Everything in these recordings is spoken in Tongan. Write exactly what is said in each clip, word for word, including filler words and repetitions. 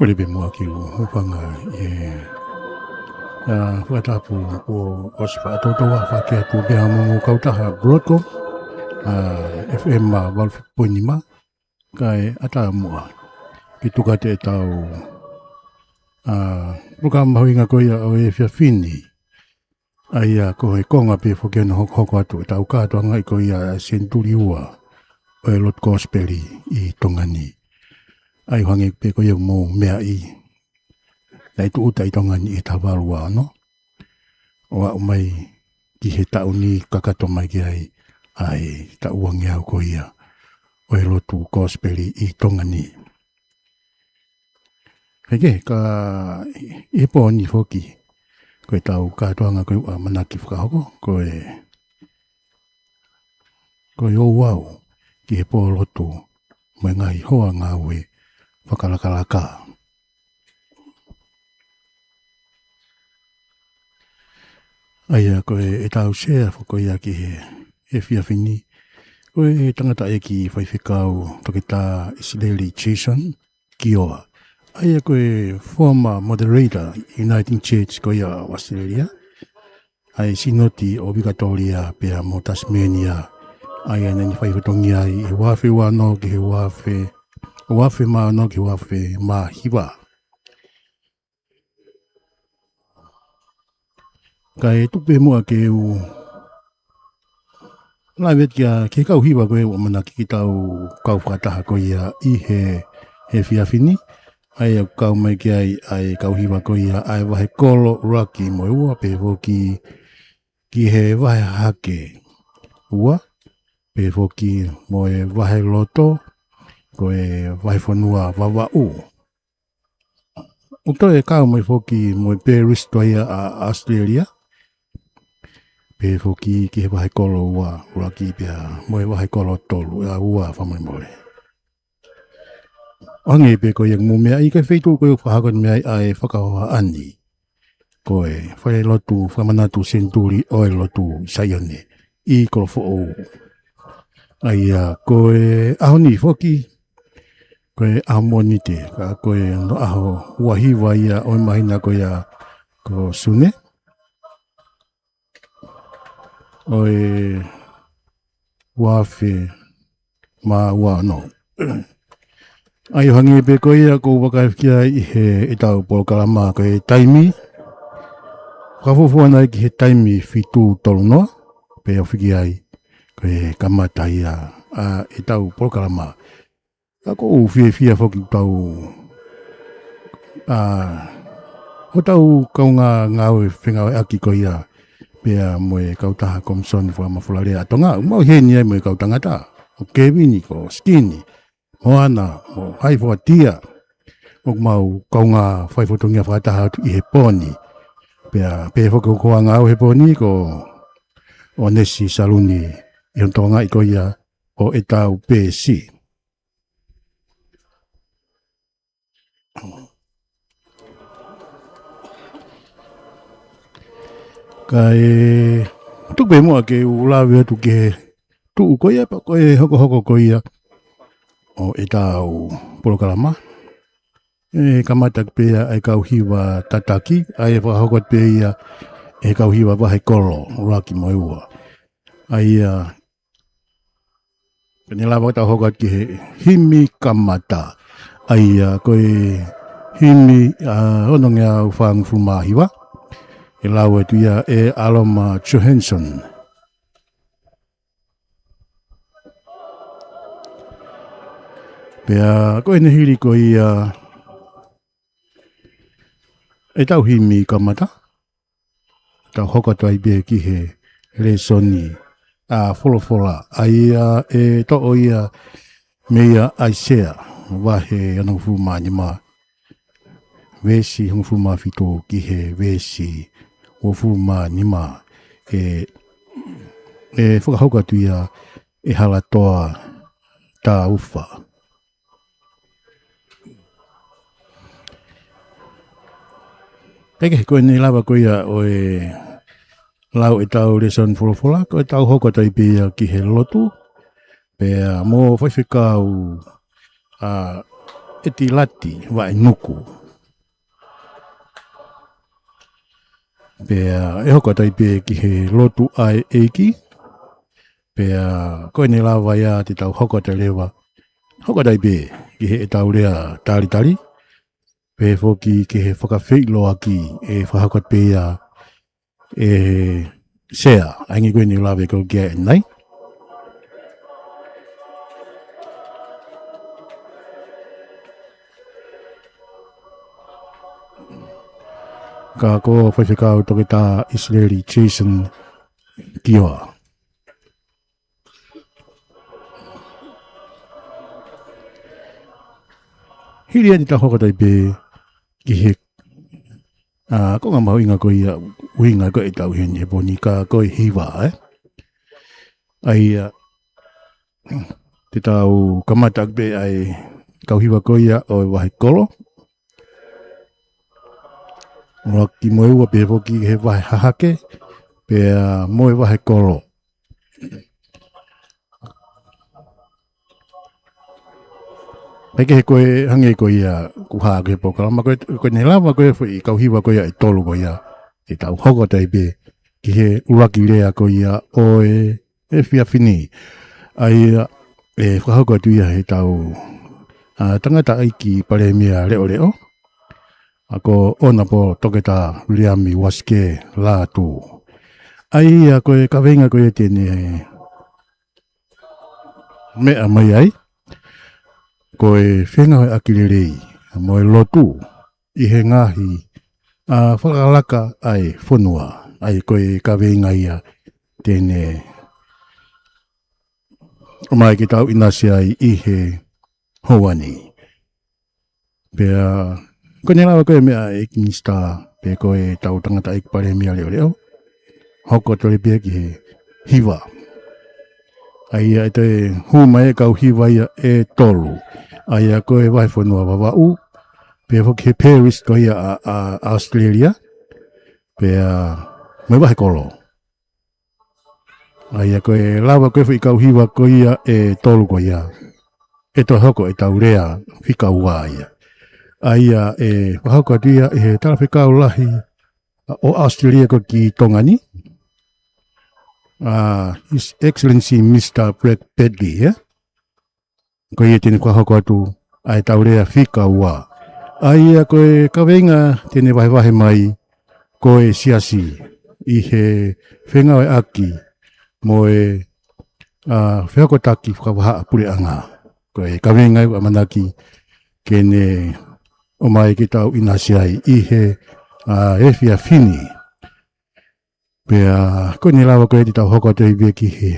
Pele pē muʻa ke u hūfanga he, ʻa, fakatapu kuo ʻosi faʻa toutou fakahoko atu pea mo e kautaha Broadcom, ʻa, F M valu fitu poini nima, kae ʻatā muʻa ke tuku atu ʻetau, ʻa, polokalama mahuʻinga ko ia ʻo e efiafi ni. ʻA ia ko e konga pē foki ʻo hono hokohoko atu ʻetau kātoanga ko ia Senituli Ua ʻo e Lotu Kosipeli ʻi Tonga ni. ʻA ia ʻoku hangē pē ko ia ʻoku mou meaʻi, naʻe tūʻuta ʻi Tonga ni ʻi he taha valu ua ono, ʻo aʻu mai ki he taʻu ni kakato mai ki ai ʻa e taʻu uangeau ko ia ʻo e Lotu Kosipeli ʻi Tonga ni. Kae kehe, ka ʻi he pō ni foki, ko ʻetau kātoanga ko ia ʻoku ʻamanaki fakahoko, ko e, ko e ouau ki he pō lotu mo e ngaahi hoa ngāue fakalakalaka. ʻA ia ko e, ʻetau sea foki ko ia ki he, he efiafi ni, ko e tangataʻeiki faifekau Toketā ʻIsileli Jason Kioa. ʻA ia ko e former moderator Uniting Church ko ia ʻo Australia. ʻA e Sinoti ʻo Vikatōlia pea mo Tasmania. ʻA ia naʻá ne fai fatongia ai ʻi he ua afe ua ono ki he ua afe, ua afe mā ono ki he ua afe mā hiva. Kae tuku pē muʻa ke u lave atu ki he, ki he kau hiva ko ē ʻoku ʻamanaki ke tau kau fakataha ko ia ʻi he, he efiafi ni. ʻA ia ʻoku kau mai ki ai ʻa e kau hiva ko ia ʻa e Vahekolo ʻUluaki mo e Ua, pehē foki ki he Vahehahake Ua, pehē foki mo e Vaheloto, ko e Vahefonua Vavaʻu. ʻOku toe kau mai foki mo e Perisitoa ia ʻa Australia, pehē foki ki he Vahekolo Ua ʻUluaki pea mo e Vahekolo Tolu ʻa Ua, fakamolemole. ʻO hangē pē ko ia ʻoku mou meaʻi, ko e feituʻu ko ia ʻoku fakahoko atu mei ai ʻa e fakahohaʻa ni, ko e Falelotu Fakamanatu Senituli ʻo e Lotu Saione ʻi Kolofoʻou. ʻA ia ko e ʻaho ni foki, ko e ʻaho Mōnite, ka ko e ʻaho ua hiva ia ʻo e māhina ko ia ko Sune ʻo e ua afe mā ua ono. ʻA ia ʻo hangē pē ko ia ʻoku ou vakaifi ki ai ʻi he, ʻetau polokalama ko e taimi. Fakafuofua nai ki he taimi fitu tolu noa, pea ofi ki ai ko e kamata ia ʻa ʻetau polokalama. Ka ʻoku ou fiefia foki ʻoku tau, ʻa, hotau kaungā ngāue fengāueʻaki ko ia pea mo e kautaha Komisoni Fakamafolalea ʻa Tonga, ʻoku mau ʻi heni ai mo e kau tangata ko Kevini, ko Sikini, Moana, mo Haifoatia, ʻoku mau kaungā fai fatongia fakataha atu ʻi he pō ni. Pea pehē foki ko e ngāue he pō ni ko ʻOnesi Saluni, ʻi hono tokangaʻi ko ia ʻo ʻetau peesi. Kae tuku pē muʻa ke u lave atu ki he tuʻu ko ia, pe ko e hokohoko ko ia ʻo ʻetau polokalama. ʻE kamata pē ia ʻe he kau hiva tataki, ʻa ia ʻe fakahoko atu pē ia ʻe he kau hiva Vahekolo ʻUluaki mo e Ua. ʻA ia, ka ne lava ʻo tau hoko atu ki he himi kamata. ʻA ia ko e himi, ʻa, onongeau fāngofulu mā hiva. ʻE lau atu ia ʻe ʻAloma Johansson. Pea ko ʻene hili ko ia ʻetau himi kamata, tau hoko atu ai pē ki he lēsoni, ʻa, folofola, ʻa ia ʻe toʻo ia mei ʻAisea, vahe onongofulu mā nima, veesi hongofulu mā fitu ki he veesi uofulu mā nima, ʻe, ʻe fakahoko atu ia ʻe Halatoa Taufa. Kae kehe, ko ʻene lava ko ia ʻo e lau ʻetau lēsoni folofola, ko ʻetau hoko atu ai pē ia ki he lotu, pea mo Faifekau, ʻa, ʻEtilati Vaʻenuku. Pea ʻe hoko atu ai pē ki he lotu ʻa e ʻEiki. Pea ko ʻene lava ia te tau hoko atu leva. Hoko atu ai pē ki heʻetau lea talitali. Pea foki ki he fakafeʻiloaki ʻe fakahoko atu pē ia ʻe he sea, ʻa ia ko ʻene lave ko ia ʻanenai. Ka ko Faifekau Toketā ʻIsileli Jason Kioa. Hili ʻeni te tau hoko atu ai pē ki he, ʻa, konga mahuʻinga ko ia, ʻuhinga ko ʻetau ʻi heni he pō ni ka ko e hiva, ē? ʻA ia, te tau kamata pē ʻa e kau hiva ko ia ʻo e vahe kolo. ʻUluaki mo e ua pea foki he vahe hahake, pea mo e vahe kolo. Pea ke he ko e hangē ko ia kuo hā ki he polokalama ko e, ko ʻene lava ko e foʻi kau hiva ko ia ʻe tolu ko ia. Te tau hoko atu ai pē ki he ʻuluaki lea ko ia ʻo e efiafi ni. ʻA ia ʻe fakahoko atu ia heʻetau, ʻa, tangataʻeiki palēmia leʻoleʻo. ʻA ko Honourable Toketā Viliami Uasike Lātū. ʻA ia ko e kaveinga ko ia te ne meʻa mai ai. Ko e fengāueʻaki lelei mo e lotu ʻi he ngaahi, ʻa, fakalaka ʻa e fonua. ʻA ia ko e kaveinga ia te ne ʻomai ke tau ʻinasi ai ʻi he houa ni. Pea, ko ʻene lava ko e meʻa ʻEiki Minisitā, pe ko ʻetau tangataʻeiki palēmia leʻoleʻo. Hoko atu leva pē ki he hiva. ʻA ia ʻe toe hū mai e kau hiva ia ʻe tolu. ʻA ia ko e vahefonua Vavaʻu, pea foki he Paris ko ia ʻa, ʻa, ʻAositelēlia, pea mo e vahe kolo. ʻA ia ko e lava ko e foʻi kau hiva ko ia ʻe tolu ko ia. ʻE toe hoko ʻetau lea fika ua ia. ʻA ia ʻe fakahoko atu ia ʻe he talafekau lahi ʻo ʻAositelēlia ko ē ki Tonga ni. ʻA, His Excellency Mister Brad Paisley, ē? Ko ia te ne fakahoko atu ʻa ʻetau lea fika ua. ʻA ia ko e kaveinga te ne vahevahe mai ko e siasi ʻi he fengāueʻaki mo e, ʻa, fehokotaki fakavahaʻapuleʻanga. Ko e kaveinga ʻoku ʻamanaki ke ne ʻomai ke tau ʻinasi ai ʻi he, ʻa, efiafi ni. Pea ko ʻene lava ko ē te tau hoko atu ai pē ki he,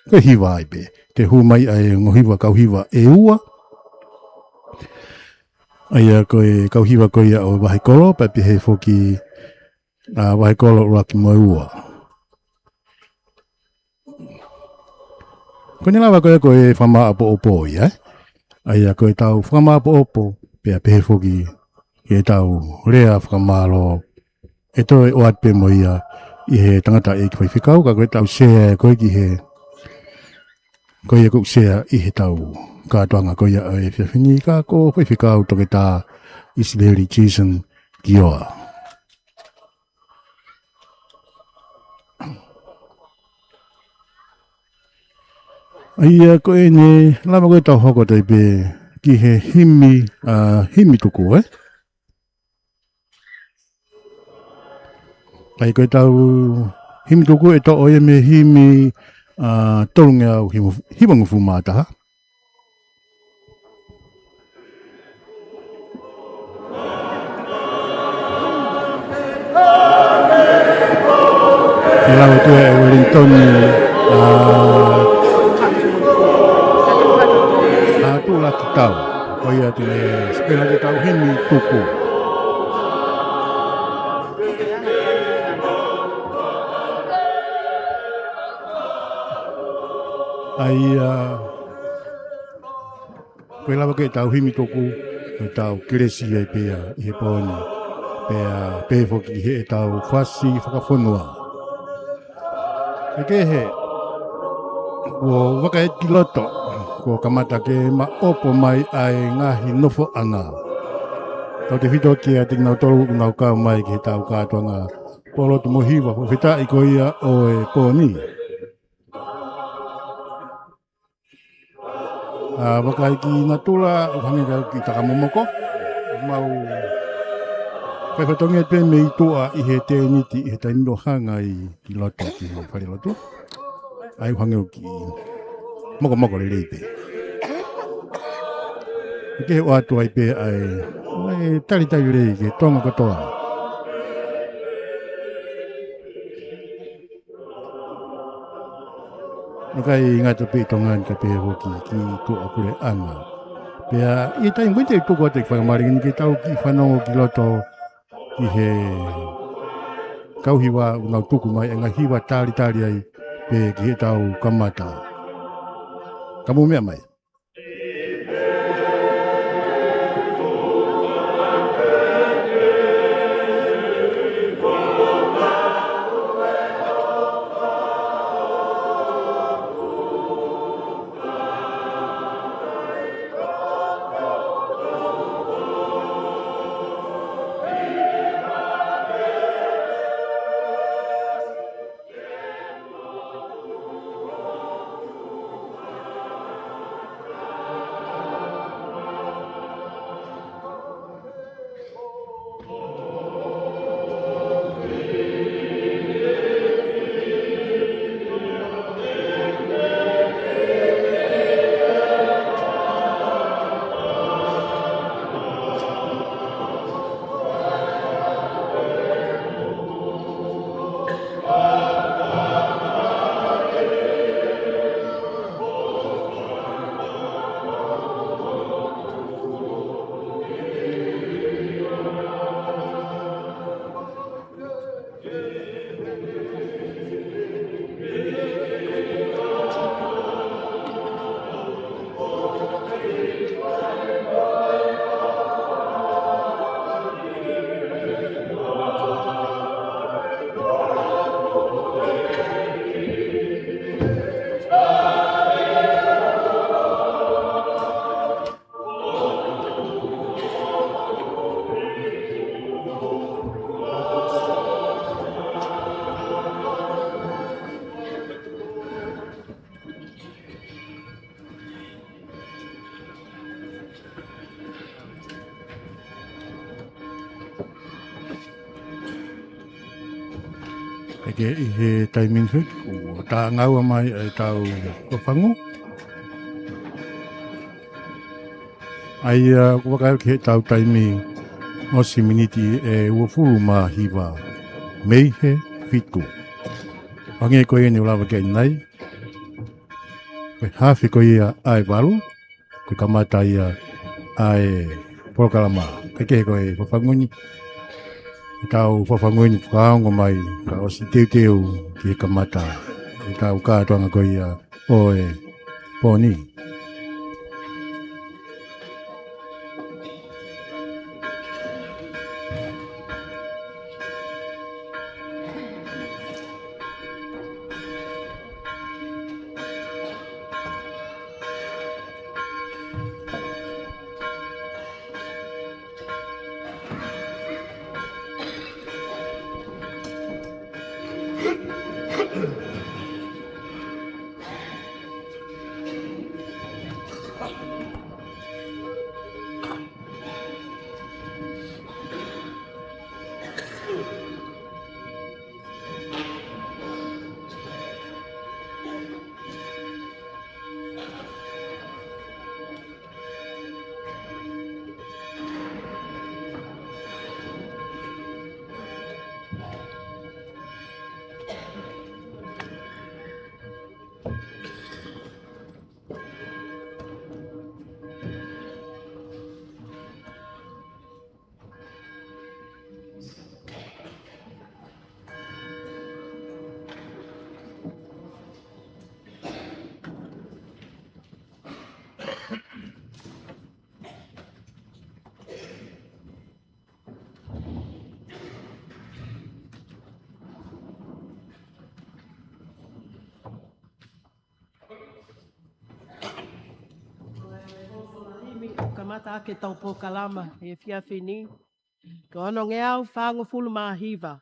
ko e hiva ai pē. Te hū mai ʻa e ongo hiva kau hiva ʻe ua. ʻA ia ko e kau hiva ko ia ʻo e vahe kolo, pea pehē foki, ʻa, vahe kolo ʻuluaki mo e ua. Ko ʻene lava ko ē ko e fakamāʻopoʻopo ia, ē? ʻA ia ko ʻetau fakamāʻopoʻopo, pea pehē foki ʻetau lea fakamālō, ʻe toe ʻoatu pē mo ia ʻi he tangataʻeiki faifekau, ka ko ʻetau sea ko ē ki he, ko ia ʻoku sea ʻi heʻetau kātoanga ko ia ʻo e efiafi ni ka ko Faifekau Toketā ʻIsileli Jason Kioa. ʻA ia ko ʻene lava ko ē te tau hoko atu ai pē ki he himi, ʻa, himi tuku, ē? ʻA ia ko ʻetau himi tuku ʻe toʻo ia mei he himi, ʻa, tolungeau hiva, hivangofulu mā taha. ʻE lava atu ʻe Wellington, ʻa, ʻa, Tuʻulakitau. Ko ia te ne sipela ʻetau himi tuku. ʻA ia, ko e lava ko ē ʻetau himi tuku, ko ʻetau kelesi ai pē ia ʻi he pō ni. Pea pehē foki heʻetau fasi fakafonua. Pea kehe, ʻoku vaka ʻi loto, Kuo kamata ke maʻopo mai ʻa e ngaahi nofoʻanga. Tautautefito kiate kinautolu ʻoku nau kau mai ki heʻetau kātoanga pōlotu mo e hiva fakafetaʻi ko ia ʻo e pō ni. ʻA, vakai ki natula, ʻoku hangē ka ki takamomoko. Mau fai fatongia pē mei tuʻa ʻi he tēniti, ʻi he taimi ʻoku hanga ai ki loto ki he falelotu. ʻAi ʻoku hangē ʻoku mokomoko lelei pē. Ke ʻoatu ai pē ʻa e, ʻa e talitali lelei ki he Tonga kotoa. ʻIkai ngata pē ʻi Tonga ni ka pehē foki ki tuʻapuleʻanga. Pea ʻi he taimi ko eni te u tuku atu e faingamālie ni ke tau kiʻi fanongo ki loto ki he kau hiva ʻoku nau tuku mai e ngaahi hiva talitali ai pē ki heʻetau kamata. Ka mou meʻa mai. Ke ʻi he taimi ni, kuo tāngaua mai ʻetau fafangu. ʻA ia, ʻoku vakai ki heʻetau taimi ʻosi miniti ʻe uofulu mā hiva mei he fitu. Hangē ko ia ne u lave ki ai ʻanenai, ko e hafe ko ia ʻa e valu, ko e kamata ia ʻa e polokalama. Kae kehe ko e fafangu ni, ʻetau fafangu ni fakaongo mai, ka ʻosi teuteu ki he kamata ʻetau kātoanga ko ia ʻo e pō ni. ʻOku kamata ʻaki ʻetau polokalama he efiafi ni. Ko e onongeau fāngofulu mā hiva,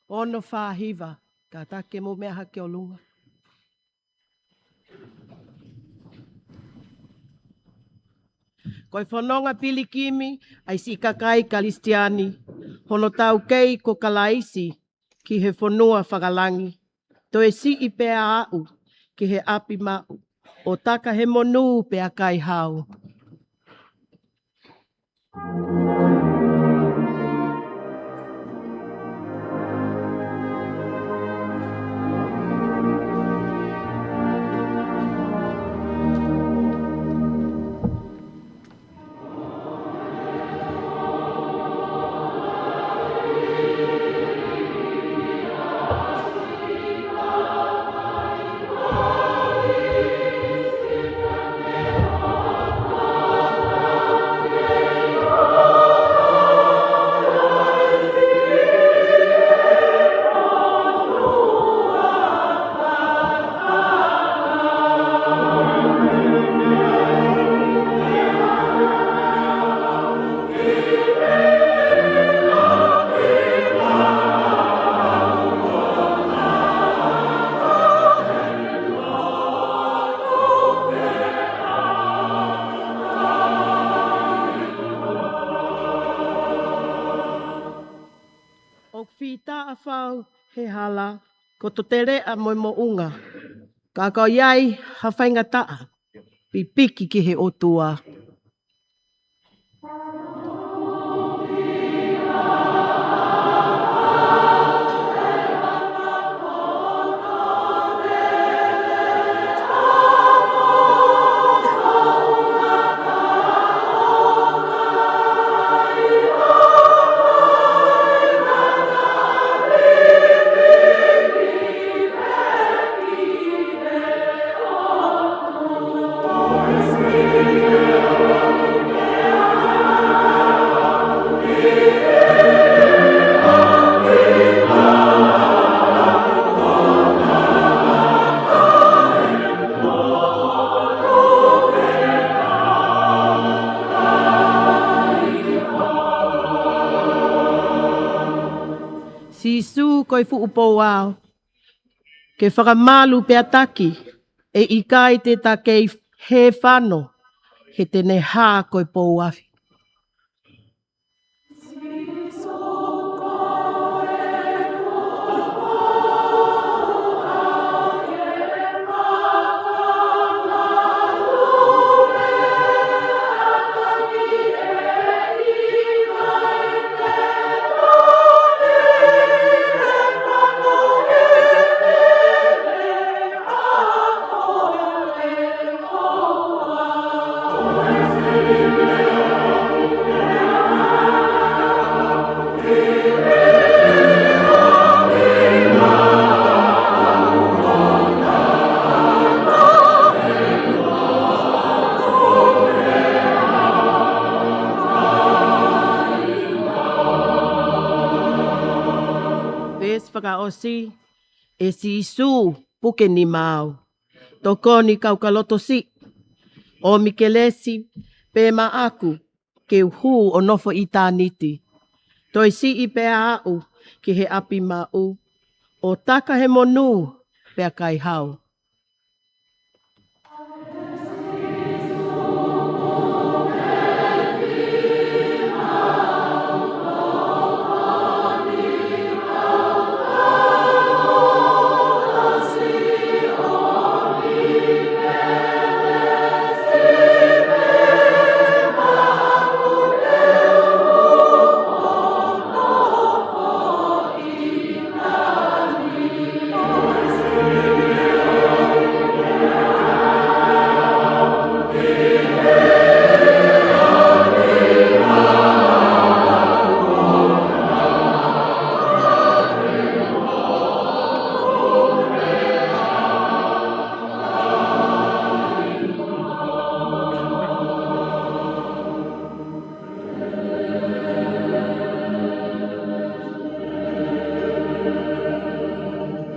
ono fā hiva, kātaki ke mou meʻa hake ʻo lunga. Ko e fononga pilikimi ʻa e siʻi kakai Kalisitiane, hono taukei ko Kalaisi ki he fonua fakalangi. Toe siʻi pea aʻu ki he ʻapi maʻu, ʻo taka he monū pea kai hao. ʻOku fita ʻa fau he hala, ko e teleʻa mo e moʻunga, ka ko ia ai ha faingataʻa, pipiki ki he ʻOtua. Sīsū ko e fuʻu pou ao, ke fakamalu pea taki, ʻe ʻikai te ta kei hē fano, he te ne hā ko e pou afi. Veesi fakaʻosi, ʻe Sīsū, puke nima au. Tokoni kau ka loto siʻi, ʻomi kelesi pē maʻaku, ke u hū ʻo nofo ʻitāniti. Toe siʻi pea aʻu ki he ʻapi maʻu, ʻo taka he monū pea kai hao.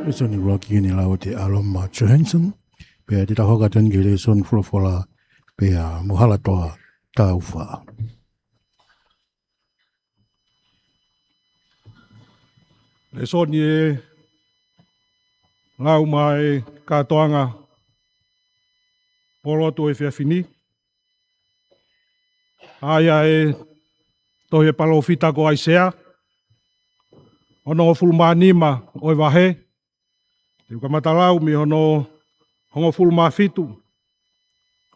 Lēsoni ʻuluaki ni lau ʻe ʻAloma Johansson, pea te ta hoko atu ki he lēsoni folofola, pea mo e hala toa Taufa. Lēsoni ʻe lau mai kātoanga pōlotu ʻo e efiafi ni. ʻA ia ʻe tohi ʻe he palōfita ko ʻAisea, ono hongofulu mā nima ʻo e vahe, te u kamata lau mei hono hongofulu mā fitu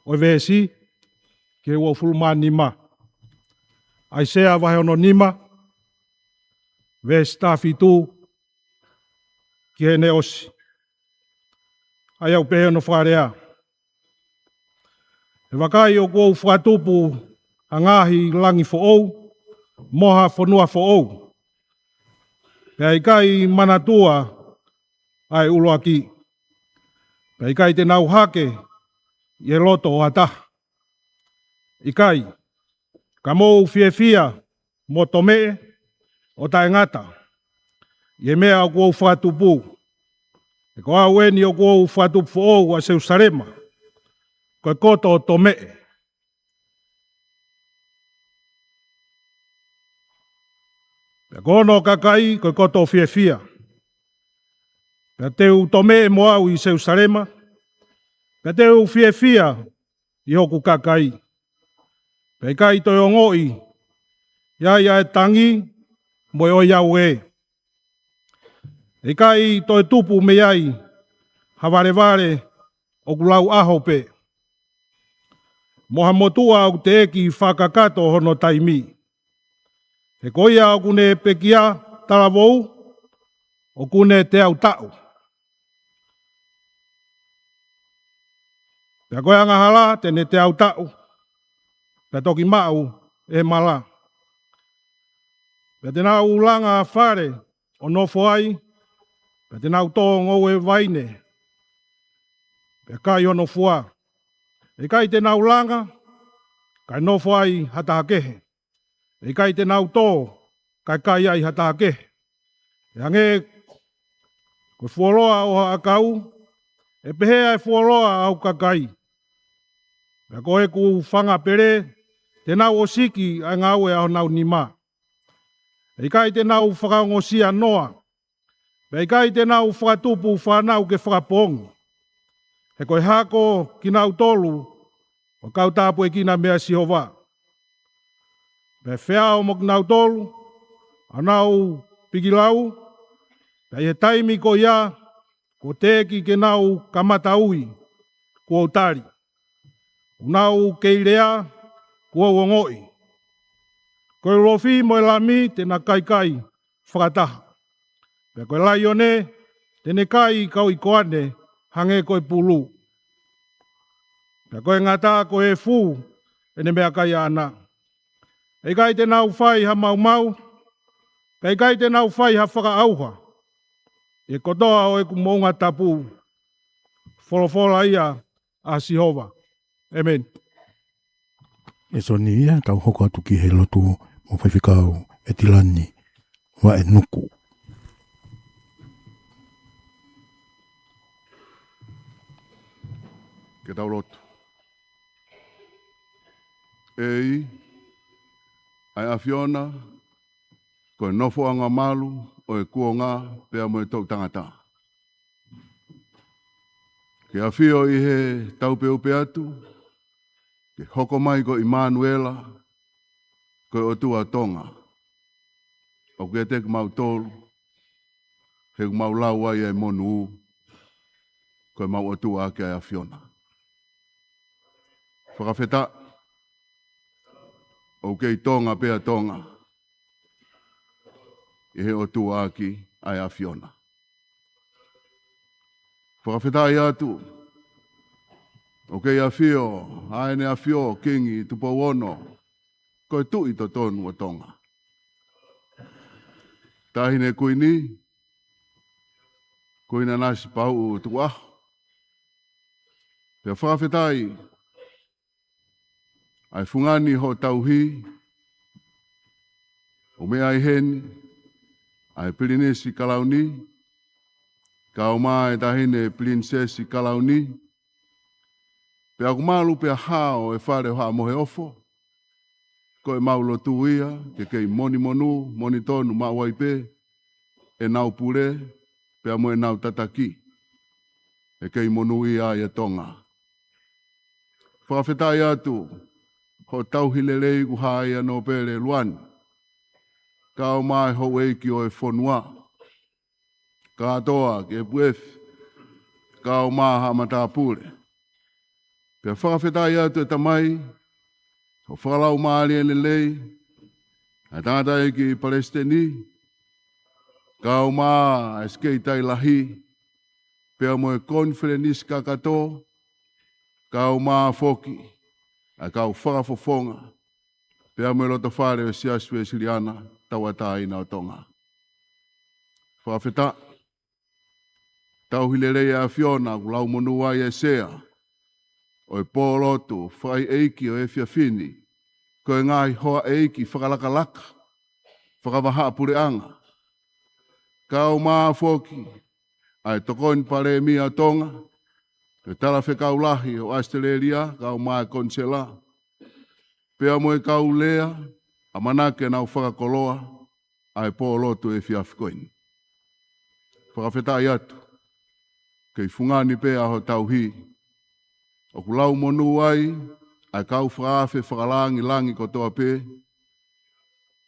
ʻo e veesi ki he uofulu mā nima. ʻAisea vahe ono nima, veesi taha fitu ki heʻene ʻosi. ʻA ia ʻoku pehē hono fakalea: He vakai, ʻoku ou fakatupu ha ngaahi langi foʻou, mo ha fonua foʻou. Pea ʻe ʻikai manatua ʻa e ʻuluaki, pea ʻe ʻikai te nau hake ʻi he loto ʻo ha taha. ʻIkai, ka mou fiefia mo tomeʻe ʻo taʻengata ʻi he meʻa ʻoku ou fakatupu. He ko au eni ʻoku ou fakatupu foʻou ʻa Selusalema, ko e koto ʻo tomeʻe. Pea ko hono kakai ko e koto ʻo fiefia. Pea te u tomeʻe mo au ʻi Selusalema, pea te u fiefia ʻi hoku kakai. Pea ʻikai toe ongoʻi ai ʻa e tangi mo e ʻoiauē. ʻE ʻikai toe tupu mei ai ha valevale ʻoku lau ʻaho pē, mo ha motuʻa ʻoku teʻeki fakakakato hono taimi. He ko ia ʻoku ne pekia talavou, ʻoku ne teau taʻu. Pea ko e angahala te ne teau taʻu, pea toki maʻu ʻe he mala. Pea te nau langa fale ʻo nofo ai, pea te nau tō ngoue vaine, pea kai hono fua. ʻE ʻikai te nau langa, kae nofo ai ha taha kehe. ʻE ʻikai te nau tō, kae kai ai ha taha kehe. ʻE hangē ko e fuoloa ʻo ha ʻakau, ʻe pehē ʻa e fuoloa ʻa hoku kakai. Pea ko ʻeku fanga pele, te nau ʻosiki ʻa e ngāue ʻa honau nima. ʻE ʻikai te nau fakaongosia noa, pea ʻikai te nau fakatupu fānau ke fakapoongi. He ko e hako kinautolu ʻo e kau tāpuekina meia Sihova. Pea ʻe feao mo kinautolu ʻa honau pikilau, pea ʻi he taimi ko ia kuo teʻeki ke nau kamata ui, kuo u tali. ʻOku nau kei lea, kuo u ongoʻi. Ko e ulofi mo e lami te na kaikai fakataha. Pea ko e laione te ne kai kau ʻi koane hangē ko e pulu. Pea ko e ngata ko e efu ʻene meʻakai ʻaʻana. ʻE ʻikai te nau fai ha maumau, pea ʻe ʻikai te nau fai ha fakaʻauha ʻi he kotoa ʻo ʻeku moʻunga tapu. Folofola ia ʻa Sihova. ʻĒmeni. Lēsoni ia, tau hoko atu ki he lotu mo Faifekau ʻEtilani Vaʻenuku. Ke tau lotu. ʻEiki, ʻa e ʻAfiona, ko e nofoʻanga malu ʻo e kuonga pea mo e toʻutangata. Ke ʻafio ʻi he taupeupeu atu, ke hoko mai ko ʻImanuela, ko e ʻOtua Tonga ʻoku ʻiate kimautolu, he ʻoku mau lau ai ʻa e monū, ko e mau ʻOtua ʻaki ʻa e ʻAfiona. Fakafetaʻi, ʻoku kei Tonga pea Tonga ʻi he ʻOtua ʻaki ʻa e ʻAfiona. Fakafetaʻi atu, ʻoku kei ʻafio ʻa ʻEne ʻAfio Kingi Tupou Ono, ko e Tuʻi totonu ʻo Tonga. Taʻahine Kuini, Kuini Nanasipauʻu Tukuʻaho. Pea fakafetaʻi, ʻa e fungani hoʻo tauhi, ʻoku meʻa ai heni ʻa e Pilinisi Kalauni, kae ʻumaʻā e Taʻahine Pilinisesi Kalauni, pea ʻoku malu pea hao e fale ʻo Haʻa Moheofo, ko ʻemau lotu ia, ke kei monimonū, monitonu maʻu ai pē ʻenau pule, pea mo ʻenau tataki. He kei monūʻia ai ʻa Tonga. Fakafetaʻi atu, hoʻo tauhi lelei ʻoku hā ai ʻa Nōpele Luani. Kau mai houʻeiki ʻo e fonua. Kātoa ki he puefi. Kau mai haʻa matāpule. Pea fakafetaʻi atu ʻe Tamai, hoʻo fakalaumālie lelei, ʻa e tangataʻeiki palesiteni, kau mai ʻa e sekelitali lahi, pea mo e konifelenisi kakato, kau mai foki, ʻa e kau fakafofonga, pea mo e lotofale ʻo e Siasi Uēsiliana Tauʻatāina ʻo Tonga. Fakafetaʻi, tauhi lelei ʻa e ʻAfiona ʻoku laumonū ai ʻa e sea ʻo e pōlotu fakaʻeiʻeiki ʻo e efiafi ni, ko e ngaahi hoa ʻeiki fakalakalaka, fakavahaʻapuleʻanga. Kau mai foki ʻa e Tokoni Palēmia ʻo Tonga, ko e Talafekau Lahi ʻo ʻAositelēlia, kau mai e konisela, pea mo e kau lea, ʻamanaki ke nau fakakoloa ʻa e pōlotu ʻo e efiafi ko eni. Fakafetaʻi atu, kei fungani pē ʻa hoʻo tauhi, ʻoku laumonū ai ʻa e kau fakaafe fakalāngilangi kotoa pē,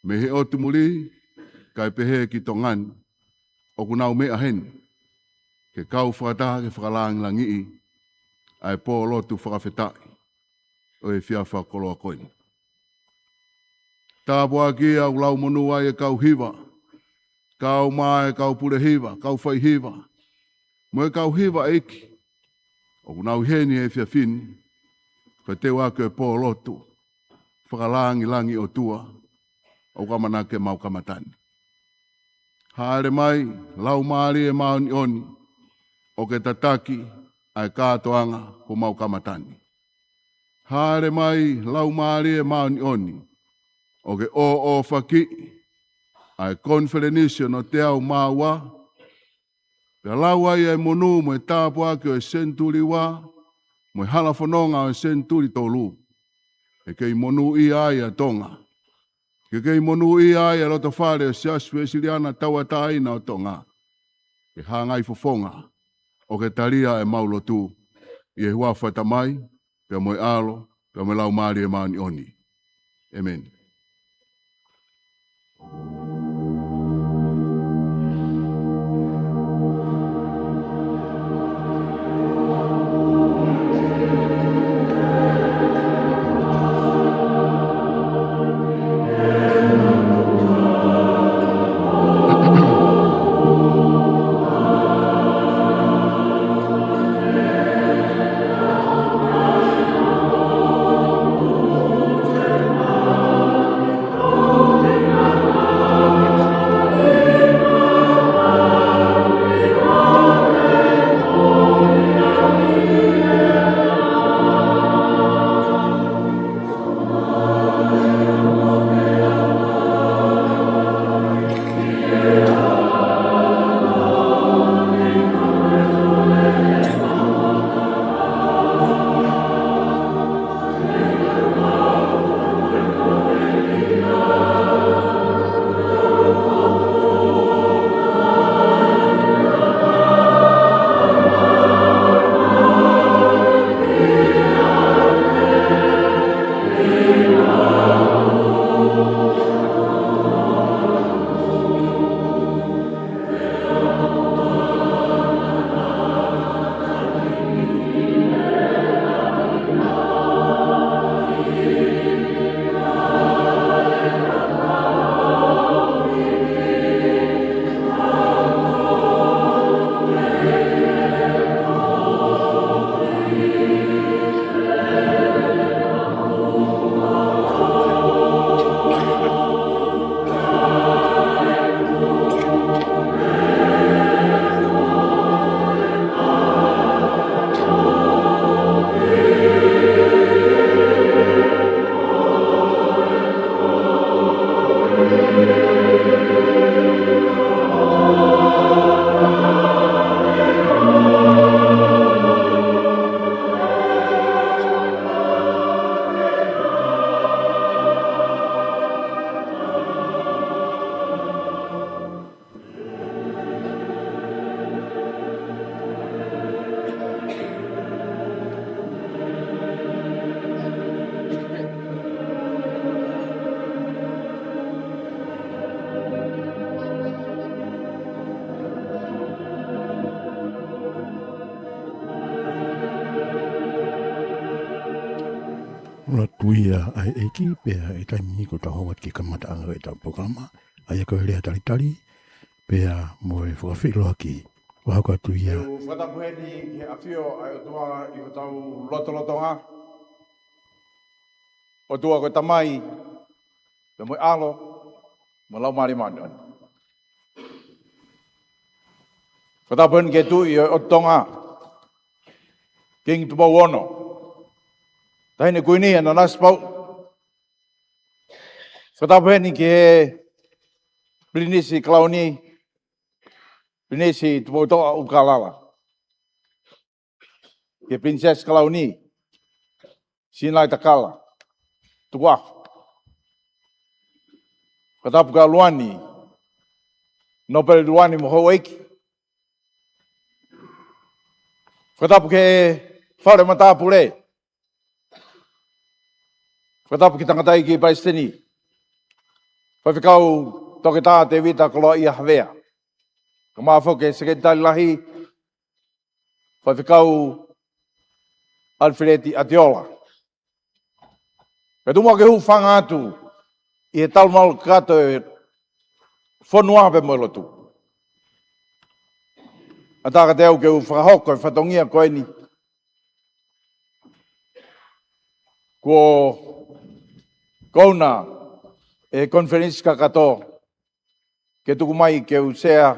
mei he ʻotu muli, kae pehē ki Tonga ni, ʻoku nau meʻa heni, ke kau fakataha ke fakalāngilangiʻi ʻa e pōlotu fakafetaʻi ʻo e efiafi fakakoloa ko eni. Tāpuakiʻi ʻa e laumonū ʻa e kau hiva, kau mai e kau pule hiva, kau faihiva, mo e kau hiva ʻeiki ʻoku nau ʻi heni he efiafi ni, ko e teu ʻaki ʻo e pōlotu fakalāngilangi ʻOtua ʻoku ʻamanaki ke mau kamata ni. Hāʻele mai, Laumālie Māʻoniʻoni, ʻo ke tataki ʻa e kātoanga kuo mau kamata ni. Hāʻele mai, Laumālie Māʻoniʻoni, ʻo ke ʻōʻōfakiʻi ʻa e konifelenisi hono teau mā ua, pea lau ai ʻa e monū mo e tāpuaki ʻo e senituli ua, mo e hala fononga ʻo e senituli tolu. He kei monūʻia ai ʻa Tonga. Ke kei monūʻia ai ʻa e lotofale ʻo e Siasi Uēsiliana Tauʻatāina ʻo Tonga. Ke hangai fofonga, ʻo ke talia ʻemau lotu, ʻi he huafa ʻo e Tamai, pea mo e ʻAlo, pea mo e Laumālie Māʻoniʻoni. ʻĒmeni. ʻa e ʻEiki, pea ʻi he taimi ni kuo tau hoko atu ki he kamataʻanga ʻo ʻetau polokalama, ʻa ia ko e lea talitali, pea mo e fakafeʻiloaki. Fakahoko atu ia. Te u fakatapu heni ki he ʻafio ʻa e ʻOtua ʻi hotau lotolotonga. ʻOtua ko e Tamai, pea mo e ʻAlo, mo e Laumālie Māʻoniʻoni. Fakatapu heni ki he Tuʻi ʻo e ʻOtu Tonga, Kingi Tupou Ono, Taʻahine Kuini ʻAnanasi Pauʻu. Fakatapu heni ki he Pilinisi Kalauni, Pilinisi Tupoutoʻa ʻUlukalala. Ki he Pilinisesi Kalauni, Sinaitakala Tukuʻaho. Fakatapu kia Luani, Nōpele Luani mo houʻeiki. Fakatapu ki he Fale Matāpule. Fakatapu ki he Tangataʻeiki Palesiteni, Faifekau Toketā Tēvita Koloaʻia Havea. Kae ʻumaʻā foki e Sekelitali Lahi, Faifekau ʻAlifeleti ʻAtiola. Pea tuku muʻa ke u hūfanga atu ʻi he talu malu kakato e fonua pea mo e lotu. ʻAtā kiate au ke u fakahoko e fatongia ko eni kuo kouna e konifelenisi kakato ke tuku mai ke u sea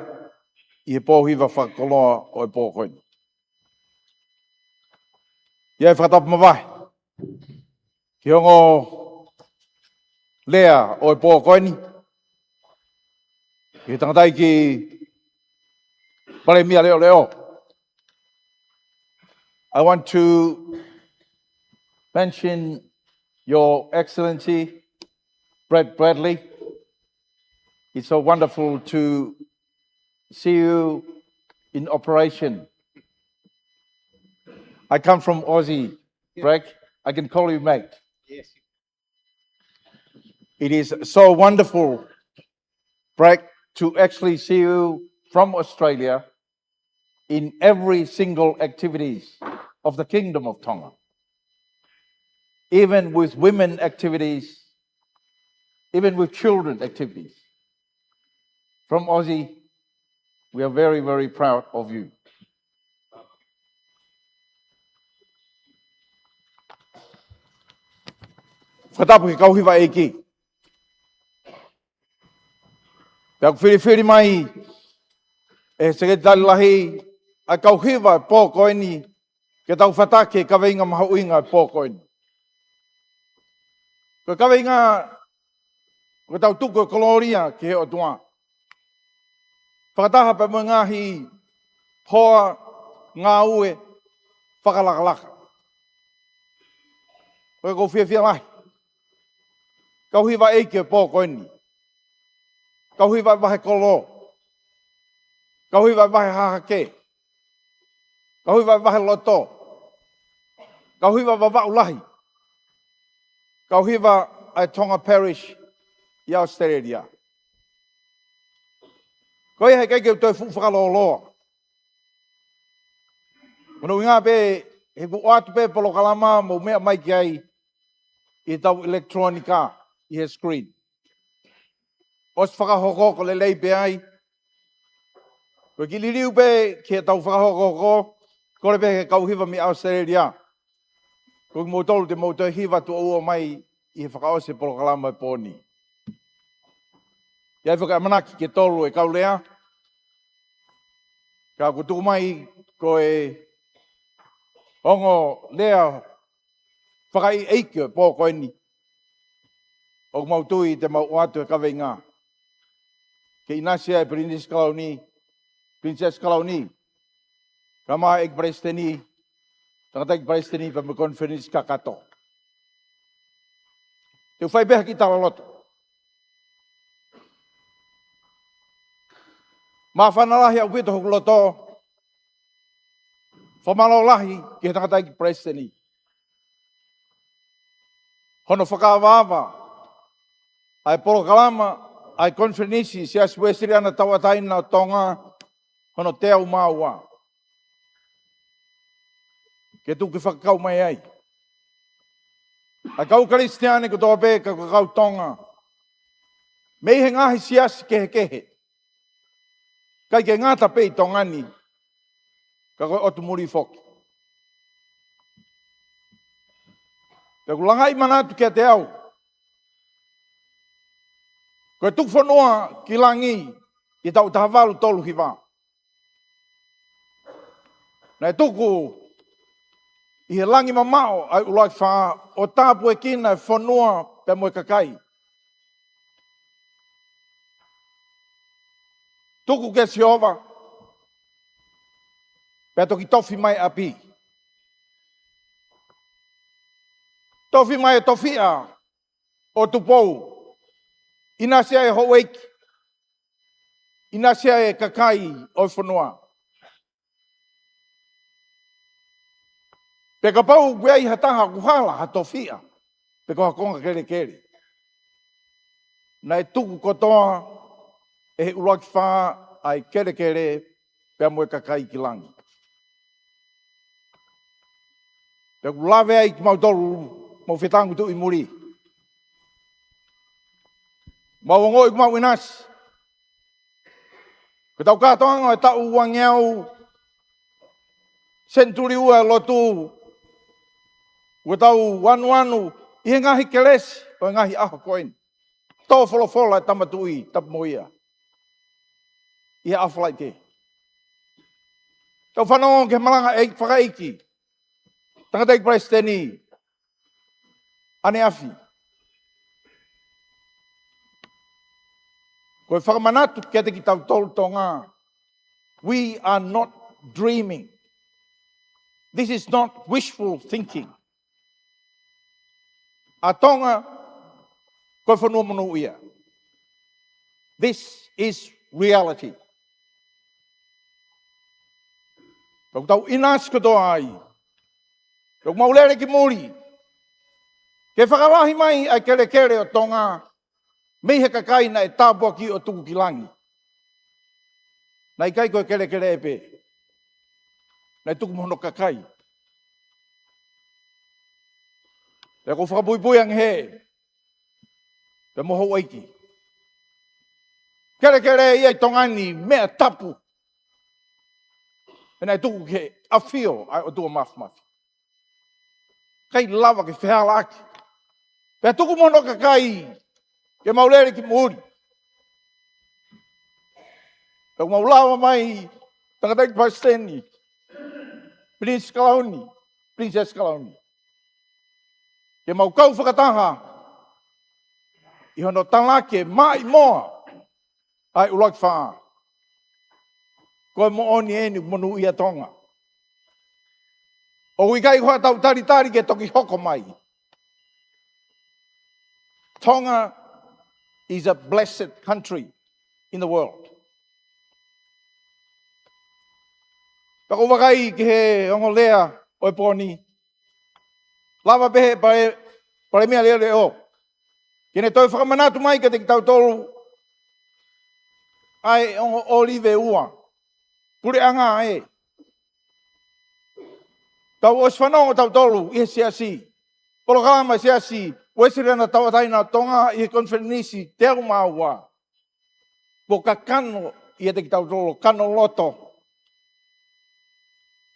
ʻi he pō hiva fakakoloa ʻo e pō ko eni. ʻI ai e fakatapu mavahe ki he ongo lea ʻo e pō ko eni, ki he Tangataʻeiki Palēmia Leʻoleʻo. I want to mention Your Excellency Brad Bradley. It's so wonderful to see you in operation. I come from Aussie, Brad. I can call you mate. Yes. It is so wonderful, Brad, to actually see you from Australia in every single activities of the Kingdom of Tonga, even with women activities, even with children activities. From Aussie, we are very, very proud of you. Fakatapu ki he kau hiva ʻeiki. Pea ʻoku filifili mai ʻe he Sekelitali Lahi ʻa e kau hiva e pō ko eni ke tau fataki e kaveinga mahuʻinga e pō ko eni. Ko e kaveinga ko ʻetau tuku e kolōlia ki he ʻOtua, fakataha pea mo e ngaahi hoa ngāue fakalakalaka. Ko ia ʻoku ou fiefia lahi. Kau hiva ʻeiki e pō ko eni. Kau hiva e vahe kolo. Kau hiva e vahe hahake. Kau hiva e vahe loto. Kau hiva Vavaʻu Lahi. Kau hiva ʻa e Tonga Parish ʻi ʻAositelēlia. Ko ia he ʻikai ke u toe fuʻu fakalōloa. Ko hono ʻuhinga pē he ʻoku ʻoatu pē polokalama mo meʻa mai ki ai ʻi heʻetau ʻilekitulōnika ʻi he screen. ʻOsi fakahoko ko e lelei pē ai. Ko e kiʻi liliu pē ki heʻetau fakahoko, kole pē ki he kau hiva mei ʻAositelēlia, ko kimoutolu te mou toe hiva tuʻo ua mai ʻi he fakaʻosi e polokalama e pō ni. ʻI ai foki ʻamanaki ke tolu e kau lea, ka ʻoku tuku mai ko e ongo lea fakaʻeiʻeiki ʻo e pō ko eni. ʻOku mau tui te mau ʻoatu e kaveinga ke ʻinasi ai e Pilinisi Kalauni, Pilinisesi Kalauni, kae ʻumaʻā e ʻEiki Palesiteni, Tangataʻeiki Palesiteni pea mo e konifelenisi kakato. Te u fai pē ha kiʻi talaloto. Māfana lahi ʻaupito hoku loto. Fakamālō lahi ki he Tangataʻeiki Palesiteni hono fakaavaava ʻa e polokalama ʻa e konifelenisi Siasi Uēsiliana Tauʻatāina ʻo Tonga hono teau mā ua, ke tuku ke fakakau mai ai. ʻA e kau Kalisitiane kotoa pē, ka ko e kau Tonga, mei he ngaahi siasi kehekehe. ʻIkai ke ngata pē ʻi Tonga ni, ka ko e ʻotu muli foki. Pea ʻoku ou langaʻi manatu kiate au, ko e tukufonua ki langi ʻi he taʻu taha valu tolu hiva, naʻe tuku ʻi he langi mamaʻo ʻa e ʻuluaki fā ʻo tāpuekina e fonua pea mo e kakai. Tuku kia Sihova, pea toki tofi mai ʻapi. Tofi mai e tofiʻa ʻo Tupou, ʻinasi ai e houʻeiki, ʻinasi ai e kakai ʻo e fonua. Pea kapau ʻoku ʻi ai ha taha ʻoku hala ha tofiʻa, pe ko ha konga kelekele, naʻe tuku kotoa ʻe he ʻuluaki fā ʻa e kelekele pea mo e kakai ki langi. Pea ʻoku lave ai kimautolu, mau fetangutuʻi muli, mau ongoʻi ʻoku mau ʻinasi. Ko ʻetau kātoanga ʻo e taʻu uangeau, senituli ua e lotu, ʻoku tau anuanu ʻi he ngaahi kelesi ʻo e ngaahi ʻaho ko eni. Tō folofola e Tama Tuʻi, tapu mo ia, ʻi he ʻaho Falaite. Tau fanongo ki he malanga ʻa e fakaʻeiki, tangataʻeiki palesiteni, ʻaneafi. Ko e fakamanatu kiate kitautolu Tonga, we are not dreaming. This is not wishful thinking. ʻA Tonga, ko e fonua monūʻia. This is reality. Pea ʻoku tau ʻinasi kotoa ai. Pea ʻoku mau lele ki muli ke fakalahi mai ʻa e kelekele ʻo Tonga mei he kakai naʻe tāpuakiʻi ʻo tuku ki langi. Naʻe ʻikai ko e kelekele pē, naʻe tuku mo hono kakai. Pea ʻoku ou fakapuipui ange he, pea mo houʻeiki, kelekele ia ʻi Tonga ni meʻa tapu, he naʻe tuku ki he ʻafio ʻa e ʻOtua Māfimafi. ʻIkai lava ke fehālaaki. Pea tuku mo hono kakai ke mau lele ki muli. Pea ʻoku mau lava mai, tangataʻeiki palesiteni, Pilinisi Kalauni, Pilinisesi Kalauni, ke mau kau fakataha ʻi hono talaki e maʻimoa ʻa e ʻuluaki fā. Ko e moʻoni eni, monūʻia Tonga. ʻOku ʻikai ko haʻatau talitali ke toki hoko mai. Tonga is a blessed country in the world. Pea ʻoku ou vakai ki he ongo lea ʻo e pō ni, lava pē he pale, Palēmia Leʻoleʻo ke ne toe fakamanatu mai kiate kitautolu ʻa e ongo ʻōlive ua, puleʻanga ē. Tau ʻosi fanongo tautolu ʻi he siasi, polokalama siasi Uēsiliana Tauʻatāina ʻo Tonga ʻi he konifelenisi teau mā ua, kuo kakano ʻiate kitautolu, kano loto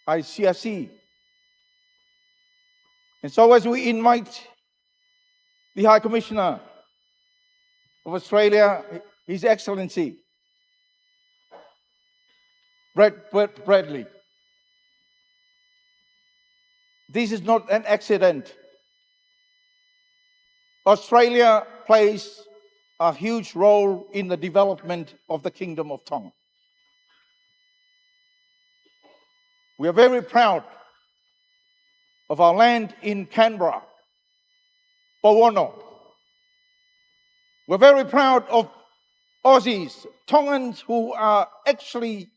ʻa e siasi. And so as we invite the High Commissioner of Australia, His Excellency Brad, Brad Bradley, this is not an accident. Australia plays a huge role in the development of the Kingdom of Tonga. We are very proud of our land in Canberra, Pouono. We're very proud of Aussies, Tongans who are actually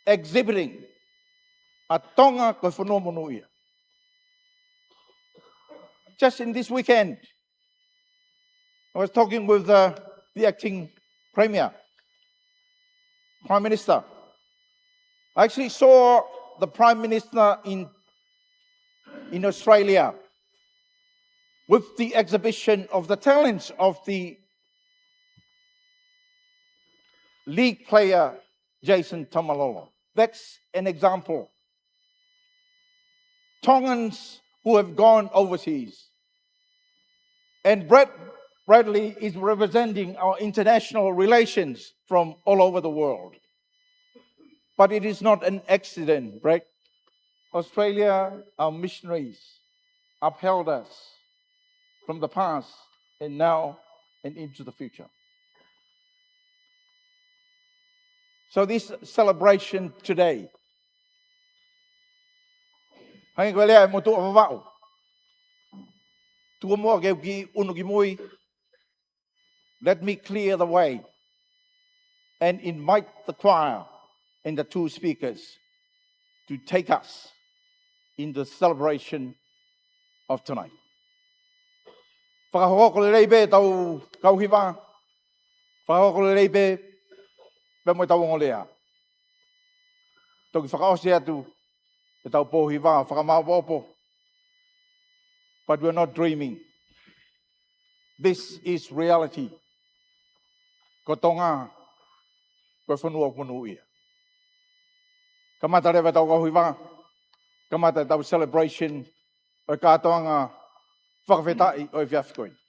exhibiting ʻa Tonga ko e fonua monūʻia. Just in this weekend, I was talking with, uh, the acting Premier, Prime Minister. I actually saw the Prime Minister in, in Australia. with the exhibition of the talents of the league player Jason Taumalolo. That's an example. Tongans who have gone overseas. And Brad Bradley is representing our international relations from all over the world. But it is not an accident, Brad. Australia, our missionaries upheld us from the past and now and into the future. So this celebration today, hangē ko e lea ʻa e motuʻa Vavaʻu. Tuku muʻa ke u kiʻi ʻunu ki mui. Let me clear the way and invite the choir and the two speakers to take us in the celebration of tonight. Fakahoko lelei pē ʻetau kau hiva. Fakahoko lelei pē pea mo ʻetau ongo lea. Toki fakaʻosi atu ʻetau pō hiva fakamāʻopoʻopo. But we're not dreaming. This is reality. Ko Tonga, ko e fonua ʻoku monūʻia. Kamata leva ʻetau kau hiva, kamata ʻetau celebration ʻo e kātoanga fakafetaʻi ʻo e efiafi ko eni.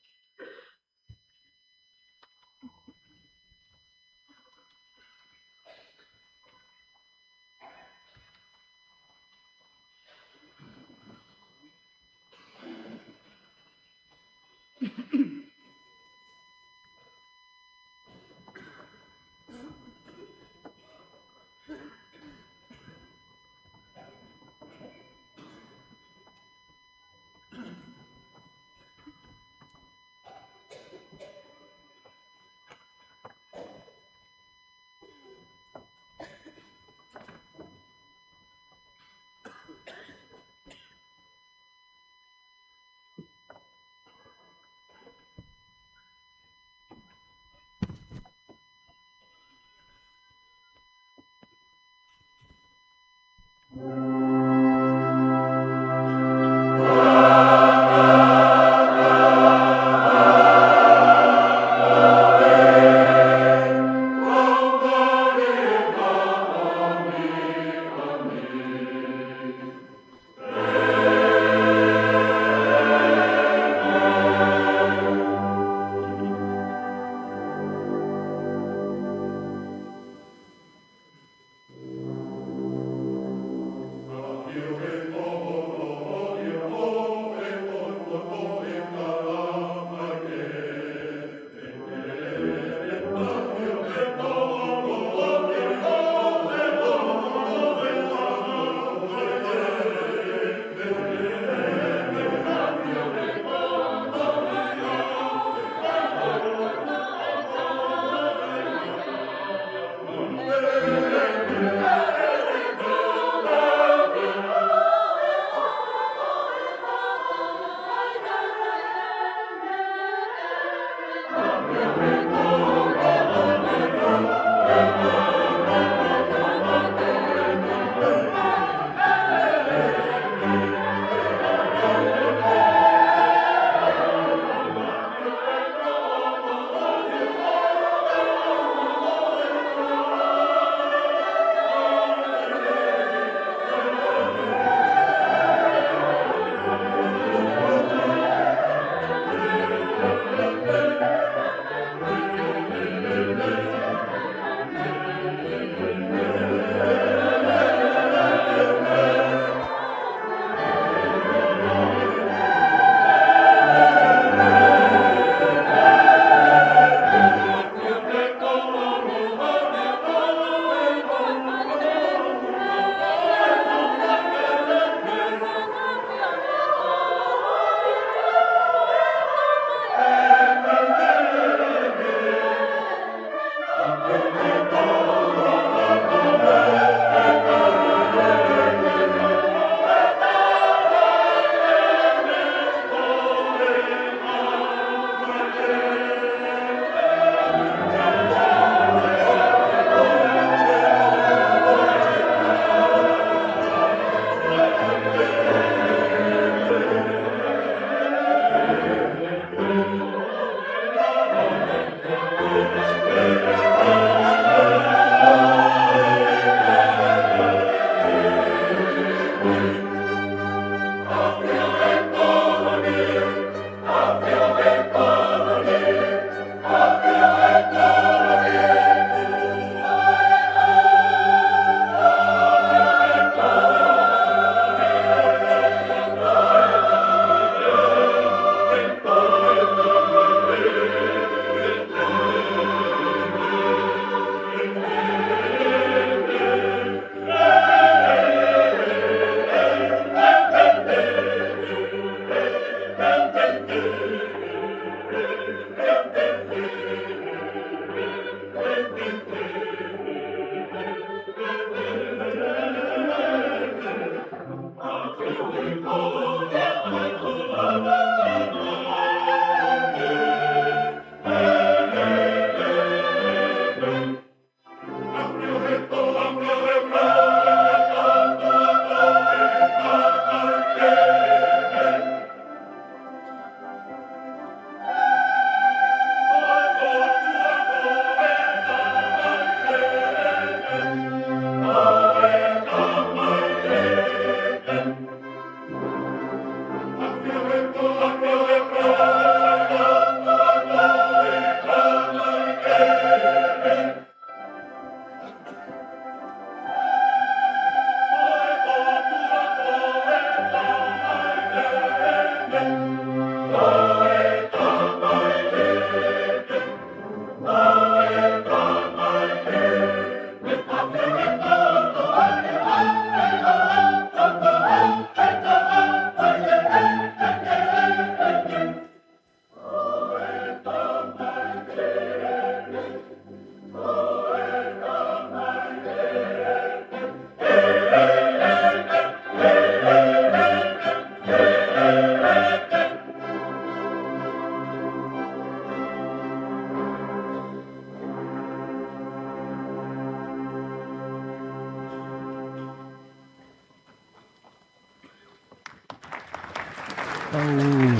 Tau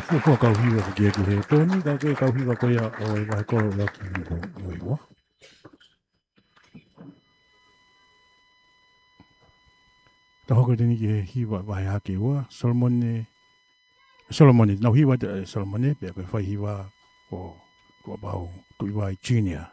fuofua kau hiva ki he, ki he toni, ka ko e kau hiva ko ia ʻo e vahe kolo ʻuluaki mo e ua. Tau hoko atu eni ki he hiva vahe hake ua, Solomone, Solomone, nau hiva atu ʻe Solomone, pea ko e fai hiva ko Kuapau Tuʻivai Junior.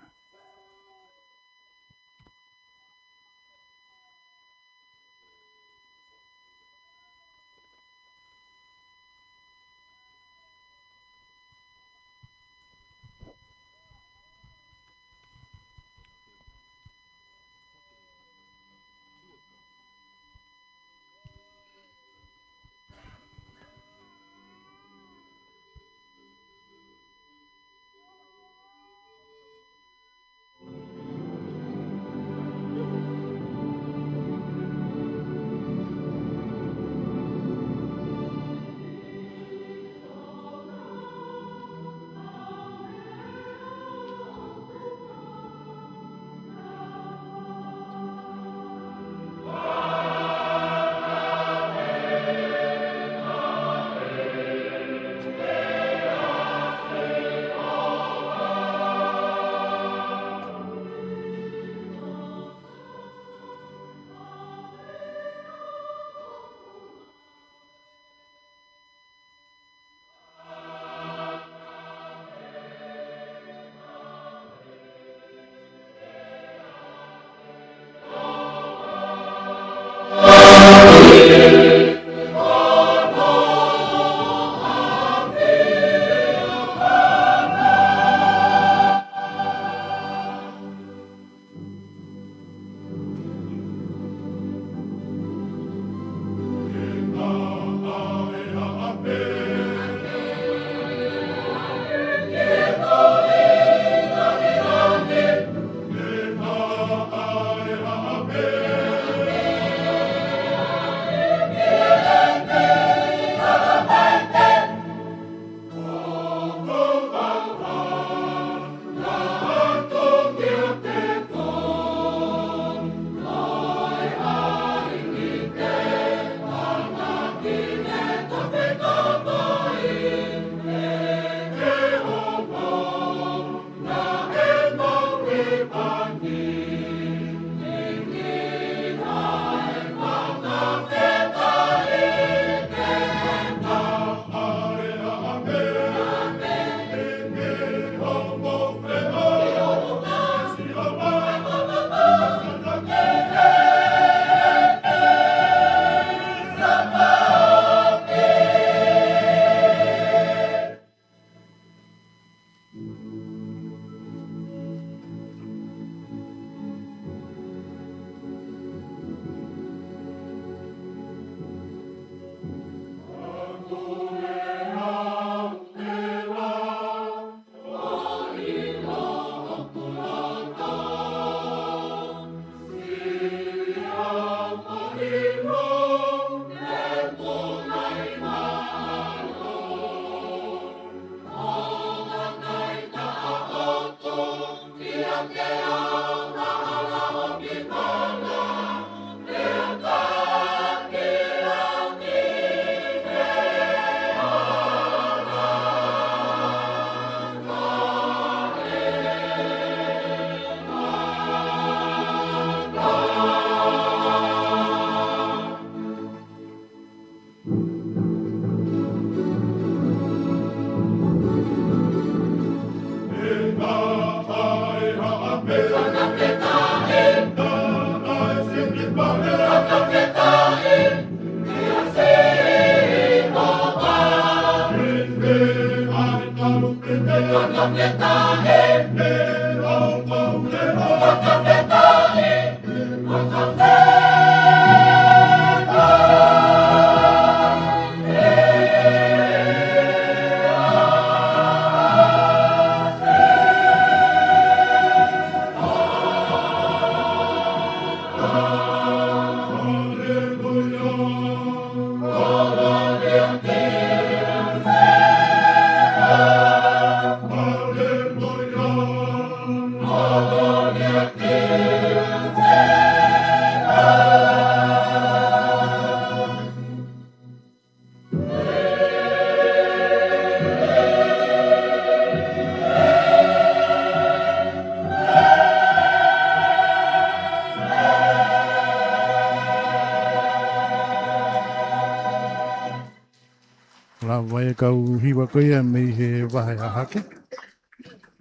He kau hiva ko ia mei he vahe hahake.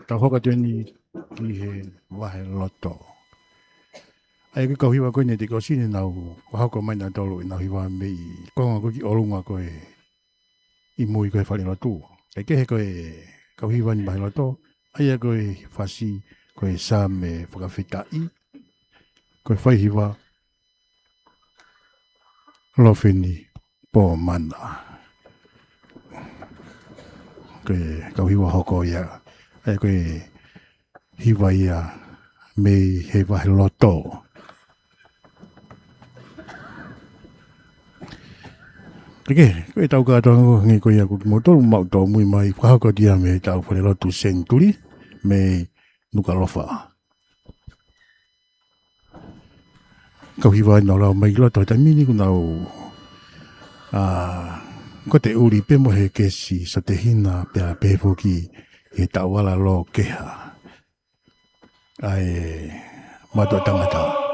Tau hoko atu eni ki he vahe loto. ʻA ia ko e kau hiva ko eni ʻe toko siʻi ne nau fakahoko mai nautolu ʻenau hiva mei konga ko ē ki ʻolunga ko ē ʻi mui ko ē he fale lotu. ʻE kehe ko e kau hiva ʻi vahe loto, ʻa ia ko e fasi, ko e Saame fakafetaʻi, ko e faihiva, Lofeni Pomana. Ko e kau hiva hoko ia, ʻa ia ko e hiva ia mei he vahe loto. ʻE kehe, ko e tau kātoanga ko eni ko ia ko kimoutolu maʻu tōmui mai fakahoko atu ia mei he tau fale lotu Senituli, mei Nukuʻalofa. Kau hiva ʻenau lava mai ki loto he taimi ni kuo nau, ā, ko e ʻuli pē mo e kesi sotehina pea pehē foki he taʻovala lōkeha ʻa e mātuʻa tangata.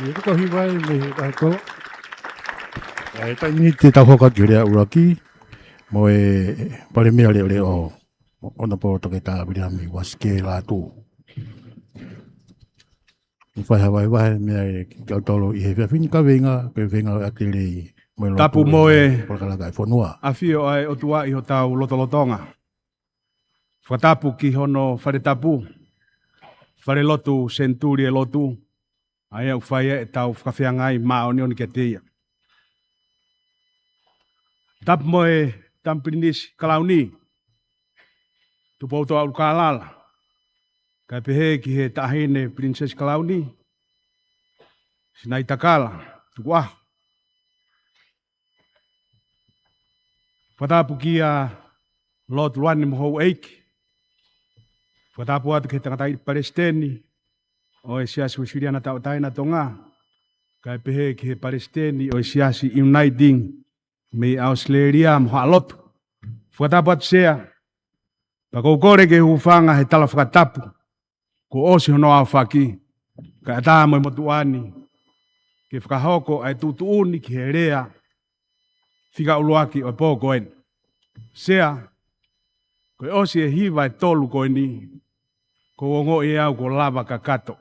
ʻIo, tuku hiva ai mei he vahe ko. ʻE, taimi ni te tau hoko atu ki he lea ʻuluaki, mo e Palēmia Leʻoleʻo, Honourable Toketā Viliami Uasike Lātū. ʻE fai ha vahevahe meia kitautolu ʻi he efiafi ni, kaveinga, ko e feinga ʻo e ʻAkilelei mo e Tapu lotu mo e polokalaka ʻa e fonua. ʻAfio ʻa e ʻOtua ʻi hotau lotolotonga. Fakatapu ki hono fale tapu, falelotu Senituli ʻo e Lotu, ʻa ia ʻoku fai ai ʻetau fakafeangai māʻoniʻoni kiate ia. Tapu mo e Tama Pilinisi Kalauni, Tupoutoʻa ʻUlukālala, kae pehē ki he Taʻahine Pilinisesi Kalauni, Sinaitakala Tukuʻaho. Fakatapu kia Lord Luane mo e houʻeiki. Fakatapu atu ki he tangataʻeiki palesiteni ʻo e Siasi Uēsiliana Tauʻatāina ʻo Tonga, kae pehē ki he palesiteni ʻo e Siasi Uniting mei ʻAositelēlia mo haʻa lotu. Fakatapu atu Sea, pea ʻoku ou kole ke hūfanga he tala fakatapu kuo ʻosi hono aofaki, kae ʻatā mo e motuʻa ni ke fakahoko ʻa e tuʻutuʻuni ki he lea fika ʻuluaki ʻo e pō ko eni. Sea, ko e ʻosi e hiva ʻe tolu ko eni, ʻoku ou ongoʻi ʻe au kuo lava kakato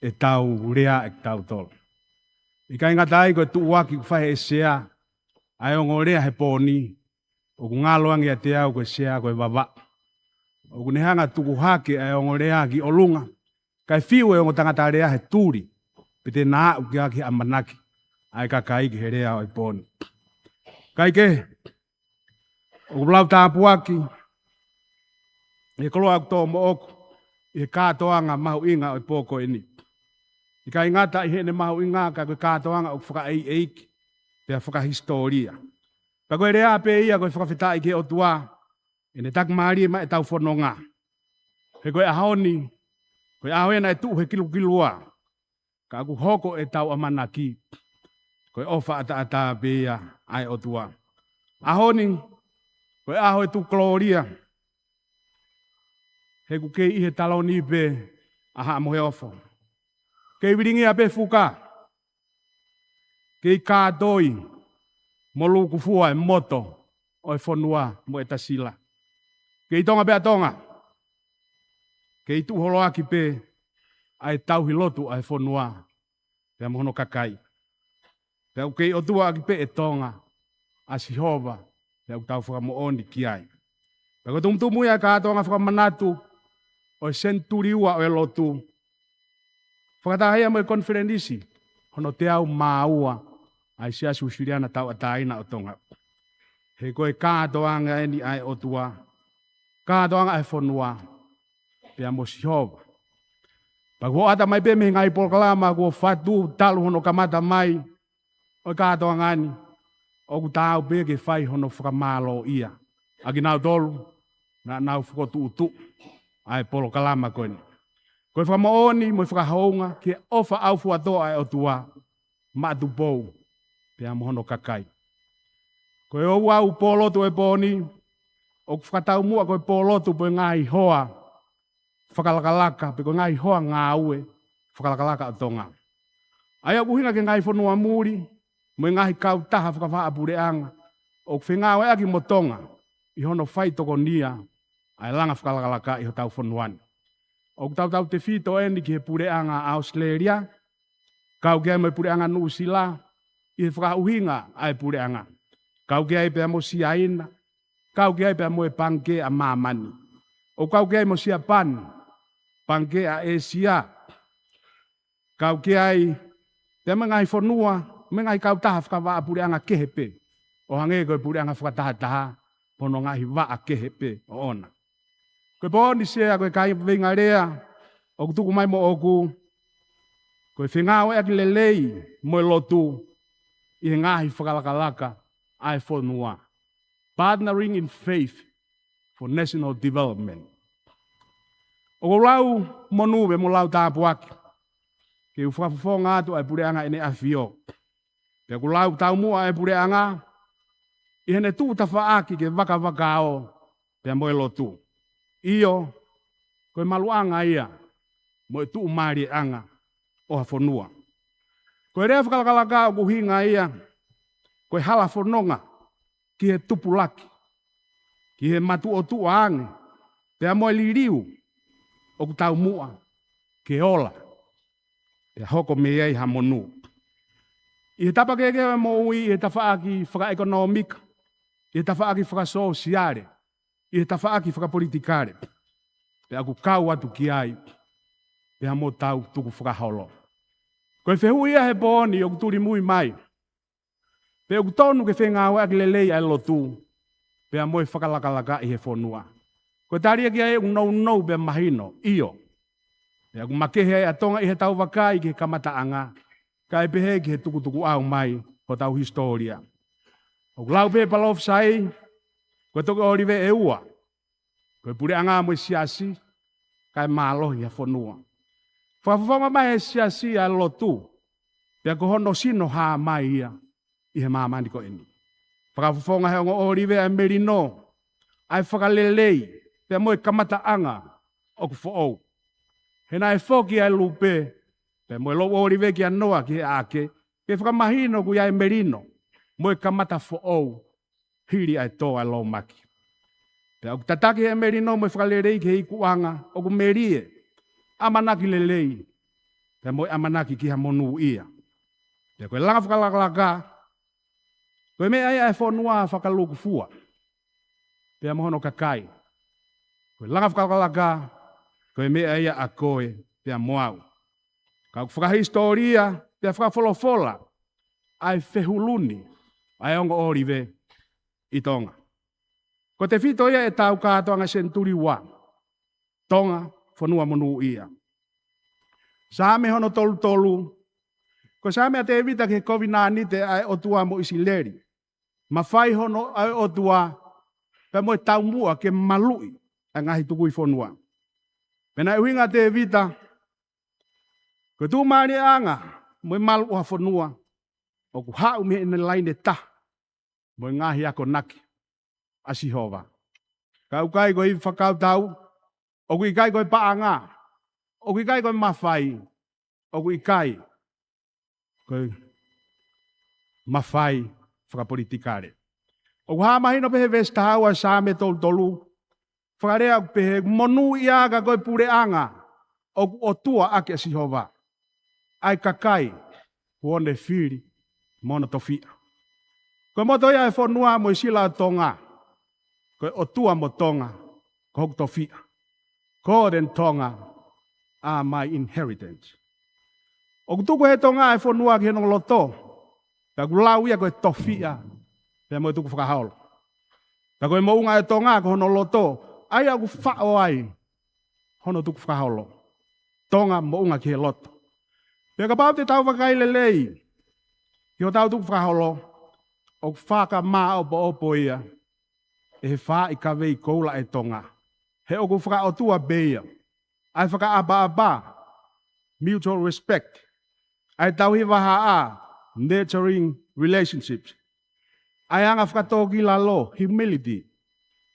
ʻetau lea ʻe kitautolu. ʻIkai ngata ai, ko e tuʻuaki ʻoku fai ʻe he Sea ʻa e ongo lea he pō ni, ʻoku ngalo ange ʻiate au ko e Sea ko e Vavaʻu. ʻOku ne hanga ʻo tuku hake ʻa e ongo lea ki ʻolunga, kae fiu e ongo tangata lea he tuli, pea te na aʻu ki he ʻamanaki ʻa e kakai ki he lea ʻo e pō ni. Kae kehe, ʻoku ou lau tāpuaki ʻi he koloa ʻoku tō moʻoku ʻi he kātoanga mahuʻinga ʻo e pō ko eni. ʻIkai ngata ʻi heʻene mahuʻinga, ka ko e kātoanga ʻoku fakaʻeiʻeiki pea fakahisitōlia. Pea ko e lea pē ia ko e fakafetaʻi ki he ʻOtua, ʻene takimālie mai ʻetau fononga. He ko e ʻaho ni, ko e ʻaho ē naʻe tuʻu he kilukilua, ka ʻoku hoko ʻetau ʻamanaki ko e ʻofa ʻataʻatā pē ia ʻa e ʻOtua. ʻAho ni, ko e ʻaho ʻe tuku kolōlia, he ʻoku kei ʻi he taloni pē ʻa Haʻa Moheofo. Kei vilingia pē fuka, kei kātoi mo lūkufua e moto ʻo e fonua mo e tasila. Kei Tonga pē ʻa Tonga, kei tuʻu holoaki pē ʻa e tauhi lotu ʻa e fonua pea mo hono kakai. Pea ʻoku kei ʻOtua ʻaki pē ʻe Tonga ʻa Sihova, pea ʻoku tau fakamoʻoni ki ai. Pea ko e tumutumu ia e kātoanga fakamanatu ʻo e senituli ua ʻo e lotu, fakataha ia mo e konifelenisi hono teau mā ua ʻa e Siasi Uēsiliana Tauʻatāina ʻo Tonga. He ko e kātoanga eni ʻa e ʻOtua, kātoanga ʻa e fonua, pea mo Sihova. Pea kuo ʻata mai pē mei he ngaahi polokalama kuo fatu talu hono kamata mai ʻo e kātoanga ni, ʻoku taau pē ke fai hono fakamālōʻia ʻa kinautolu naʻa nau fokotuʻutuʻu ʻa e polokalama ko eni. Ko e fakamoʻoni mo e fakahounga ki he ʻofa ʻaufuatō ʻa e ʻOtua maʻa Tupou pea mo hono kakai. Ko e ouau pōlotu ʻo e pō ni, ʻoku fakataumuʻa ko e pōlotu pe ko e ngaahi hoa fakalakalaka, pe ko e ngaahi hoa ngāue fakalakalaka ʻo Tonga. ʻA ia ʻoku ʻuhinga ki he ngaahi fonua muli mo e ngaahi kautaha fakafaʻapuleʻanga ʻoku fengāueʻaki mo Tonga ʻi hono fai tokonia ʻa e langa fakalakalaka ʻi hotau fonua ni. ʻOku tautautefito eni ki he puleʻanga ʻAositelēlia, kau ki ai mo e puleʻanga Nuʻusila ʻi he fakaʻuhinga ʻa e puleʻanga. Kau ki ai pea mo Siaina, kau ki ai pea mo e Pangikē ʻa Māmani. ʻOku kau ki ai mo Siapani, Pangikē ʻa ʻĒsia. Kau ki ai pea mo e ngaahi fonua, mo e ngaahi kautaha fakafaʻapuleʻanga kehe pē, ʻo hangē ko e puleʻanga fakatahataha, mo hono ngaahi vaʻa kehe pē ʻoʻona. Ko e pō ni Sea, ko e kaveinga lea ʻoku tuku mai moʻoku, ko e fengāueʻaki lelei mo e lotu ʻi he ngaahi fakalakalaka ʻa e fonua. Partnering in faith for national development. ʻOku ou lau monū pea mo lau tāpuaki ke u fakafofonga atu ʻa e puleʻanga ʻEne ʻAfio. Pea ʻoku lau taumuʻa ʻa e puleʻanga ʻi heʻene tuʻu tafaʻaki ki he vakavakao pea mo e lotu. ʻIo, ko e maluʻanga ia mo e tuʻumālieʻanga ʻo ha fonua. Ko e lea fakalakalaka ʻoku ʻuhinga ia ko e hala fononga ki he tupulaki, ki he matuʻotuʻa ange, pea mo e liliu ʻoku taumuʻa ke ola, pea hoko mei ai ha monū. ʻI he tapa kehekehe ʻo e moʻui, ʻi he tafaʻaki fakaʻekonōmika, ʻi he tafaʻaki fakasōsiale, ʻi he tafaʻaki fakapolitikale, pea ʻoku kau atu ki ai pea mo hotau tukufakaholo. Ko e fehuʻi ia he pō ni ʻoku tulimui mai: pe ʻoku tonu ke fengāueʻaki lelei ʻa e lotu pea mo e fakalakalaka ʻi he fonua? Ko e tali ia ki ai ʻoku nounou pea mahino, ʻio. Pea ʻoku makehe ai ʻa Tonga ʻi heʻetau vakai ki he kamataʻanga, kae pehē ki he tukutukuʻau mai hotau hisitōlia. ʻOku lau pē palōfisai, ko e toki ʻōlive ʻe ua, ko e puleʻanga mo e siasi, kae mālohi ha fonua. Fakafofonga mai he siasi ʻa e lotu, pea ko hono sino hā mai ia ʻi he māmani ko eni. Fakafofonga he ongo ʻōlive ʻa e melino, ʻa e fakalelei, pea mo e kamataʻanga ʻoku foʻou. He naʻe foki ʻa e lupe pea mo e lou ʻōlive kia Noa ki he ʻaʻake, ke fakamahino ʻoku ʻi ai e melino mo e kamata foʻou hili ʻa e tō ʻa e lōmaki. Pea ʻoku tataki he melino mo e fakalelei ki he ikuʻanga ʻoku melie, ʻamanaki lelei, pea mo e ʻamanaki ki ha monūʻia. Pea ko e langa fakalakalaka, ko e meʻa ia ʻa e fonua fakalūkufua pea mo hono kakai. Ko e langa fakalakalaka, ko e meʻa ia ʻa koe pea mo au. Ka ʻoku fakahisitōlia pea fakafolofola ʻa e fehulu ni ʻa e ongo ʻōlive ʻi Tonga. Ko e tefito ia ʻetau kātoanga senituli ua, Tonga, fonua monūʻia. Saame hono tolu tolu, ko e saame ʻa Tēvita ki he kovinānite ʻa e ʻOtua mo ʻIsileli. Mafai hono ʻa e ʻOtua pea mo e taumuʻa ke maluʻi ʻa e ngaahi tukui fonua. Pea naʻe ʻuhinga ʻa Tēvita, ko e tuʻumālieʻanga mo e malu ʻo ha fonua ʻoku haʻu mei heʻene laine taha mo e ngaahi akonaki ʻa Sihova. Ka ʻoku ʻikai ko e ivi fakakautau, ʻoku ʻikai ko e paʻanga, ʻoku ʻikai ko e mafai, ʻoku ʻikai ko e mafai fakapolitikale. ʻOku hā mahino pē he veesi taha ua ʻa e saame tolu tolu, fakalea ʻoku pehē, monūʻia ka ko e puleʻanga ʻoku ʻOtua ʻaki ʻa Sihova, ʻa e kakai kuo ne fili mo hono tofiʻa. Ko e moto ia ʻa e fonua mo e sila ʻo Tonga, ko e ʻOtua mo Tonga ko hoku tofiʻa. God and Tonga are my inheritance. ʻOku tuku he Tonga ʻa e fonua ki hono loto, pea ʻoku lau ia ko e tofiʻa pea mo e tukufakaholo. Pea ko e moʻunga ʻo Tonga ko hono loto, ʻa ia ʻoku faʻo ai hono tukufakaholo. Tonga moʻunga ki he loto. Pea kapau te tau vakai lelei ki hotau tukufakaholo, ʻoku fakamāʻopoʻopo ia ʻe he faaʻi kavei koula ʻa e Tonga. He ʻoku fakaʻotua pē ia ʻa e fakaʻapaʻapa, mutual respect, ʻa e tauhi vahaʻa, nurturing relationships, ʻa e anga fakatōkilalo, humility,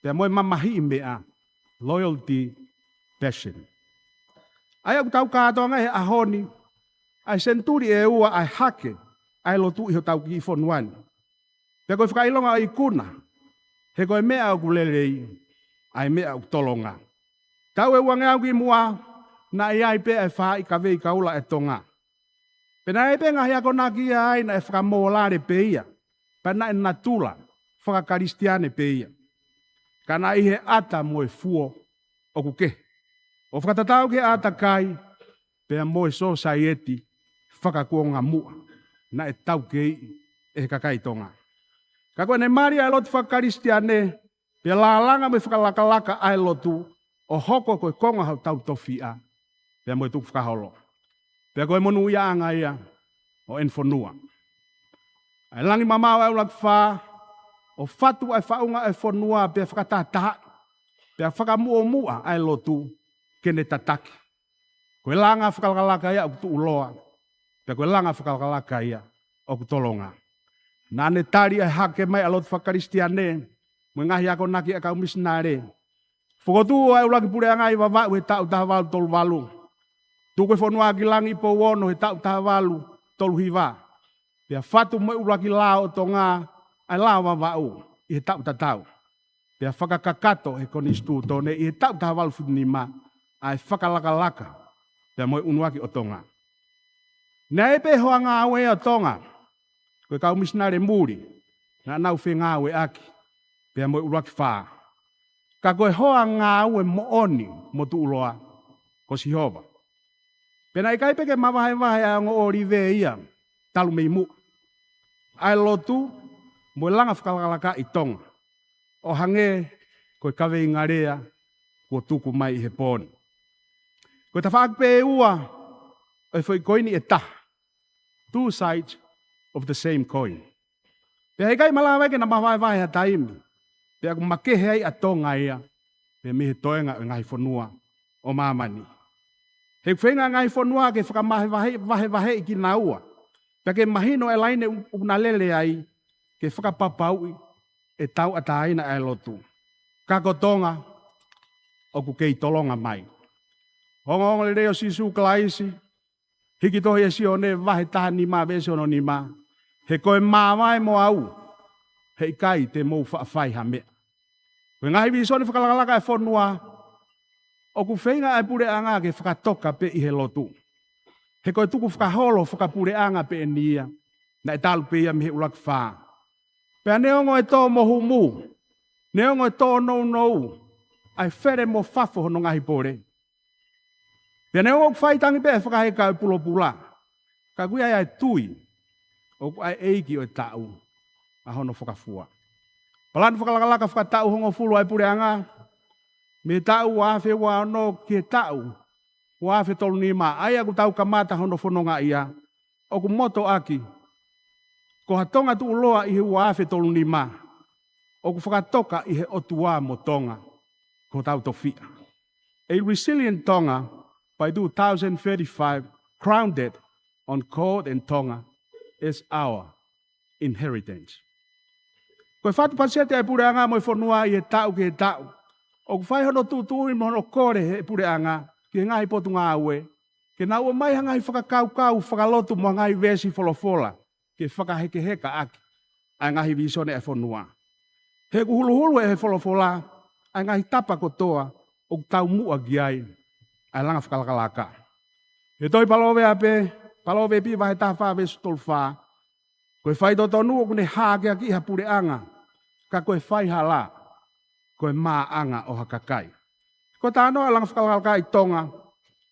pea mo e mamahiʻi meʻa, loyalty, passion. ʻA ia ʻoku tau kātoanga he ʻaho ni, ʻa e senituli ʻe ua ʻa e hake ʻa e lotu ʻi hotau kiʻi fonua ni. Pea ko e fakaʻilonga ʻo e ikuna, he ko e meʻa ʻoku lelei, ʻa e meʻa ʻoku tolonga. Taʻu ʻe uangeau ki muʻa, naʻe ʻi ai pē ʻa e faaʻi kavei koula ʻa e Tonga. Pea naʻe ʻi ai pē ngaahi akonaki ia ai naʻe fakamōlale pē ia, pea naʻe natula fakakalisitiane pē ia. Ka naʻe ʻi he ʻata mo e fuo ʻoku kehe, ʻo fakatatau ki he ʻātakai pea mo e sōsaieti fakakuonga muʻa naʻe taukeiʻi ʻe he kakai Tonga. Ka ko ʻene mali ʻa e lotu fakakalisitiane, pea lālanga mo e fakalakalaka ʻa e lotu ʻo hoko ko e konga hotau tofiʻa pea mo e tukufakaholo, pea ko e monūʻiaʻanga ia ʻo ʻene fonua. ʻA e langi mamaʻo ʻa e ʻUluaki Fā, ʻo fatu ʻa e faʻunga ʻo e fonua pea fakatahatahaʻi, pea fakamuʻomuʻa ʻa e lotu ke ne tataki. Ko e langa fakalakalaka ia ʻoku tuʻuloa, pea ko e langa fakalakalaka ia ʻoku tolonga. Naʻa ne tali ʻa e hake mai ʻa e lotu fakakalisitiane mo e ngaahi akonaki ʻa e kau misinale. Fokotuʻu ʻa e ʻUluaki Puleʻanga ʻi Vavaʻu he taʻu taha valu tolu valu. Tuku e Fonuaʻakilangi ʻi Pouono he taʻu taha valu tolu hiva. Pea fatu mo e ʻuluaki lao ʻo Tonga ʻa e lao Vavaʻu ʻi he taʻu tatau. Pea fakakakato he Konisitūtone ʻi he taʻu taha valu fitu nima ʻa e fakalakalaka pea mo e ʻunuaki ʻo Tonga. Naʻe ʻi ai pē hoa ngāue ʻo Tonga, ko e kau misinale muli naʻa nau fengāueʻaki pea mo e ʻuluaki fā. Ka ko e hoa ngāue moʻoni mo tuʻuloa ko Sihova. Pea naʻe ʻikai pē ke mavahevahe ʻa e ongo ʻōlive ia talu mei muʻa, ʻa e lotu mo e langa fakalakalaka ʻi Tonga, ʻo hangē ko e kaveinga lea kuo tuku mai ʻi he pō ni. Ko e tafaʻaki pē ʻe ua ʻo e foʻi koini ʻe taha. Two sides of the same coin. Pea heʻikai malava ke na mavahevahe ha taimi, pea ʻoku makehe ai ʻa Tonga ia pea mei he toenga ʻo e ngaahi fonua ʻo māmani. He ʻoku feinga e ngaahi fonua ke fakavahevahe, vahevaheʻi kinaua, pea ke mahino e laine ʻoku na lele ai, ke fakapapauʻi ʻe tauʻatāina ʻa e lotu. Ka ko Tonga ʻoku kei tolonga mai. Ongoongolelei ʻo Sīsū Kalaisi, hiki tohi ʻe Sione vahe taha nima veesi ono nima: He ko e māvae mo au, heʻikai te mou faʻa fai ha meʻa. Ko e ngaahi vīsone fakalakalaka ʻa e fonua, ʻoku feinga ʻa e puleʻanga ke fakatoka pē ʻi he lotu. He ko e tukufakaholo fakapuleʻanga pē eni ia naʻe talu pē ia mei he ʻuluaki fā. Pea neongo e tō mo humu, neongo e tō nounou, ʻa e fele mo fafo hono ngaahi pole. Pea neongo ʻoku faitangi pē ʻa e fakaheka ʻo e pulopula, ka ʻoku ʻi ai ʻa e tui ʻoku ʻa e ʻeiki ʻo e taʻu ʻa hono fakafua. Palani fakalakalaka fakataʻu hongofulu ʻa e puleʻanga, mei he taʻu ua afe ua ono ki he taʻu ua afe tolu nima, ʻa ia ʻoku tau kamata hono fononga ia, ʻoku moto ʻaki: Ko ha Tonga tuʻuloa ʻi he ua afe tolu nima, ʻoku fakatoka ʻi he ʻOtua mo Tonga ko hotau tofiʻa. A resilient Tonga by two thousand thirty-five, grounded on God and Tonga as our inheritance. Ko e fatu paseti ʻa e puleʻanga mo e fonua ʻi he taʻu ki he taʻu, ʻoku fai hono tuʻutuʻuni mo hono kole ʻe he puleʻanga ki he ngaahi potungāue ke nau ʻomai ha ngaahi fakakaukau fakalotu mo ha ngaahi veesi folofola ke fakahekeheka ʻaki ʻa e ngaahi vīsone ʻa e fonua. He ʻoku huluhulu ʻe he folofola ʻa e ngaahi tapa kotoa ʻoku taumuʻa ki ai ʻa e langa fakalakalaka. He tohi Palōveape, Palōvepi vahe taha fā veesi tolu fā: Ko e faitotonu ʻoku ne hākeakiʻi ha puleʻanga, ka ko e faihala ko e māʻanga ʻo ha kakai. Ko e talanoa ʻa e langa fakalakalaka ʻi Tonga,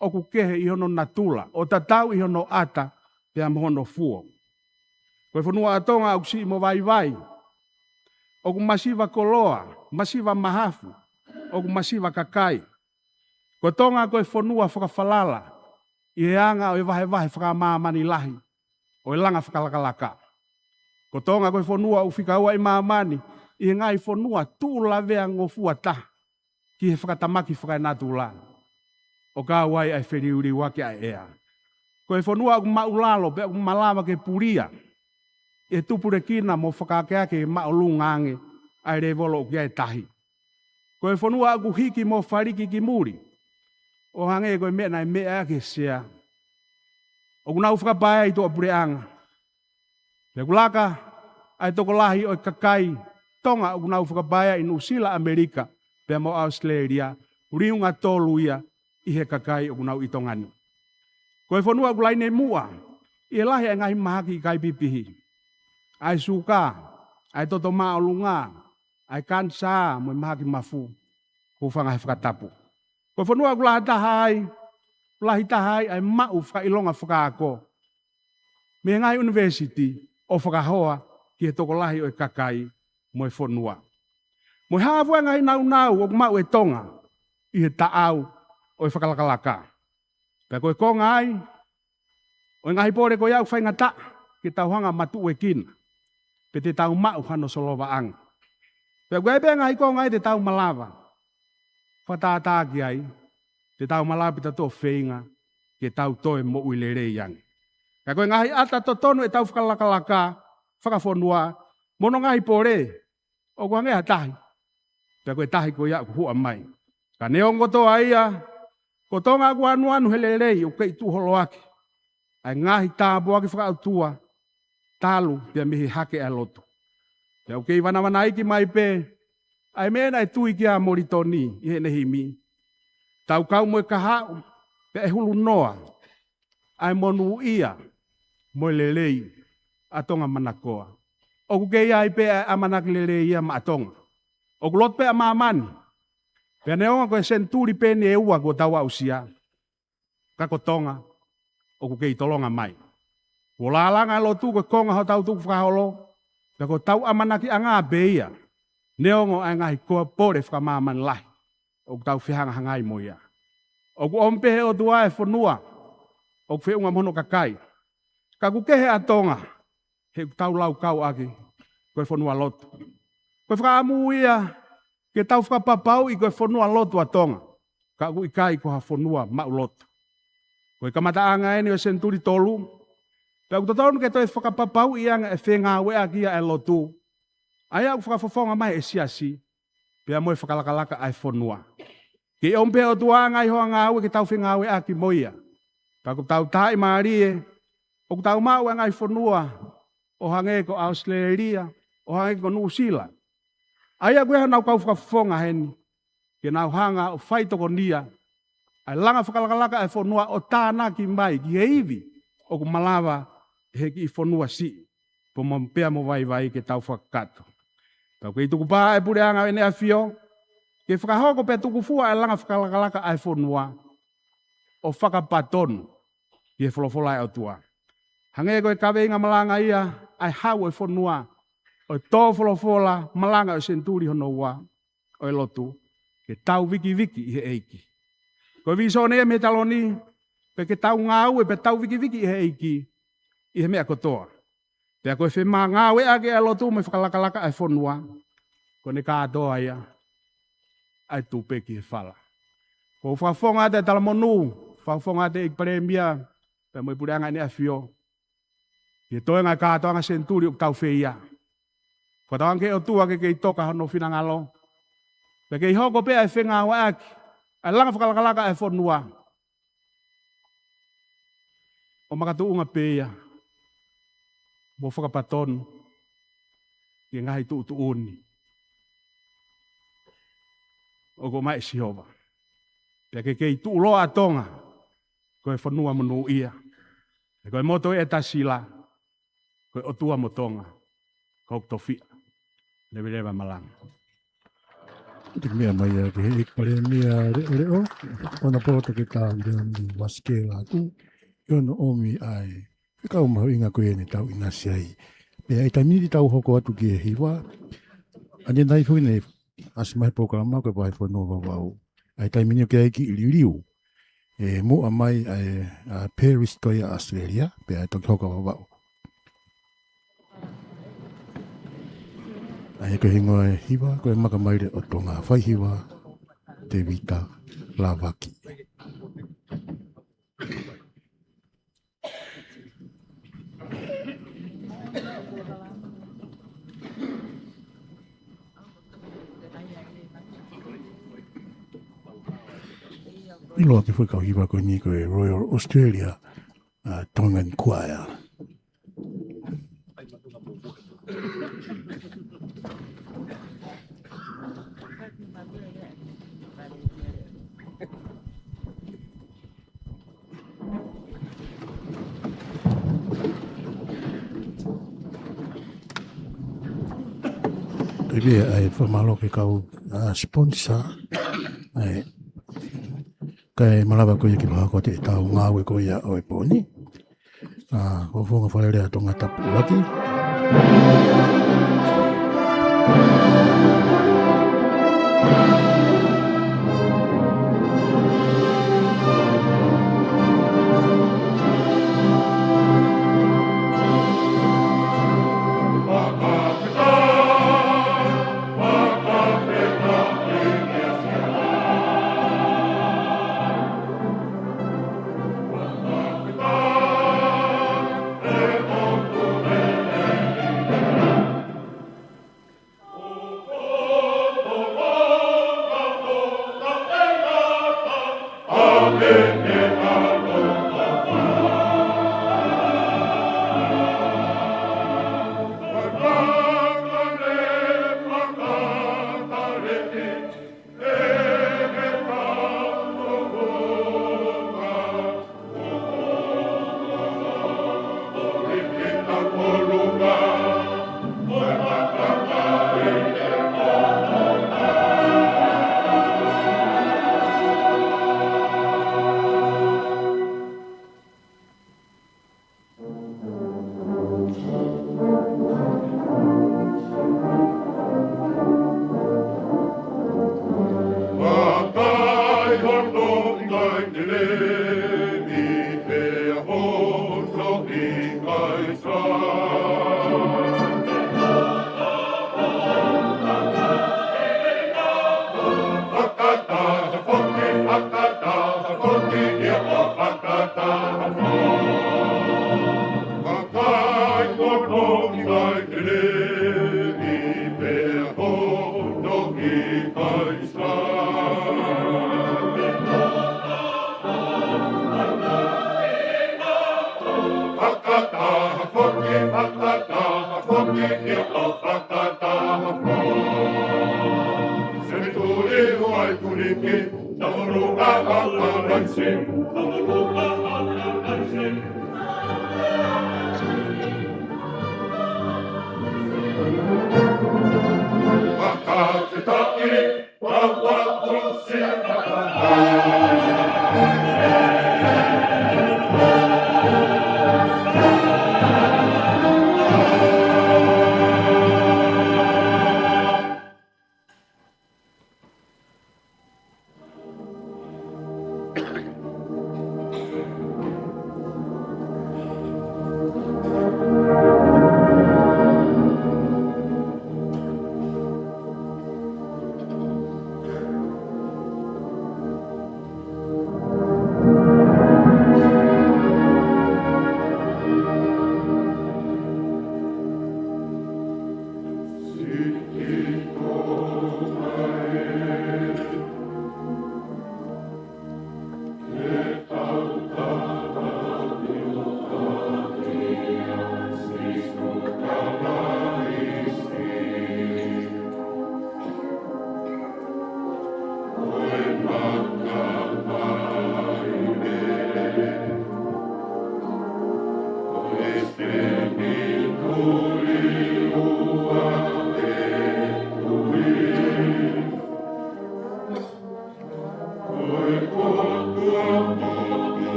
ʻoku kehe ʻi hono natula, ʻo tatau ʻi hono ʻata pea mo hono fuo. Ko e fonua ʻa Tonga ʻoku siʻi mo vaivai, ʻoku masiva koloa, masiva mahafu, ʻoku masiva kakai. Ko Tonga ko e fonua fakafalala ʻi he anga ʻo e vahevahe fakamāmani lahi ʻo e langa fakalakalaka. Ko Tonga ko e fonua ʻoku fika ua ʻi māmani ʻi he ngaahi fonua tuʻu lavea ngofua taha ki he fakatamaki fakaenatula, ʻo kau ai ʻa e feliuliuaki ʻa e ʻea. Ko e fonua ʻoku maʻulalo pea ʻoku malava ke pulia ʻe tupulekina mo fakaakeake māʻolunga ange ʻa e lēvolo ʻoku ʻi ai e tahi. Ko e fonua ʻoku hiki mo faliki ki muli, ʻo hangē ko e meʻa naʻe meʻa ʻaki ʻe he sea. ʻOku nau fakapaea ʻi tuʻapuleʻanga. Pea ʻoku laka ʻa e tokolahi ʻo e kakai Tonga ʻoku nau fakapaea ʻi Nuʻusila, ʻAmelika pea mo ʻAositelēlia, liunga tolu ia ʻi he kakai ʻoku nau ʻi Tonga ni. Ko e fonua ʻoku laine muʻa ʻi he lahi ʻa e ngaahi mahaki ʻikai pipihi, ʻa e suka, ʻa e toto māʻolunga, ʻa e kanisā mo e mahaki mafu, hūfanga he fakatapu. Ko e fonua ʻoku lahi taha ai, lahi taha ai ʻa e maʻu fakaʻilonga fakaako mei he ngaahi ʻunivēsiti ʻo fakahoa ki he tokolahi ʻo e kakai mo e fonua. Mo e hā fua e ngaahi nāunau ʻoku maʻu ʻe Tonga ʻi he taʻau ʻo e fakalakalaka. Pea ko e konga ai ʻo e ngaahi pole ko ia ʻoku faingataʻa ke tau hanga ʻo matuʻuekina, pe te tau maʻu hano solovaʻanga. Pea ʻoku ʻi ai pē ngaahi konga ia te tau malava fakatātā ki ai, te tau malava pē tautolu ʻo feinga ke tau toe moʻui lelei ange. Ka ko e ngaahi ʻata totonu ʻetau fakalakalaka fakafonua mo hono ngaahi pole, ʻoku hangē ha tahi, pea ko e tahi ko ia ʻoku huʻa mai. Ka neongo kotoa ia, Ko Tonga ʻoku anuanu he lelei ʻoku kei tuʻu holo ʻaki ʻa e ngaahi tāpuaki fakaʻotua talu pea mei he hake ʻa e lotu. Pea ʻoku kei vanavanaiki mai pē ʻa e meʻa naʻe tui ki ai ʻa Molitoni ʻi heʻene himi: Tau kau mo e kahaʻu, pea ʻe hulunoa ʻa e monūʻia mo e lelei ʻa Tonga manakoa. ʻOku kei ʻi ai pē ʻa e ʻamanaki lelei ia maʻa Tonga. ʻOku lotu pē ʻa māmani, pea neongo ko e senituli pē eni ʻe ua kuo tau aʻusia, ka ko Tonga ʻoku kei tolonga mai. Kuo lālanga e lotu ko e konga hotau tukufakaholo, pea ko hotau ʻamanakiʻanga pē ia, neongo ʻa e ngaahi koa pole fakamāmani lahi ʻoku tau fehangahangai mo ia. ʻOku ʻomi pē ʻe he ʻOtua e fonua ʻoku feʻunga mo hono kakai. Ka ʻoku kehe ʻa Tonga, he ʻoku tau laukau ʻaki ko e fonua lotu. Ko e fakaʻamu ia ke tau fakapapauʻi ko e fonua lotu ʻa Tonga, ka ʻoku ʻikai ko ha fonua maʻu lotu. Ko e kamataʻanga eni ʻo e senituli tolu, pea ʻoku totonu ke toe fakapapauʻi ange e fengāueʻaki ia ʻa e lotu, ʻa ia ʻoku fakafofonga mai ʻe he siasi, pea mo e fakalakalaka ʻa e fonua. Kei ʻomi pē ʻe he ʻOtua ʻa e ngaahi hoa ngāue ke tau fengāueʻaki mo ia. Ka ʻoku tau taaʻi mālie ʻoku tau maʻu ʻa e ngaahi fonua ʻo hangē ko ʻAositelēlia, ʻo hangē ko Nuʻusila, ʻa ia ʻoku ʻi ai honau kau fakafofonga heni, ke nau hanga ʻo faitokonia ʻa e langa fakalakalaka ʻa e fonua ʻo tānaki mai ki he ivi ʻoku malava ʻe he kiʻi fonua siʻi, pea mo, pea mo vaivai ke tau fakakakato. Tau kei tukupā ʻa e Puleʻanga ʻEne ʻAfio ke fakahoko pea tukufua ʻa e langa fakalakalaka ʻa e fonua ʻo fakapatonu ki he folofola ʻa e ʻOtua. Hangē ko e kaveinga malanga ia ʻa e Hau ʻo e Fonua, ʻo e tō folofola malanga ʻo e senituli hono ua ʻo e lotu, ke tau vikiviki ʻi he ʻEiki. Ko e vīsone ia mei he taloni, pea ke tau ngāue pea tau vikiviki ʻi he ʻEiki ʻi he meʻa kotoa. Pea ko e femāngāueʻaki ʻa e lotu mo e fakalakalaka ʻa e fonua, ko ʻene kātoa ia ʻa e tupe ki he fala. ʻOku ou fakafofonga atu e talamonū, fakafofonga atu e ʻEiki Palēmia, pea mo e Puleʻanga ʻEne ʻAfio, ki he toenga e kātoanga senituli ʻoku tau fie ia. Fakatauange ki he ʻOtua ke kei toka hono finangalo, pea kei hoko pē ʻa e fengāueʻaki ʻa e langa fakalakalaka ʻa e fonua ʻo makatuʻunga pē ia mo fakapatonu ki he ngaahi tuʻutuʻuni ʻoku ʻomai ʻe Sihova. Pea ke kei tuʻuloa ʻa Tonga ko e fonua monūʻia. He ko e moto ʻe tasi la, ko e ʻOtua mo Tonga, ko hoku tofiʻa. Leveleva malanga. Te meʻa mai ia ki he ʻEiki Palēmia Leʻoleʻo, ʻo na poto ke tā Leoni Vasikela atu, ʻi hono ʻomi ʻa e fekau mahuʻinga ko ia ne tau ʻinasi ai. Pea ʻi he taimi ni te tau hoko atu ki he hiva, ʻa ia naʻe ʻi ai foki ʻene ʻasi mai he polokalama ko e Vahefonua Vavau. ʻA ia ʻi he taimi ni ʻoku ʻi ai e kiʻi liliu, ʻe muʻa mai ʻa e, ʻa Perth ko ia ʻAositelēlia, pea ʻe toki hoko ʻa Vavau. ʻA ia ko e hingoa e hiva, ko e Makamaile ʻo Tonga, fai hiva Tevita Lavaki. ʻIloa pē foki e kau hiva ko eni ko e Royal Australia, uh, Tongan Choir. Pea ʻi ai e fakamālō ki he kau, uh, sponsor. ʻA ia, kae malava ko ia ke fakahoko atu e tau ngāue ko ia ʻo e pō ni. Uh, ko e Fofonga Fale Alea Tongatapu ʻUluaki. Fakataha foki, fakataha foki, ʻio fakataha foki. Semituli ʻo Aituliki, Taulua ʻa Kalaisi, Taulua ʻa Kalaisi. Fakafetaʻi, fakafetaʻi.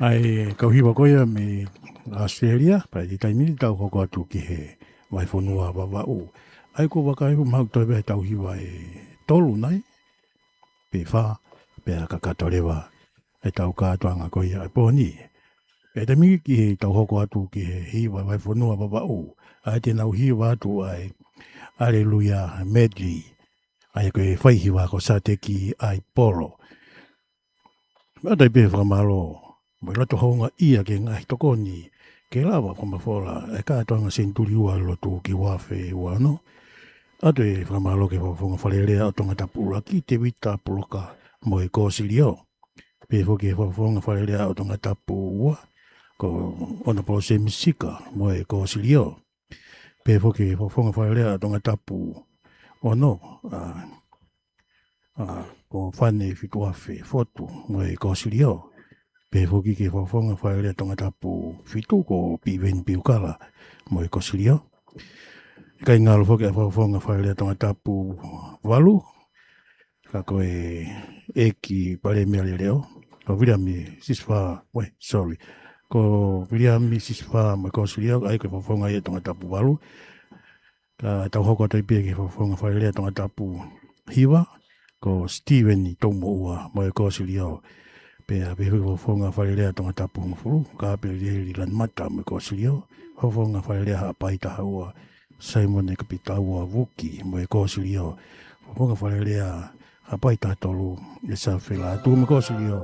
ʻA e kau hiva ko ia mei ʻAositelēlia, pea ʻi he taimi ni tau hoko atu ki he vahefonua Vavaʻu. ʻA ia ko e vakai fu mau toe pē he tau hiva ʻe tolu nai, pe fā, pea kakato leva ʻetau kātoanga ko ia ʻa e pō ni. ʻI he taimi ni ki he tau hoko atu ki he hiva vahefonua Vavaʻu, ʻa ia te nau hiva atu ʻa e Aleluia Medley. ʻA ia ko e fai hiva ko Sateki ʻAipolo. Meʻa tai pē fakamālō mo e loto houngaʻia ki he ngaahi tokoni ke lava fakamafola e kātoanga senituli ua lotu ki he ua afe ua ono. ʻOatu e fakamālō ki he Fakafofonga Fale Alea ʻo Tongatapu ʻUluaki, Tēvita Puloka mo e Kōsilio. Pehē foki ki he Fakafofonga Fale Alea ʻo Tongatapu ua, ko ʻOnapolo Sēmisi Sika mo e Kōsilio. Pehē foki ki he Fakafofonga Fale Alea ʻo Tongatapu ono, ʻa, ʻa, ko Fane Fituafe Fotu mo e Kōsilio. Pehē foki ki he Fakafofonga Fale Alea Tongatapu fitu ko Piveni Piukala mo e Kōsilio. ʻIkai ngalo foki ʻa e Fakafofonga Fale Alea Tongatapu valu, ka ko e ʻEiki Palēmia Leleʻo, ko Viliami Sisifā, we, sorry. Ko Viliami Sisifā mo e Kōsilio, ʻa ia ko e Fakafofonga ia ʻo Tongatapu valu. Ka tau hoko atu ai pē ki he Fakafofonga Fale Alea Tongatapu hiva, ko Steven Toumoʻua mo e Kōsilio. Pea pehē foki ki he Fakafofonga Fale Alea Tongatapu hongofulu, Kapelieli Lanumata mo e Kōsilio. Fakafofonga Fale Alea Haʻapai taha ua, Saimone Kapitaua Vuki mo e Kōsilio. Fakafofonga Fale Alea Haʻapai taha tolu, ʻEsafela Atu mo e Kōsilio.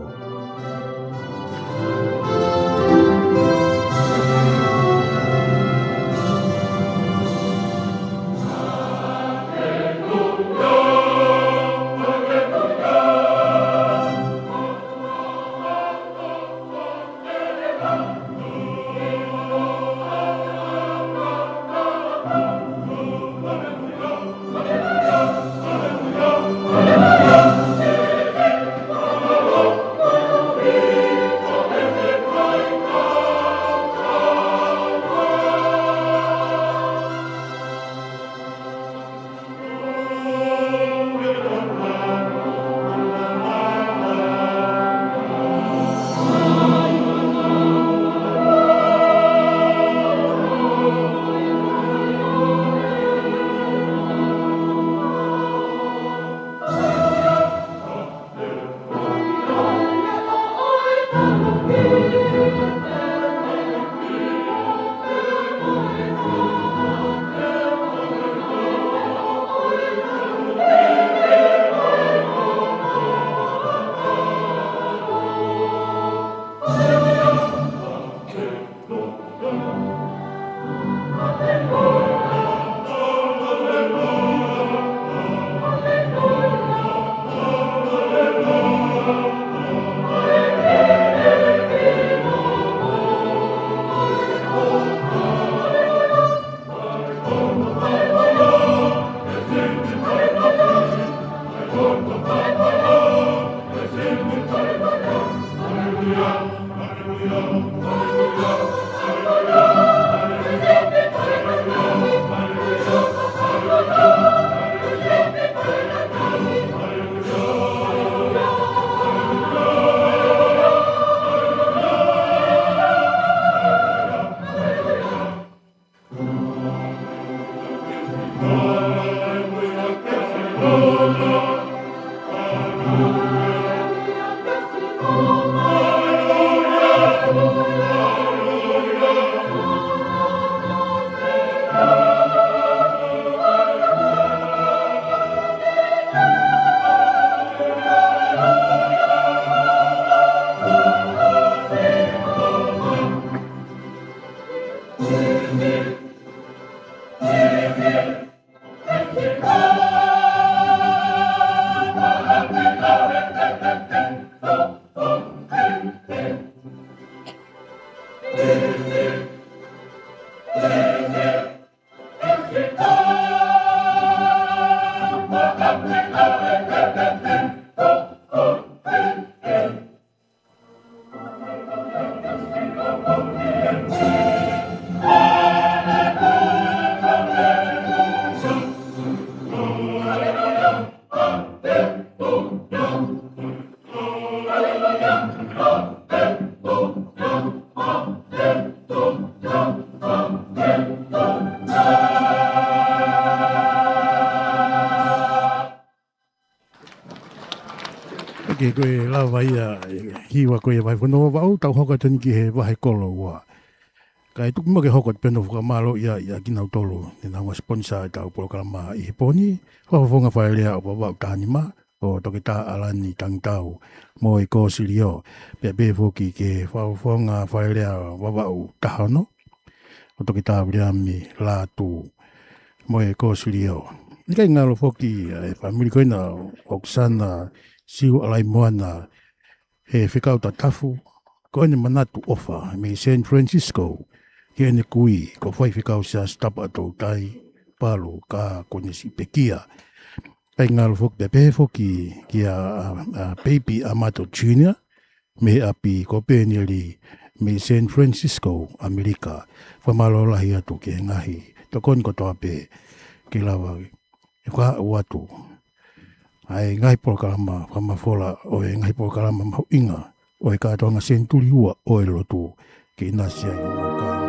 Ke ko e lava ia, ʻe, hiva ko ia vahefonua Vavaʻu, tau hoko atu eni ki he vahe kolo ua. Kae tuku muʻa ke hoko atu pē hono fakamālō ia, ʻia kinautolu naʻa nau sponsor ʻetau polokalama ʻi he pō ni, Fakafofonga Fale Alea ʻo Vavaʻu taha nima, ʻo Toketā ʻAlani Tangitau mo e Kōsilio, pea pehē foki ki he Fakafofonga Fale Alea Vavaʻu taha ono, ʻo Toketā Viliami Lātū mo e Kōsilio. ʻIkai ngalo foki ʻa e fāmili ko ena ʻo Oksana Siuʻalaimoana, he fekau tatafu, ko ʻene manatu ʻofa mei San Francisco ki heʻene kui, ko Faifekau Siaosi Tapa Toutai Palu, ka ko ʻene siʻi pekia. ʻIkai ngalo foki, pea pehē foki kia, ʻa, ʻa Peipi ʻAmato Junior, mei he ʻapi ko Pēneli mei San Francisco, ʻAmelika. Fakamālō lahi atu ki he ngaahi tokoni kotoa pē ke lava ʻe fakaʻau atu ʻa e ngaahi polokalama fakamafola ʻo e ngaahi polokalama mahuʻinga ʻo e kātoanga senituli ua ʻo e lotu ke ʻinasi ai ʻi he moka ni.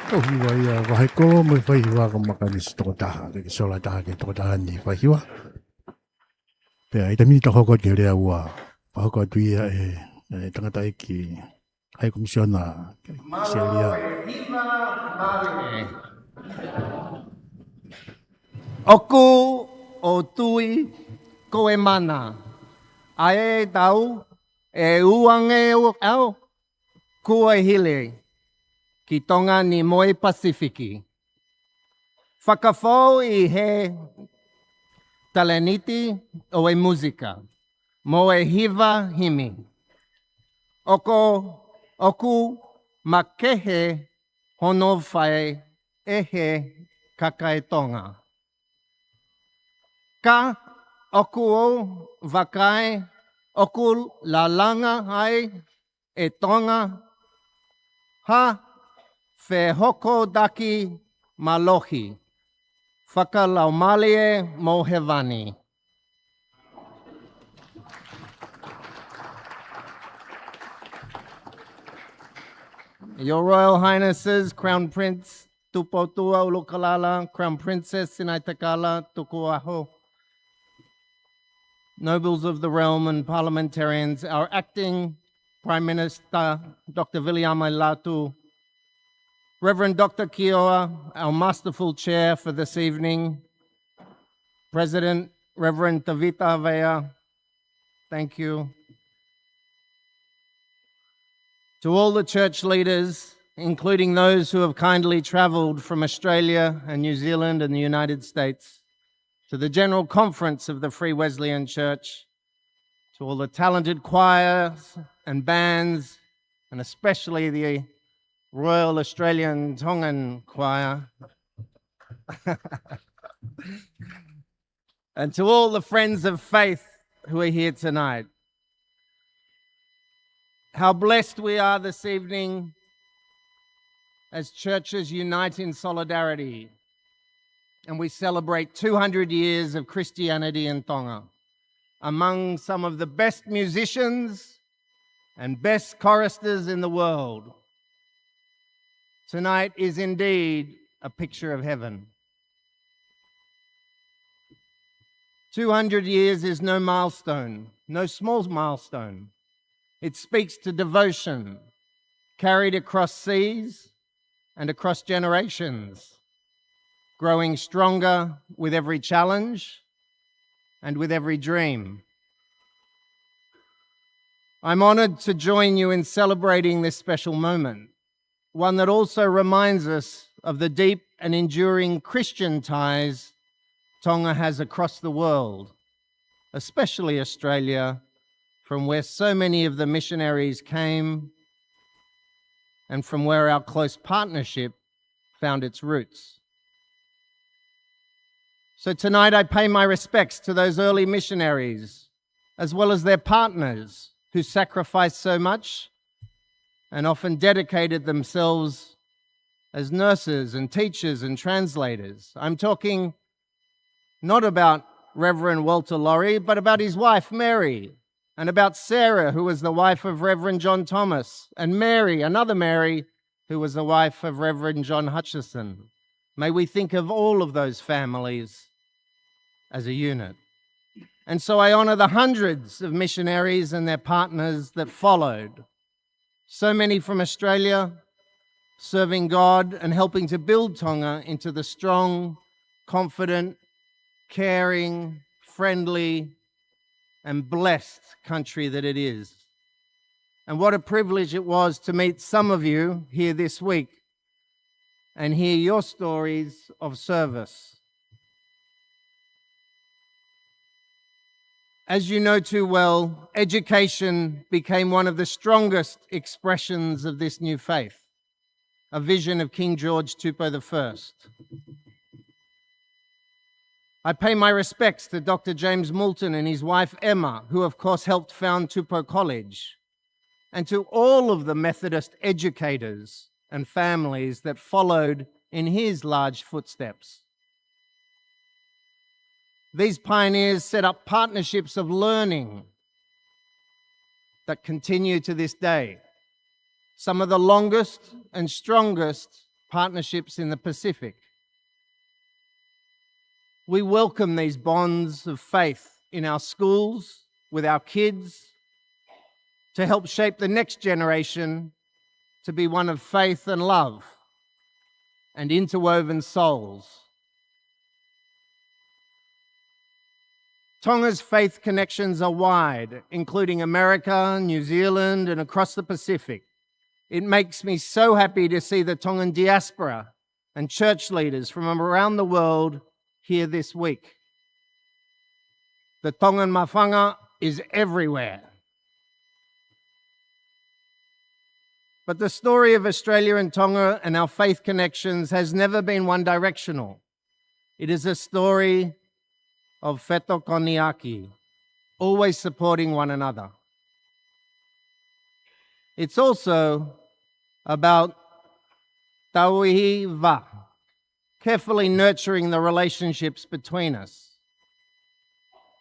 Tau hiva ia vahe kolo mo e fai hiva ko Makanisi tokotaha, ke ke sola taha ke tokotaha ni fai hiva. Pea ʻi he taimi ni tau hoko atu ki he lea ua, fakahoko atu ia ʻe, ʻe tangataʻeiki High Commissioner Selia. ʻOku ou tui ko e mana ʻa e tau ʻe ua ngeau kuo hili ki Tonga ni mo e Pasifiki. Fakafou ʻi he talēniti ʻo e musika mo e hiva himi. ʻOku, ʻoku makehe hono fai ʻe he kakai Tonga. Ka ʻoku ou vakai ʻoku lalanga ai ʻe Tonga ha fehokotaki mālohi fakalaumālie mo hēvani. Your Royal Highnesses, Crown Prince Tupoutoʻa ʻUlukalala, Crown Princess Sinaitakala Tukuʻaho, nobles of the realm and parliamentarians, our acting Prime Minister, Doctor Viliame Latu, Reverend Doctor Kioa, our masterful chair for this evening, President Reverend Tavita Avea, thank you. To all the church leaders, including those who have kindly travelled from Australia and New Zealand and the United States, to the General Conference of the Free Wesleyan Church, to all the talented choirs and bands, and especially the Royal Australian Tongan Choir, and to all the friends of faith who are here tonight. How blessed we are this evening as churches unite in solidarity and we celebrate two hundred years of Christianity in Tonga, among some of the best musicians and best choristers in the world. Tonight is indeed a picture of heaven. Two hundred years is no milestone, no small milestone. It speaks to devotion carried across seas and across generations, growing stronger with every challenge and with every dream. I'm honoured to join you in celebrating this special moment, one that also reminds us of the deep and enduring Christian ties Tonga has across the world, especially Australia, from where so many of the missionaries came and from where our close partnership found its roots. So tonight I pay my respects to those early missionaries, as well as their partners who sacrificed so much and often dedicated themselves as nurses and teachers and translators. I'm talking not about Reverend Walter Lawrie, but about his wife Mary, and about Sarah, who was the wife of Reverend John Thomas, and Mary, another Mary, who was the wife of Reverend John Hutchison. May we think of all of those families as a unit. And so I honour the hundreds of missionaries and their partners that followed, so many from Australia, serving God and helping to build Tonga into the strong, confident, caring, friendly, and blessed country that it is. And what a privilege it was to meet some of you here this week and hear your stories of service. As you know too well, education became one of the strongest expressions of this new faith, a vision of King George Tupou the First. I pay my respects to Doctor James Moulton and his wife Emma, who of course helped found Tupou College, and to all of the Methodist educators and families that followed in his large footsteps. These pioneers set up partnerships of learning that continue to this day, some of the longest and strongest partnerships in the Pacific. We welcome these bonds of faith in our schools, with our kids, to help shape the next generation to be one of faith and love and interwoven souls. Tonga's faith connections are wide, including America, New Zealand, and across the Pacific. It makes me so happy to see the Tongan diaspora and church leaders from around the world here this week. The Tongan Mafanga is everywhere. But the story of Australia and Tonga and our faith connections has never been one-directional. It is a story of fetokoniʻaki, always supporting one another. It's also about tauhi vā, carefully nurturing the relationships between us.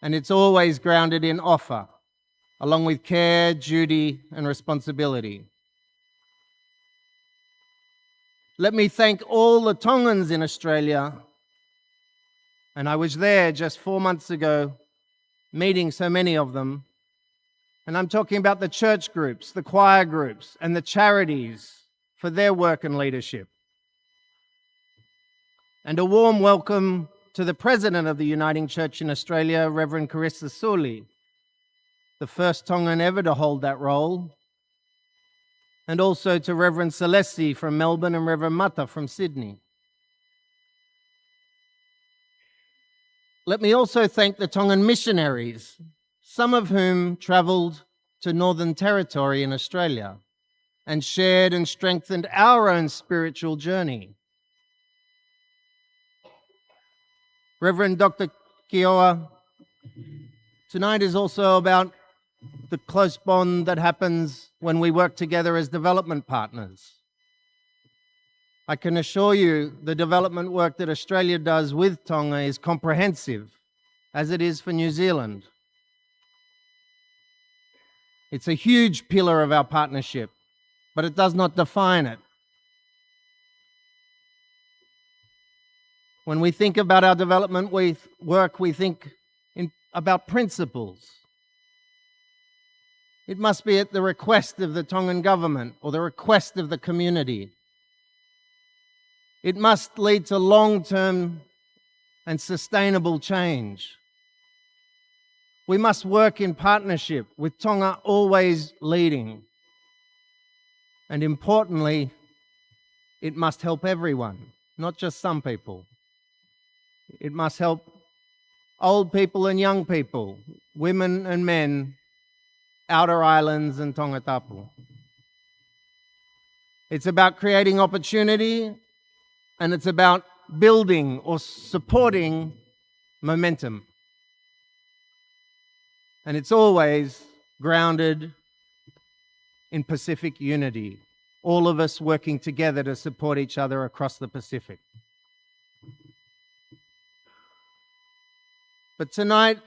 And it's always grounded in ʻofa, along with care, duty, and responsibility. Let me thank all the Tongans in Australia, and I was there just four months ago, meeting so many of them. And I'm talking about the church groups, the choir groups, and the charities for their work and leadership. And a warm welcome to the President of the Uniting Church in Australia, Reverend Karisa Suli, the first Tongan ever to hold that role, and also to Reverend Salesi from Melbourne and Reverend Mata from Sydney. Let me also thank the Tongan missionaries, some of whom travelled to Northern Territory in Australia and shared and strengthened our own spiritual journey. Reverend Doctor Kioa, tonight is also about the close bond that happens when we work together as development partners. I can assure you the development work that Australia does with Tonga is comprehensive, as it is for New Zealand. It's a huge pillar of our partnership, but it does not define it. When we think about our development we, work, we think in, about principles. It must be at the request of the Tongan government or the request of the community. It must lead to long-term and sustainable change. We must work in partnership with Tonga always leading. And importantly, it must help everyone, not just some people. It must help old people and young people, women and men, outer islands and Tongatapu. It's about creating opportunity, and it's about building or supporting momentum. And it's always grounded in Pacific unity, all of us working together to support each other across the Pacific. But tonight,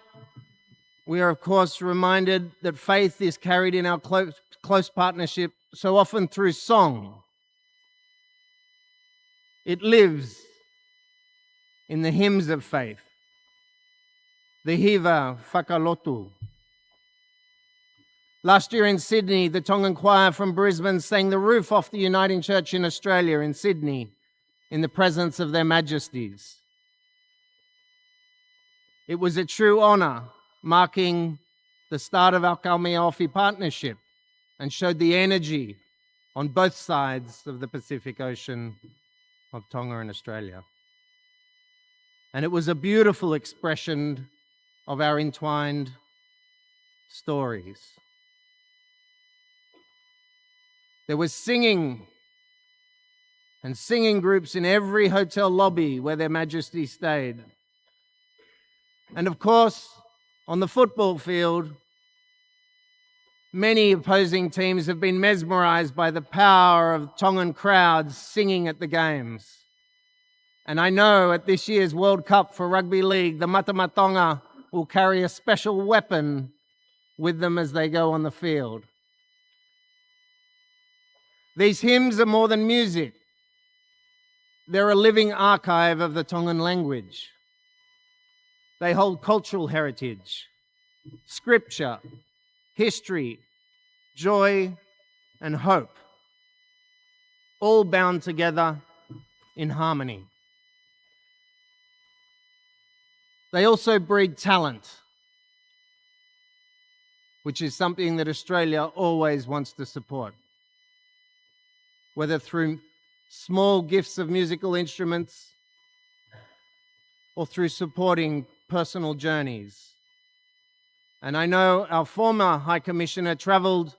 we are, of course, reminded that faith is carried in our close, close partnership so often through song. It lives in the hymns of faith, the hiva fakalotu. Last year in Sydney, the Tongan Choir from Brisbane sang the roof off the Uniting Church in Australia in Sydney in the presence of Their Majesties. It was a true honour, marking the start of our Kaumeaofi partnership, and showed the energy on both sides of the Pacific Ocean of Tonga and Australia. And it was a beautiful expression of our entwined stories. There was singing and singing groups in every hotel lobby where Their Majesty stayed. And of course, on the football field, many opposing teams have been mesmerised by the power of Tongan crowds singing at the games. And I know at this year's World Cup for rugby league, the Mata Matonga will carry a special weapon with them as they go on the field. These hymns are more than music. They're a living archive of the Tongan language. They hold cultural heritage, scripture, history, joy, and hope, all bound together in harmony. They also breed talent, which is something that Australia always wants to support, whether through small gifts of musical instruments or through supporting personal journeys. And I know our former High Commissioner travelled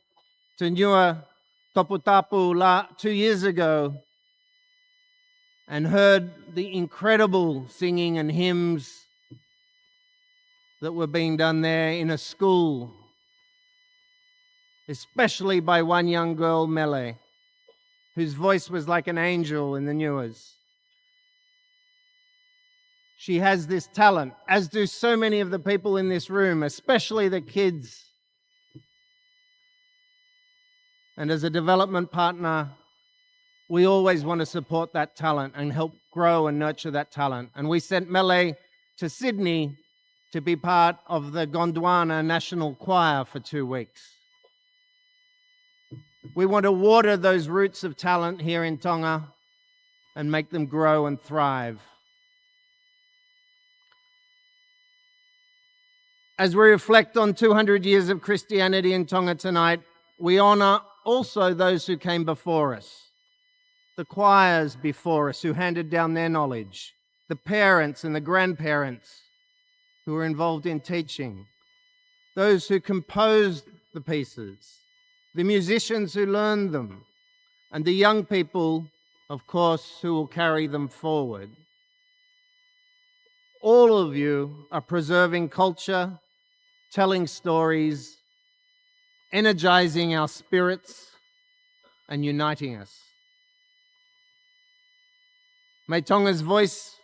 to Niua Toputapu la-, two years ago and heard the incredible singing and hymns that were being done there in a school, especially by one young girl, Mele, whose voice was like an angel in the Niuas. She has this talent, as do so many of the people in this room, especially the kids. And as a development partner, we always want to support that talent and help grow and nurture that talent. And we sent Mele to Sydney to be part of the Gondwana National Choir for two weeks. We want to water those roots of talent here in Tonga and make them grow and thrive. As we reflect on two hundred years of Christianity in Tonga tonight, we honour also those who came before us, the choirs before us who handed down their knowledge, the parents and the grandparents who were involved in teaching, those who composed the pieces, the musicians who learned them, and the young people, of course, who will carry them forward. All of you are preserving culture, telling stories, energizing our spirits, and uniting us. May Tonga's voice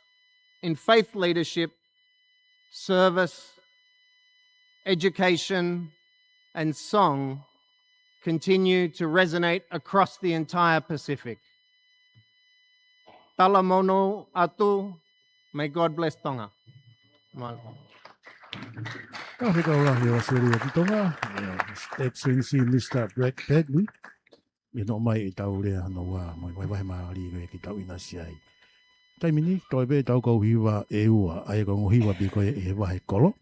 in faith leadership, service, education, and song continue to resonate across the entire Pacific. Talamonū atu, may God bless Tonga. Mālō. Ka fika ora he Australia ki Tonga, His Excellency Mister Brad Padley. ʻI hono ʻomai ʻetau lea hono ua, mo e vahevahe mālie ko ē ke tau ʻinasi ai. Taimi ni, toe pē ʻetau kau hiva ʻe ua, ʻa ia ko e ongo hiva pē ko ē ʻi he vahe kolo.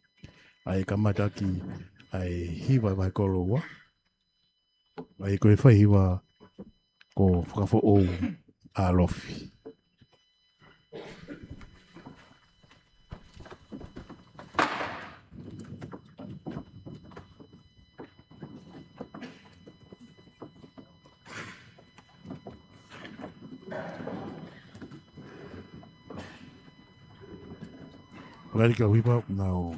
ʻA ia kamata ʻaki ʻa e hiva vahe kolo ua. ʻA ia ko e fai hiva ko Fakafoʻou ʻa Lofi. Ngali ka hiva nau.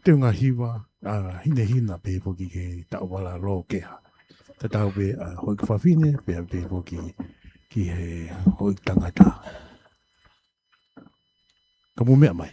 Te u ngaahi hiva, ʻa, hinehina pē foki ki he taʻovala lōkeha. Tatau pē, ʻa, houʻeiki fafine, pea pē foki ki he houʻeiki tangata. Ka mou meʻa mai.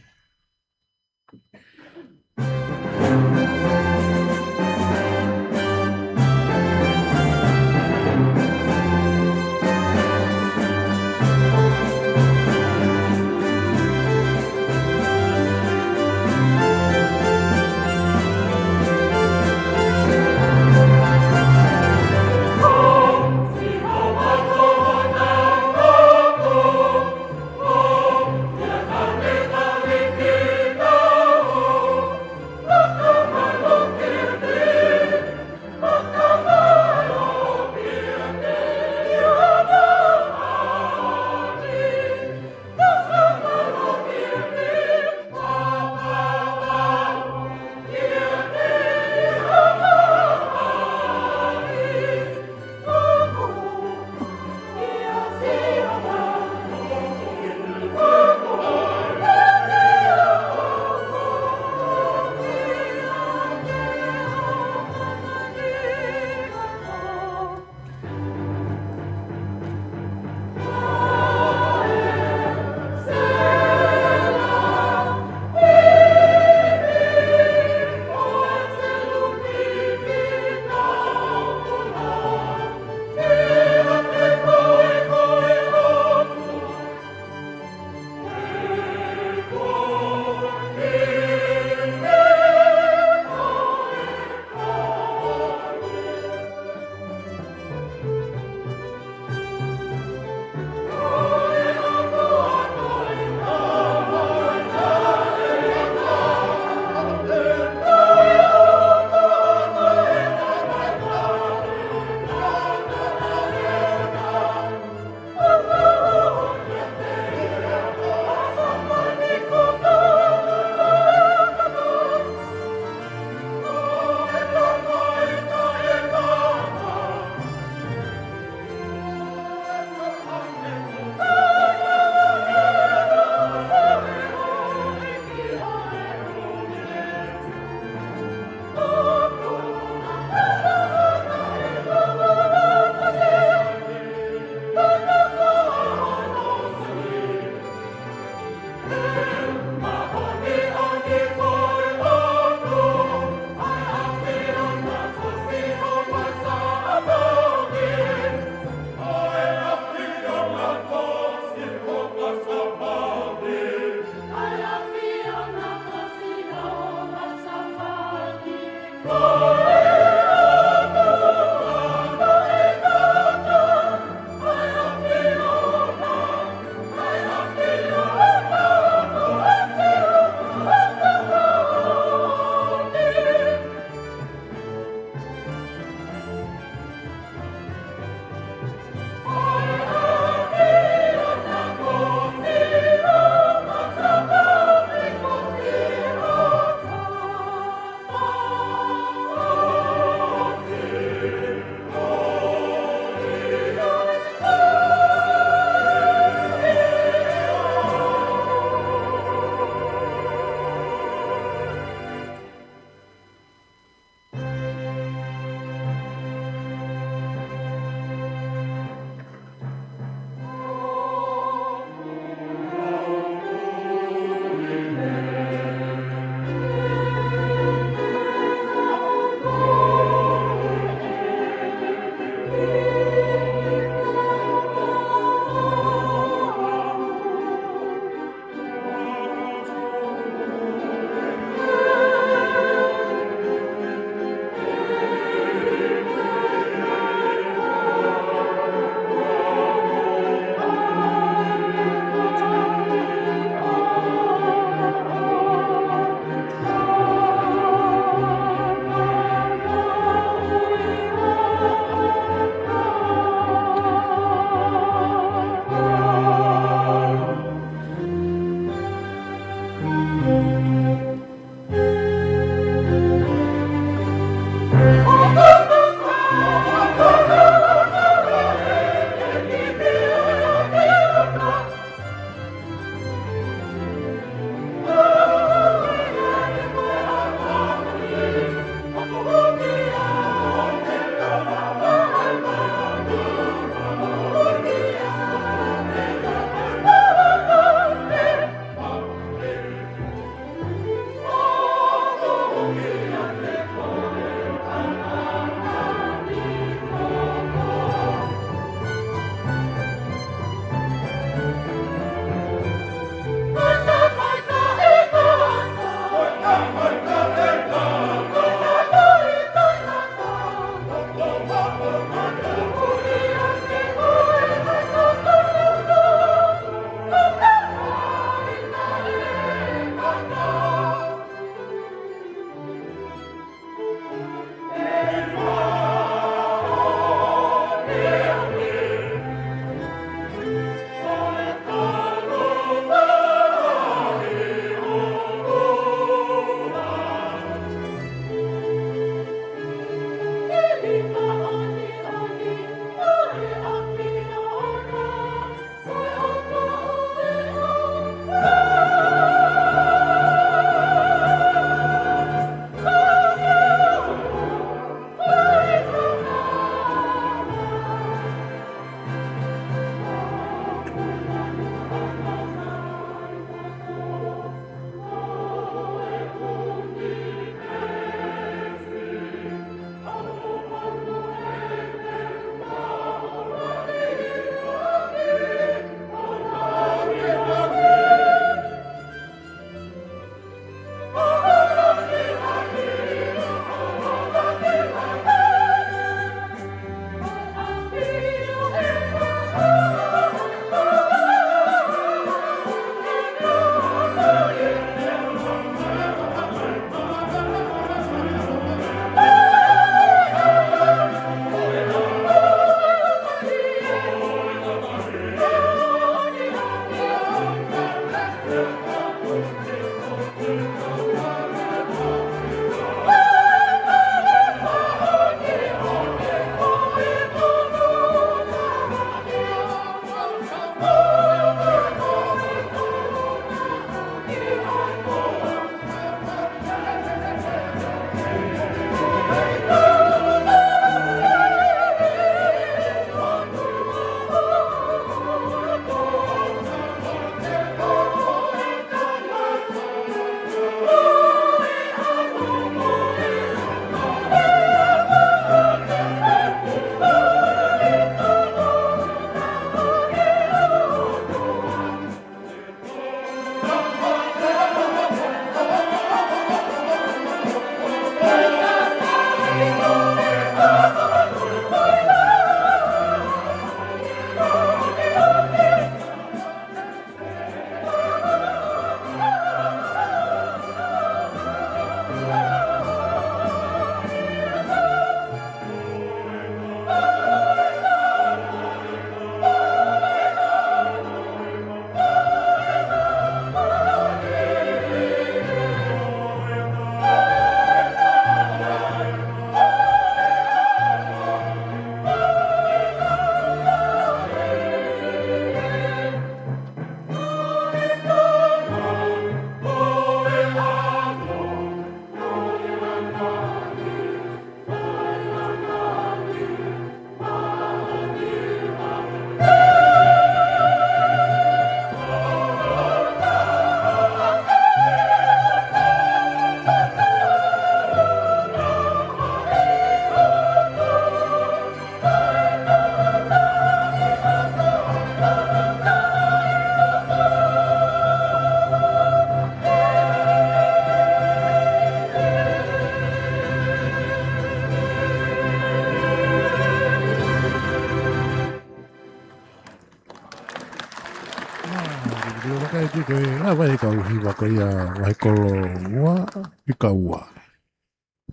Ko e lava e kau hiva ko ia vahe kolo ua, fika ua.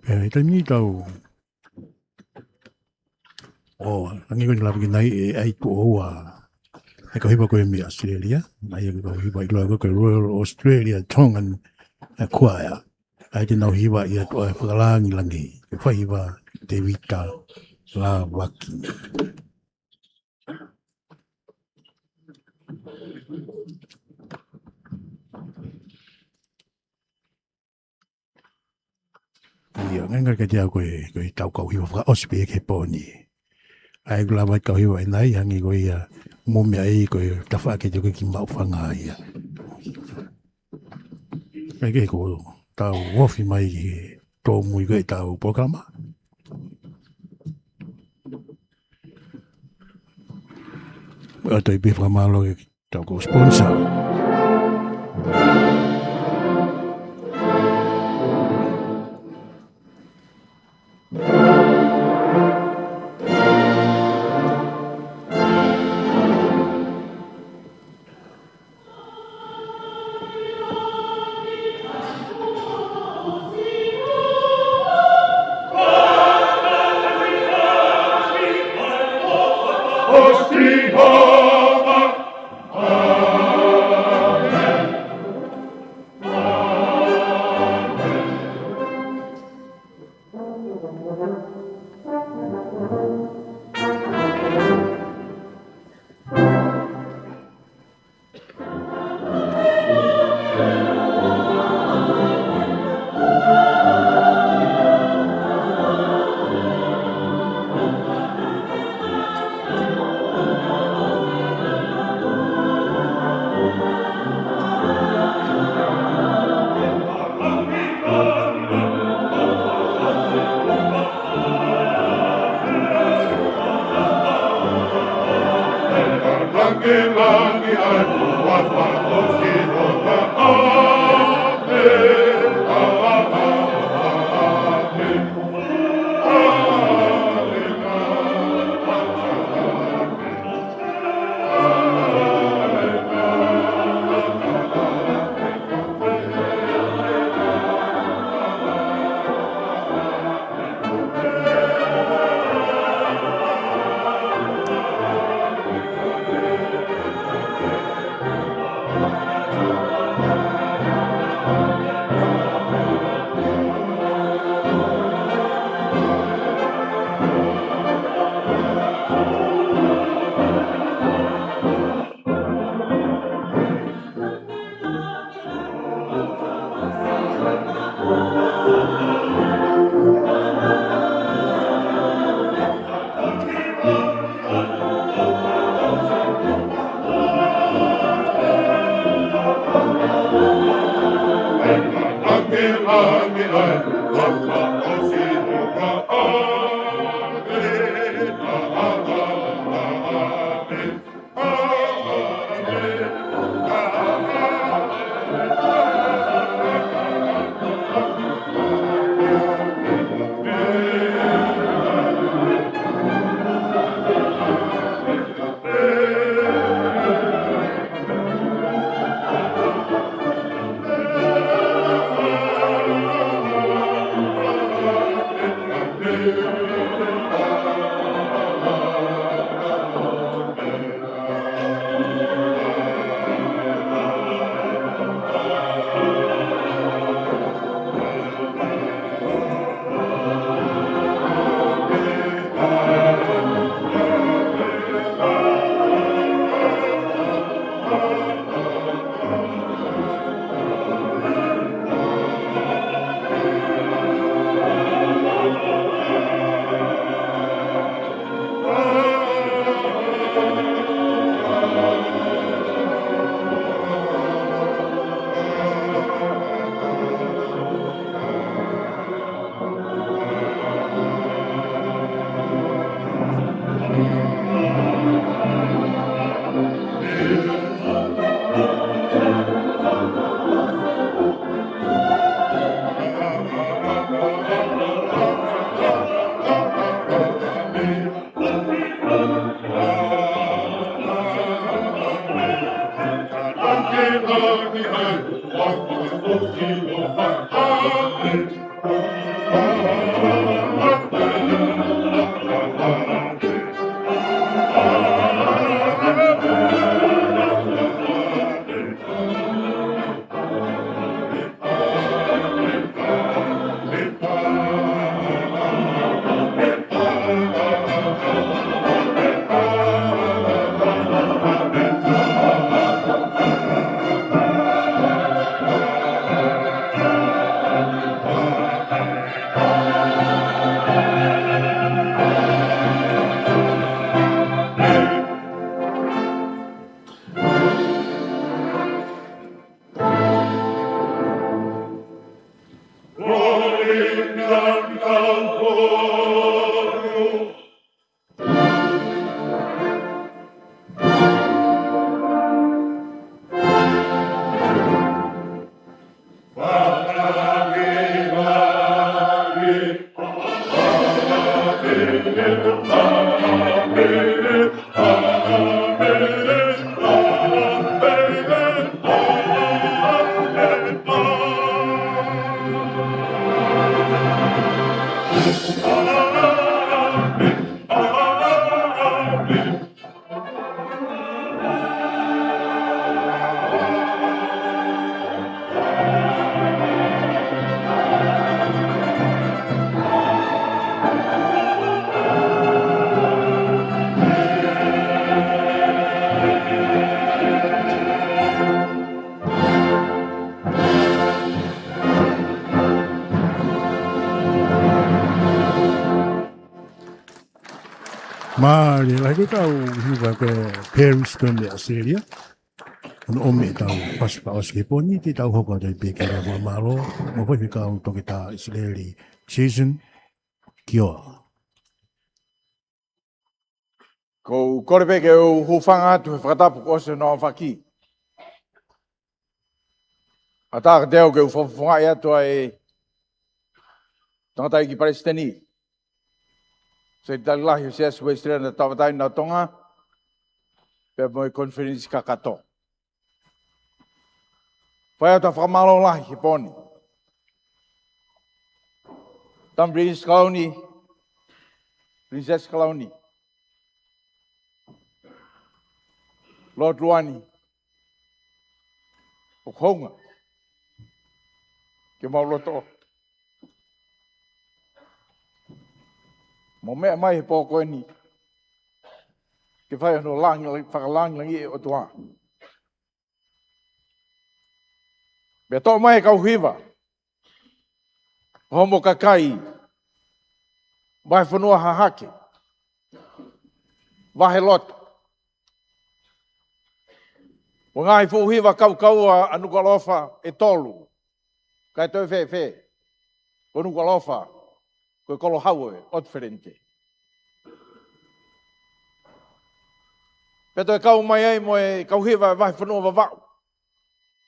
Pea ʻi he taimi ni tau, ʻo hangē ko eni lava ki ai ʻe ʻai tuʻo ua e kau hiva ko ē mei ʻAositelēlia, ʻa ia ko e kau hiva ʻiloa ko e Royal Australian Tongan Choir. ʻA ia te nau hiva ʻi he toʻa e fakalāngilangi, ko e faihiva Tēvita Lāvaki. ʻIo, ngaahi ngaahi kiate au ko e, ko e tau kau hiva fakaʻosi pē ki he pō ni. ʻA ia ko e lava e kau hiva ʻanenai, hangē ko ia mo meʻa ʻi ko e tafaʻaki ʻe toki kiʻi maʻu fanga ia. Kae kehe ko ʻetau ofi mai ki he tōmui ko ē ʻetau polokalama. ʻOatu ai pē fakamālō ki heʻetau kau sponsor. Mālie lahi, ko e kau hiva ko e Paris ko eni ʻAositelēlia. Hono ʻomi ʻetau pasipasi ki he pō ni, te tau hoko atu ai pē ki he fakamālō. Mo e faifekau Toketā ʻIsileli Season Kioa. Ko u kole pē ke u hūfanga atu he fakatapu kuo ʻosi hono aofaki. ʻAtā kiate au ke u fakafofongaʻi atu ʻa e tangataʻeiki palesiteni, Sekelitali Lahi ʻo e Siasi Uēsiliana Tauʻatāina ʻo Tonga, pea mo e konifelenisi kakato. Fai atu ʻa e fakamālō lahi he pō ni. Tama Pilinisesi Kalauni, Pilinisesi Kalauni, Lord Luani, ʻoku hounga ke mau loto mo meʻa mai he pō ko eni ke fai hono langi, fakalāngilangiʻi ʻe he ʻOtua. Pea toʻo mai e kau hiva ʻo hoʻomo kakai Vahefonua Hahake, Vahelotu, mo e ngaahi fuʻu hiva kaukaua ʻa Nukuʻalofa ʻe tolu, Kae Toe Fēfē, ko Nukuʻalofa, ko e Kolohaue, ʻOtu Felente. Pea toe kau mai ai mo e kau hiva ʻa e Vahefonua Vavaʻu,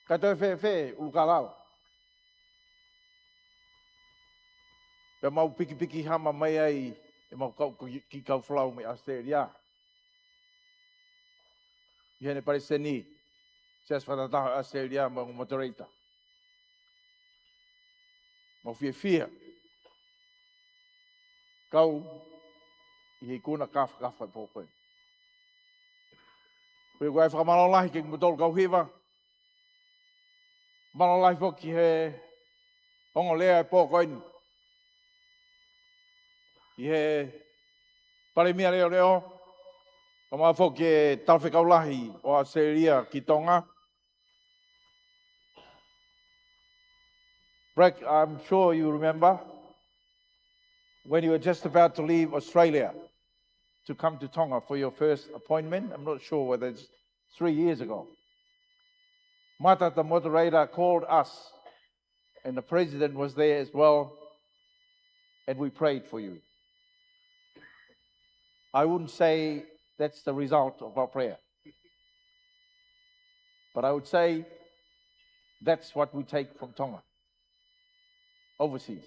Kae Toe Fēfē, ʻUlukālala. Pea mau pikipiki hama mai ai ʻemau kau, kiʻi kau folau mei ʻAositelēlia, ʻi heʻene palesiteni, Siasi Fakatahataha ʻAositelēlia mo e moderator. Mau fiefia kau ʻi he ikuna kāfakafa ʻo e pō ko eni. Pea ko e fakamālō lahi kiate kimoutolu kau hiva. Mālō lahi foki he ongo lea ʻo e pō ko eni ʻi he Palēmia Leʻoleʻo, kae ʻumaʻā foki e Talafekau Lahi ʻo ʻAositelēlia ki Tonga. Bragg, I'm sure you remember when you were just about to leave Australia to come to Tonga for your first appointment. I'm not sure whether it's three years ago. Mata, the moderator, called us, and the president was there as well, and we prayed for you. I wouldn't say that's the result of our prayer, but I would say that's what we take from Tonga overseas.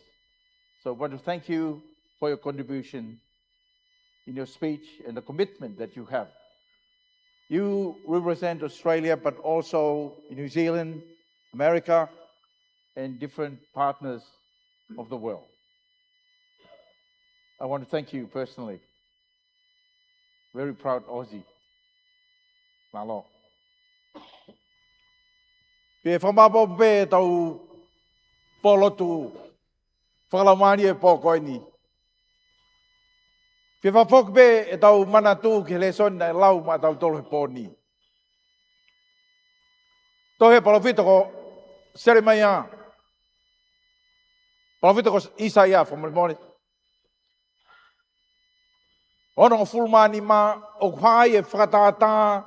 So I want to thank you for your contribution in your speech and the commitment that you have. You represent Australia, but also New Zealand, America, and different partners of the world. I want to thank you personally. Very proud Aussie. Mālō. Pea fakamālō pē ʻetau pōlotu fakalaumālie ʻo e pō ko eni. Pea fakafoki pē ʻetau manatu ki he lēsoni naʻe lau maʻatautolu he pō ni. Tohi ʻa e palōfita ko Selemaia, palōfita ko ʻĪsaia, fakamolemole. Onongofulu mā nima, ʻoku hā ai e fakatātā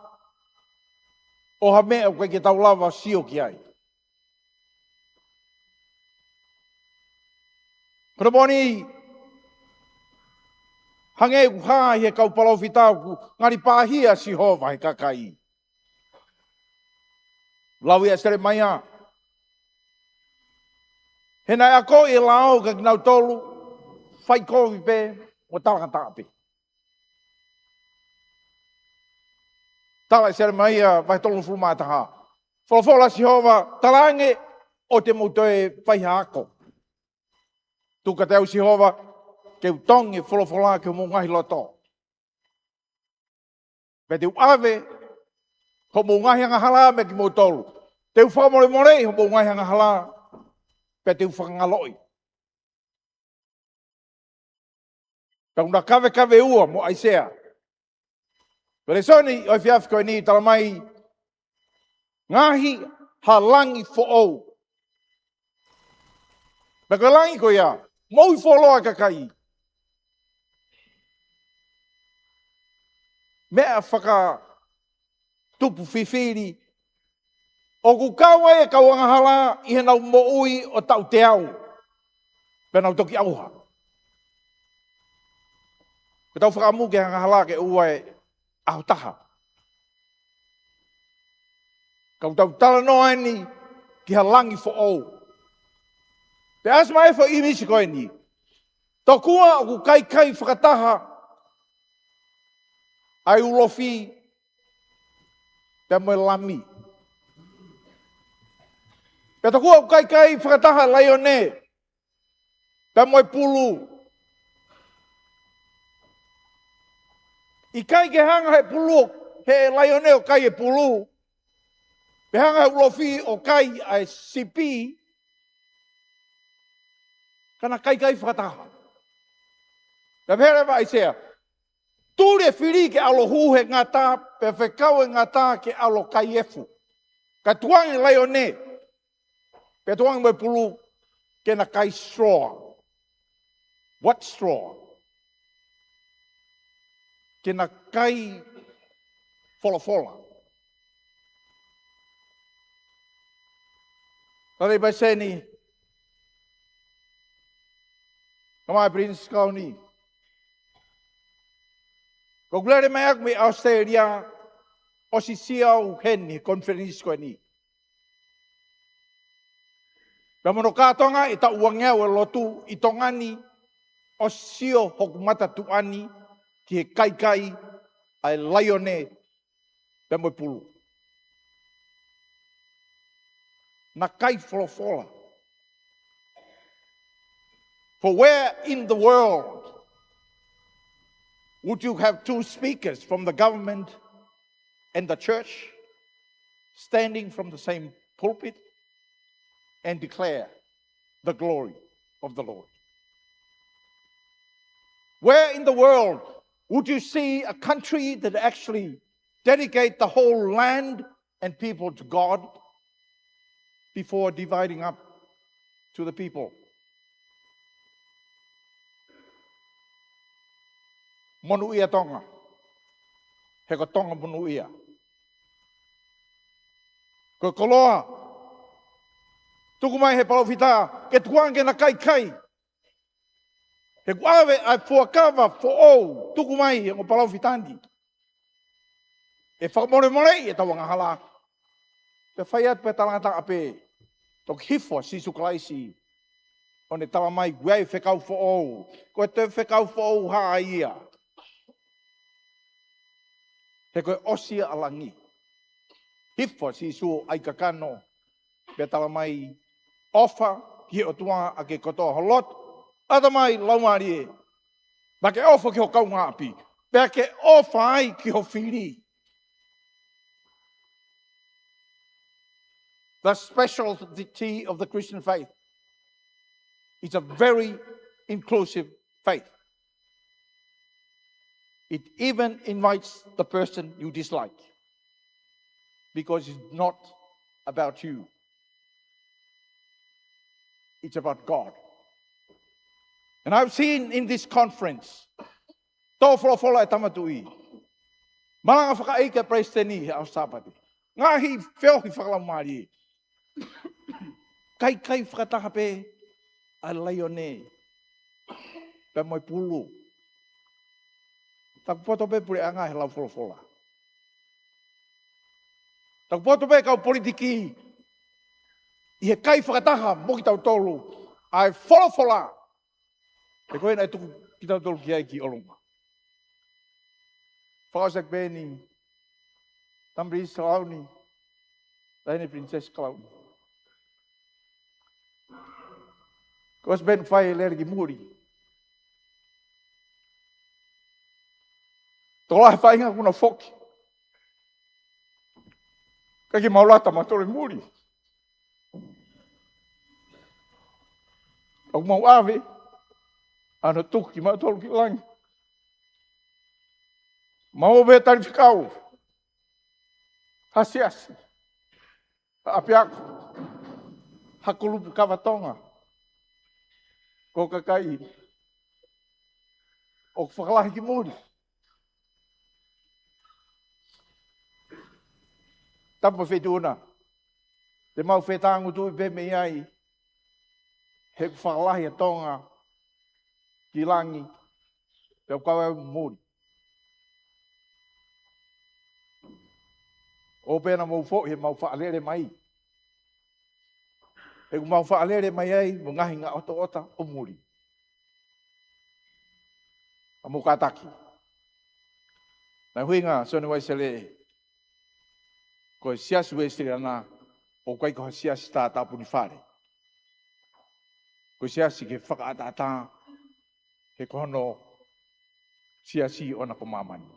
ʻo ha meʻa ʻoku ʻikai ke tau lava sio ki ai. Ko hono moʻoni, hangē ʻoku hā ʻi he kau palōfita, ʻoku ngali pāhia ʻa Sihova he kakai. Lau ia ʻe Selemaia. He naʻe akoʻi e lao kiate kinautolu, fai kovi pē, mo talangataʻa pē. Tala ʻe Selemaia vahe tolungofulu mā taha. Folofola ʻa Sihova, talaange ʻoua te mou toe fai ha ako. Tuku kiate au Sihova, ke u tongi e folofola ki homou ngaahi loto. Pea te u ʻave homou ngaahi angahala meiate kimoutolu. Te u fakamolemoleʻi homou ngaahi angahala, pea te u fakangaloʻi. Pea ʻoku na kavekave ua mo ʻAisea. Ko e lēsoni ʻo e efiafi ko eni, talamai, ngaohi ha langi foʻou. Pea ko e langi ko ia, moʻui fuoloa e kakai. Meʻa fakatupu fifili, ʻoku kau ai e kau angahala ʻi heʻenau moʻui ʻo taʻu teau. Pea nau toki ʻauha. Ko ʻetau fakaʻamu ki he angahala ke ʻoua ʻe ʻaho taha. Ka ʻoku tau talanoa eni ki ha langi foʻou. Pea ʻasi mai e foʻi ʻīmisi ko eni. Tokua ʻoku kaikai fakataha ʻa e ulofi pea mo e lami. Pea tokua ʻoku kaikai fakataha e laione pea mo e pulu. ʻIkai ke hanga he pulu, he laione ʻo kai e pulu, pe hanga he ulofi ʻo kai ʻa e sipi, ka na kaikai fakataha. Pea pehē leva ʻe ʻAisea, tuli e fili ke ʻalu ʻo hū he ngata, pea fekau e ngata ke ʻalu ʻo kai efu. Kae tukuange e laione, pea tukuange mo e pulu ke na kai straw. What straw? Ke na kai folofola. Tali pai seni. Kamai Prince Kauni. Ko ʻeku lele mai ʻaku mei ʻAositelēlia, ʻosi sio au heni he conference ko eni. Pea mo hono kātoanga e taʻu uangeau e lotu ʻi Tonga ni, ʻosi sio hoku mata tuʻa ni ki he kaikai ʻa e laione pea mo e pulu. Na kai folofola. For where in the world would you have two speakers from the government and the church standing from the same pulpit and declare the glory of the Lord? Where in the world would you see a country that actually dedicate the whole land and people to God before dividing up to the people? Monūʻia Tonga. He ko Tonga monūʻia. Ko e koloa tuku mai he palōfita, ke tukuange ke na kaikai. He kuo ʻave ʻa e fuakava foʻou tuku mai he ongo palōfita ni. ʻE fakamolemoleʻi ʻetau angahala. Pea fai atu pē talangataʻa pē, toki hifo ʻa Sīsū Kalaisi ʻo ne talamai, ʻoku ʻi ai e fekau foʻou. Ko e toe fekau foʻou hā ia? He ko e ʻosi ia ʻa langi. Hifo ʻa Sīsū ʻo ʻai kakano, pea talamai, ʻofa ki he ʻOtua ʻaki e kotoa ho loto, ʻatamai, laumālie. Pea ke ʻofa ki ho kaungāʻapi. Pea ke ʻofa ai ki ho fili. The speciality of the Christian faith is a very inclusive faith. It even invites the person you dislike, because it's not about you. It's about God. And I've seen in this conference, tō folofola e Tama Tuʻi, malanga fakaʻeiki e palesiteni he ʻaho Sāpate, ngaahi feohi fakalaumālie. Kaikai fakataha pē ʻa e laione pea mo e pulu. Taku poto pē puleʻanga he lau folofola. Taku poto pē kau politiki ʻi he kai fakataha mo kitautolu ʻa e folofola. He ko ena ʻe tuku kitautolu ki ai ki ʻolunga. Fakaʻosi ʻaki pē eni, Tamarice Kalauni, Taʻahine Princess Kalauni. Ko Sven fai lele ki muli. Tokolahi faʻahinga kuo nau foki. Ka ʻikai ke mau lata mautolu ʻi muli. ʻOku mau ʻave ʻa hono tuku kimautolu ki langi. Mau ō pē tali fekau ha siasi, ha ʻapiako, ha kulupu kava Tonga, ko e kakai ʻoku fakalahi ki muli. Tapu mo e Feituʻu na, te mau fetangutuʻi pē mei ai, he ʻoku fakalahi ʻa Tonga ki langi, pea ʻoku kau ai muli. ʻOua pē naʻa mou foʻi he mau faʻa lele mai. He ʻoku mau faʻa lele mai ai mo e ngaahi ngaʻotoʻota ʻo muli. ʻA mou kātaki. Naʻe ʻuhinga Sione Uaisele, ko e Siasi Uēsiliana ʻoku ʻikai ko ha siasi tātāpuni fale. Ko e siasi ke fakaʻataʻatā, he ko hono siasi ʻoʻona ko māmani.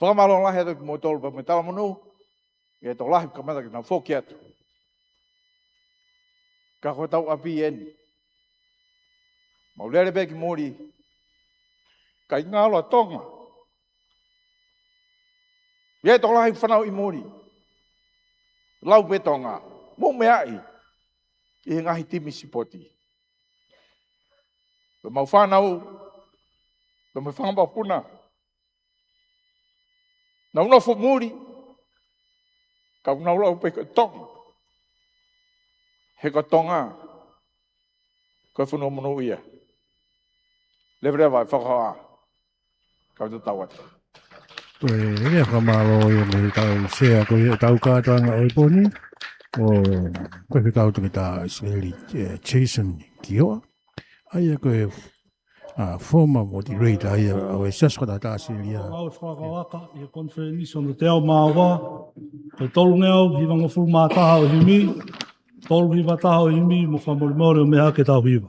Fakamālō lahi atu kimoutolu pea mo e talamonū, ʻi he tokolahi kamata ke nau foki atu. Ka ko hotau ʻapi eni. Mau lele pē ki muli, ʻikai ngalo ʻa Tonga. ʻI he tokolahi fanauʻi muli, lau pē Tonga, mou meaʻi ʻi he ngaahi timi sipoti. Ko ʻemau fānau, ko ʻemau fanga mokopuna, nau nofo muli, ka ʻoku nau lau pē ko Tonga. He ko Tonga ko e fonua monūʻia. Leveleva e fakahā. Kau tatau atu. Ko e lea fakamālō ia mei he tau sea ko ia tau kātoanga ʻo e pō ni, ʻo ko e fekau toketā Seli, eh, Jason Kioa. ʻA ia ko e, ah, former moderator ia ʻo e Siasi Fakataha Tonga Australia. Mau fakakavaka ʻi he konifelenisi ʻo e teau mā ua, ko e tolungeau hivangofulu mā taha ʻo e himi, tolu hiva taha ʻo e himi, mo fakamolemole ʻo meʻa hake tau hiva.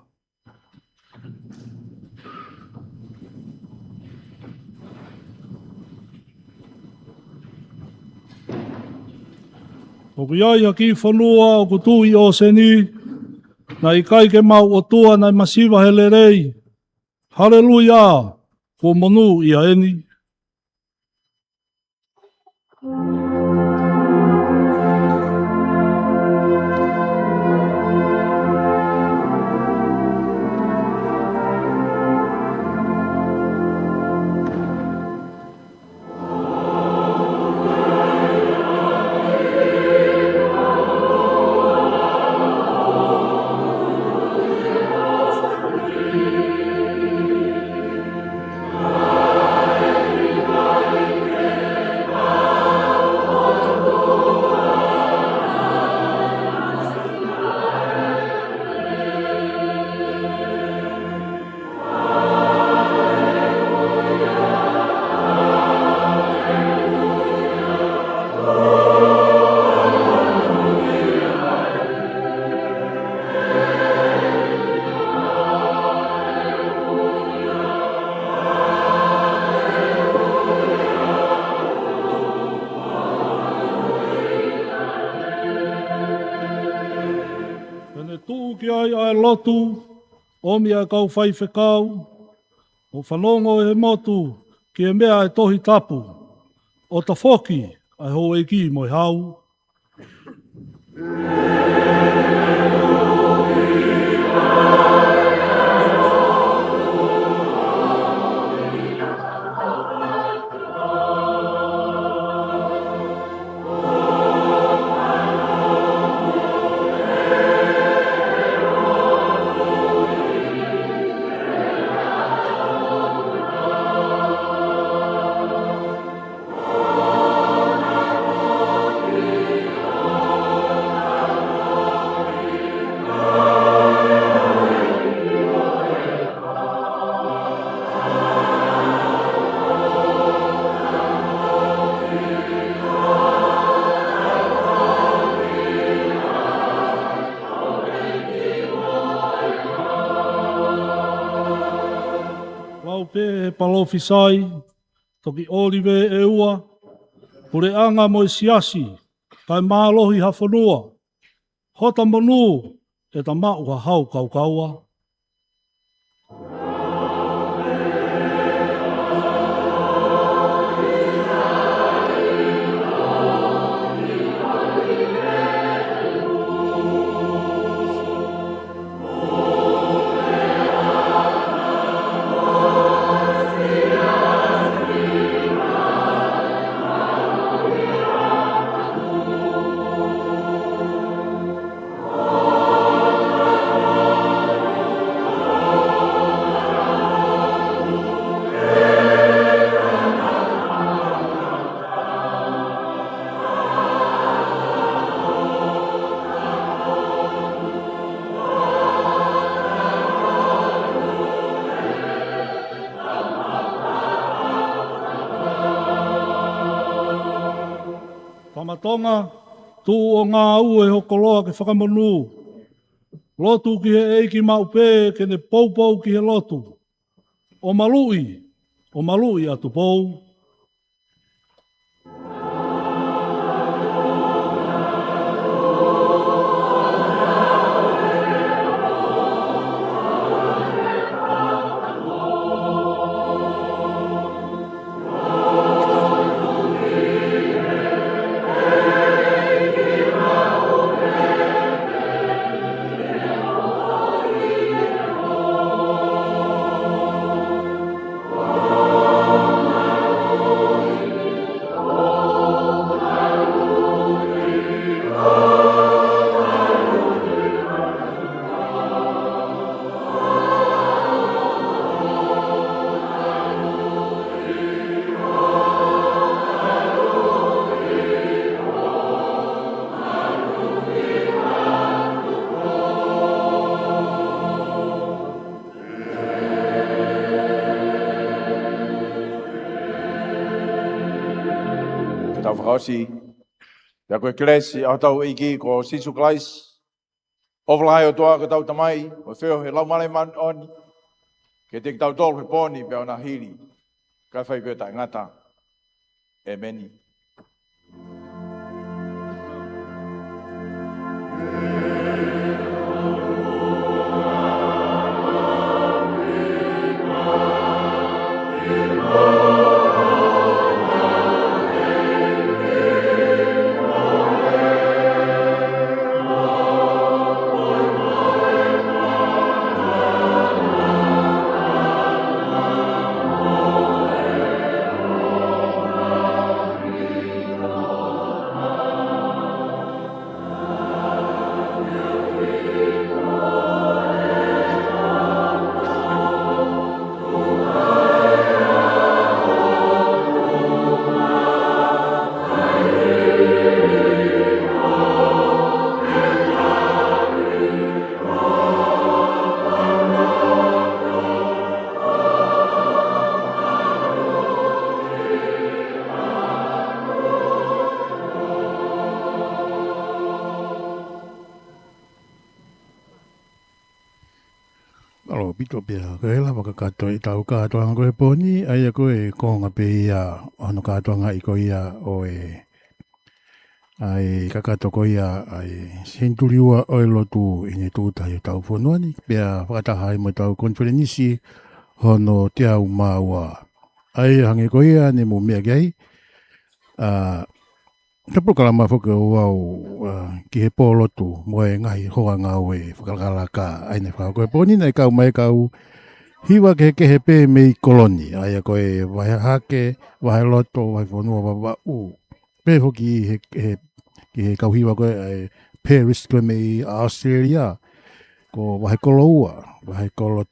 ʻOku ʻi ai ha kiʻi fonua ʻoku tuʻu ʻi ʻōseni, naʻe ʻikai ke maʻu ʻOtua, naʻe masiva he lelei. Haleluia, kuo monūʻia eni. Pea ne tuʻu ki ai ʻa e lotu, ʻomi ʻa e kau faifekau, ʻo fanongo ʻe he motu ki he meʻa ʻa e Tohi Tapu, ʻo tafoki ʻa e houʻeiki mo e hau. palōfisai, toki ʻōlive ʻe ua, puleʻanga mo e siasi, kae mālohi ha fonua, hota monū ʻe ta maʻu ha hau kaukaua. Tama Tonga, tuʻu ʻo ngāue ho koloa ke fakamonū. Lotu ki he ʻEiki maʻu pē ke ne poupou ki he lotu. ʻO maluʻi, ʻo maluʻi ʻa Tupou. Tau fakaʻosi, pea ko e kelesi ʻa hotau ʻEiki ko Sīsū Kalaisi, ʻofa lahi ʻa e ʻOtua ko hotau Tamai, mo e feohi ʻa e Laumālie Māʻoniʻoni, ke ʻiate kitautolu he pō ni pea ʻo nāhili, kae fai pē ʻo taʻengata. ʻEmeni. Mālō ʻaupito pea ko e lava kakato ʻetau kātoanga ko e pō ni, ʻa ia ko e konga pē ia ʻo hono kātoangaʻi ko ia ʻo e, ʻa e kakato ko ia ʻa e senituli ua ʻo e lotu ʻi he tūtahi ʻo hotau fonua ni, pea fakataha ai mo ʻetau konifelenisi hono teau mā ua. ʻA ia hangē ko ia ne mou meʻa ki ai, ʻa, ko e polokalama foki ʻo aʻu, ʻa, ki he pō lotu mo e ngaahi hoa ngāue fakalakalaka ʻa ia ne fakahoko he pō ni, naʻe kau mai e kau hiva kehekehe pē mei Koloni, ʻa ia ko e Vahe Hahake, Vahe Loto, Vahefonua Vavaʻu. Pehē foki he, he, ki he kau hiva ko ē ʻa e Paris ko ē mei ʻAositelēlia, ko Vahekoloua, Vahekolo-,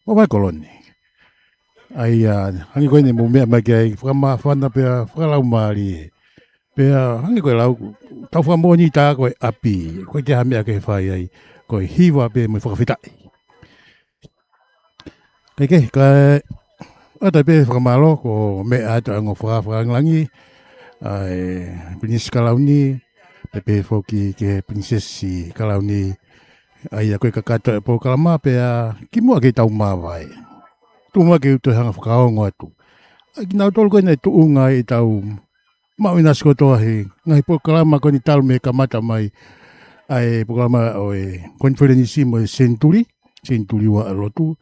ʻo Vahekoloni. ʻA ia, hangē ko eni mou meʻa mai ki ai, fakamāfana pea fakalaumālie. Pea hangē ko e lau, tau fakamoʻoni tā ko e ʻapi, ʻoku ʻikai ke ʻi ai ha meʻa ke fai ai, ko e hiva pē mo e fakafetaʻi. Kae kehe, kae ʻatā pē fakamālō, ko e meʻa atu ʻa e ongo faka-, fakalangilangi, ʻa e Pilinisesi Kalauni, pea pehē foki ki he Pilinisesi Kalauni, ʻa ia ko e kakato e polokalama pea kimuʻa ke tau māvae. tuʻu mai ke u toe hanga fakaongo atu ʻa kinautolu ko ē naʻe tuʻunga ai ʻetau maʻu ʻinasi kotoa he ngaahi polokalama ko eni talu mei he kamata mai ʻa e polokalama ʻo e konifelenisi mo e senituli, senituli ua ʻa e lotu.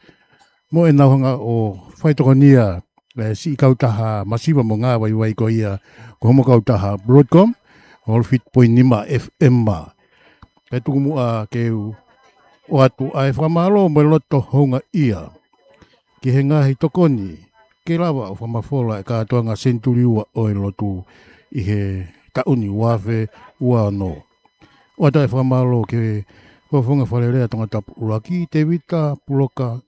Mo ʻenau hanga ʻo faitokonia ʻa e siʻi kautaha masiva mo ngāvaivai ko ia ko homo kautaha Broadcom, holo fitu poini nima F M. Kae tuku muʻa ke u ʻoatu ʻa e fakamālō mo e loto houngaʻia ki he ngaahi tokoni ke lava ʻo fakamafola e kātoanga senituli ua ʻo e lotu ʻi he taʻu ni ua afe ua ono. ʻOatu ʻa e fakamālō ki he Fakafofonga Fale Alea Tongatapu ʻUluaki, Tevita Puloka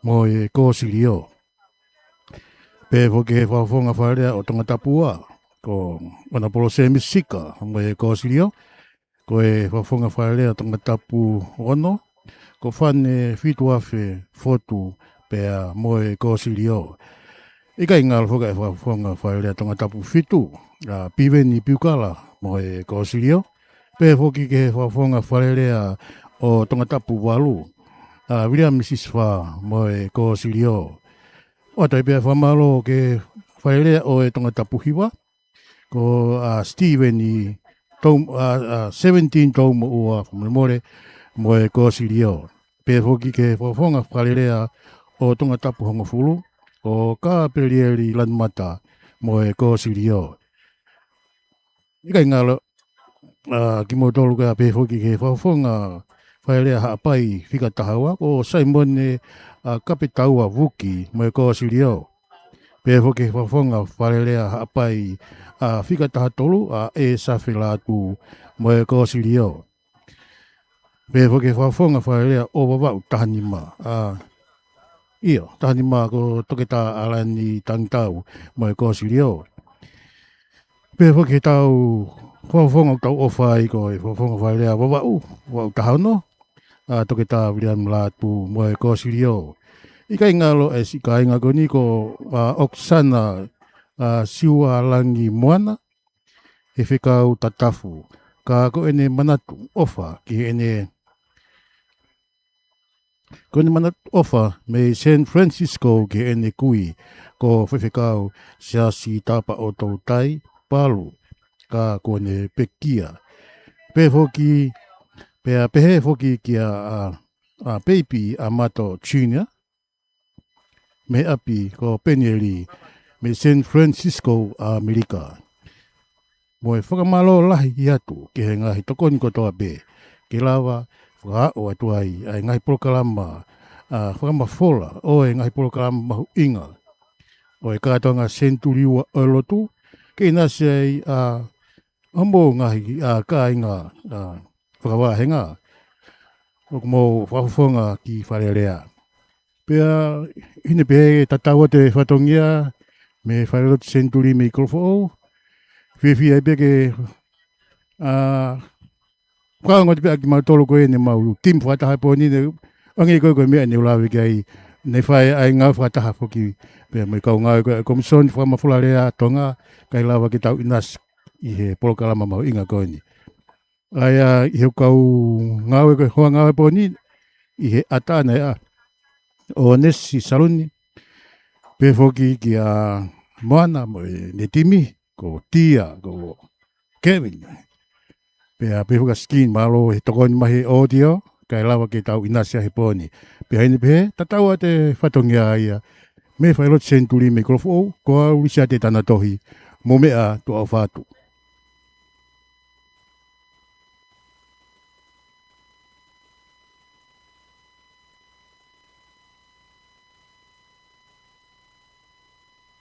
mo e Kōsilio. Pehē foki ki he Fakafofonga Fale Alea ʻo Tongatapu Ua, ko ʻOnapolo Sēmisi Sika mo e Kōsilio. Ko e Fakafofonga Fale Alea Tongatapu Ono, ko Fane Fituafe Fotu pea mo e Kōsilio. ʻIkai ngalo foki ʻa e Fakafofonga Fale Alea Tongatapu Fitu, ʻa Piveni Piukala mo e Kōsilio. Pehē foki ki he Fakafofonga Fale Alea ʻo Tongatapu Valu, ʻa Viliami Sisifā mo e Kōsilio. ʻOatu ai pē ʻa e fakamālō ki he Fale Alea ʻo e Tongatapu Hiva, ko ʻa Steven ʻi Tou-, ʻa, ʻa Seventeen Toumoʻua, fakamolemole, mo e Kōsilio. Pehē foki ki he Fakafofonga Fale Alea ʻo Tongatapu Hongofulu, ko Kapelieli Lanumata mo e Kōsilio. ʻIkai ngalo ʻa kimoutolu, kae pehē foki ki he Fakafofonga Fale Alea Haʻapai Fika Taha Ua, ko Saimone ʻa Kapetaua Vuki mo e Kōsilio. Pehē foki ki he Fakafofonga Fale Alea Haʻapai ʻa Fika Taha Tolu, ʻa ʻEsafe Lātū mo e Kōsilio. Pehē foki ki he Fakafofonga Fale Alea ʻo Vavaʻu Taha Nima, ʻa, ʻio, Taha Nima, ko Toketā ʻAlani Tangitau mo e Kōsilio. Pehē foki ki heʻetau Fakafofonga ʻoku tau ʻofa ai, ko e Fakafofonga Fale Alea Vavaʻu, Vavaʻu Taha Ono, ʻa Toketā Viliami Lātū mo e Kōsilio. ʻIkai ngalo e siʻi kāinga ko eni ko, ʻa, ʻOkisana, ʻa, Siualangi Moana, he fekau Tatafu. Ka ko ʻene manatu ʻofa ki heʻene, ko ʻene manatu ʻofa mei San Francisco ki heʻene kui, ko Faifekau Siasi Tapa ʻo Toutai, Palu, ka kuo ne pekia. Pehē foki, pea pehē foki kia, ʻa, ʻa Peipi ʻAmato Junior, mei ʻapi ko Penieli, mei San Francisco, ʻAmelika. Mo e fakamālō lahi atu ki he ngaahi tokoni kotoa pē, ke lava fakaaʻu atu ai ʻa e ngaahi polokalama, ʻa, fakamafola ʻo e ngaahi polokalama mahuʻinga ʻo e kātoanga senituli ua ʻo e lotu, ke ʻinasi ai ʻa, ʻa hoʻomou ngaahi, ʻa, kāinga, ʻa, fakavāhenga, ʻoku mou fakafofonga ki Fale Alea. Pea ʻi heʻene pehē tatau atu e fatongia mei he Falelotu Senituli mei Kolofoʻou. Fiefia ai pē ke, ʻa, fakaongo atu pē ʻa kimautolu ko ē ne mau timi fakataha he pō ni, ne ʻoange ko ē ko e meʻa ne u lave ki ai, ne fai ʻa e ngāue fakataha foki pea mo e kau ngāue ko ē Komisoni Fakamafola Alea Tonga, kae lava ke tau ʻinasi ʻi he polokalama mahuʻinga ko eni. ʻA ia ʻi he kau ngāue ko ē, hoa ngāue pō ni, ʻi he ʻata ʻana ʻa ʻOnesi Saluni, pehē foki kia Moana mo ʻene timi, ko Tia, ko Kevin. Pea pehē foki kia Skin, mālō he tokoni mai he ʻōtio, kae lava ke tau ʻinasi ai he pō ni. Pea ʻi heʻene pehē, tatau atu e fatongia ia mei he Falelotu Senituli mei Kolofoʻou, ko au Lisiate Tanatohi, mou meʻa, tuʻa ʻofa atu.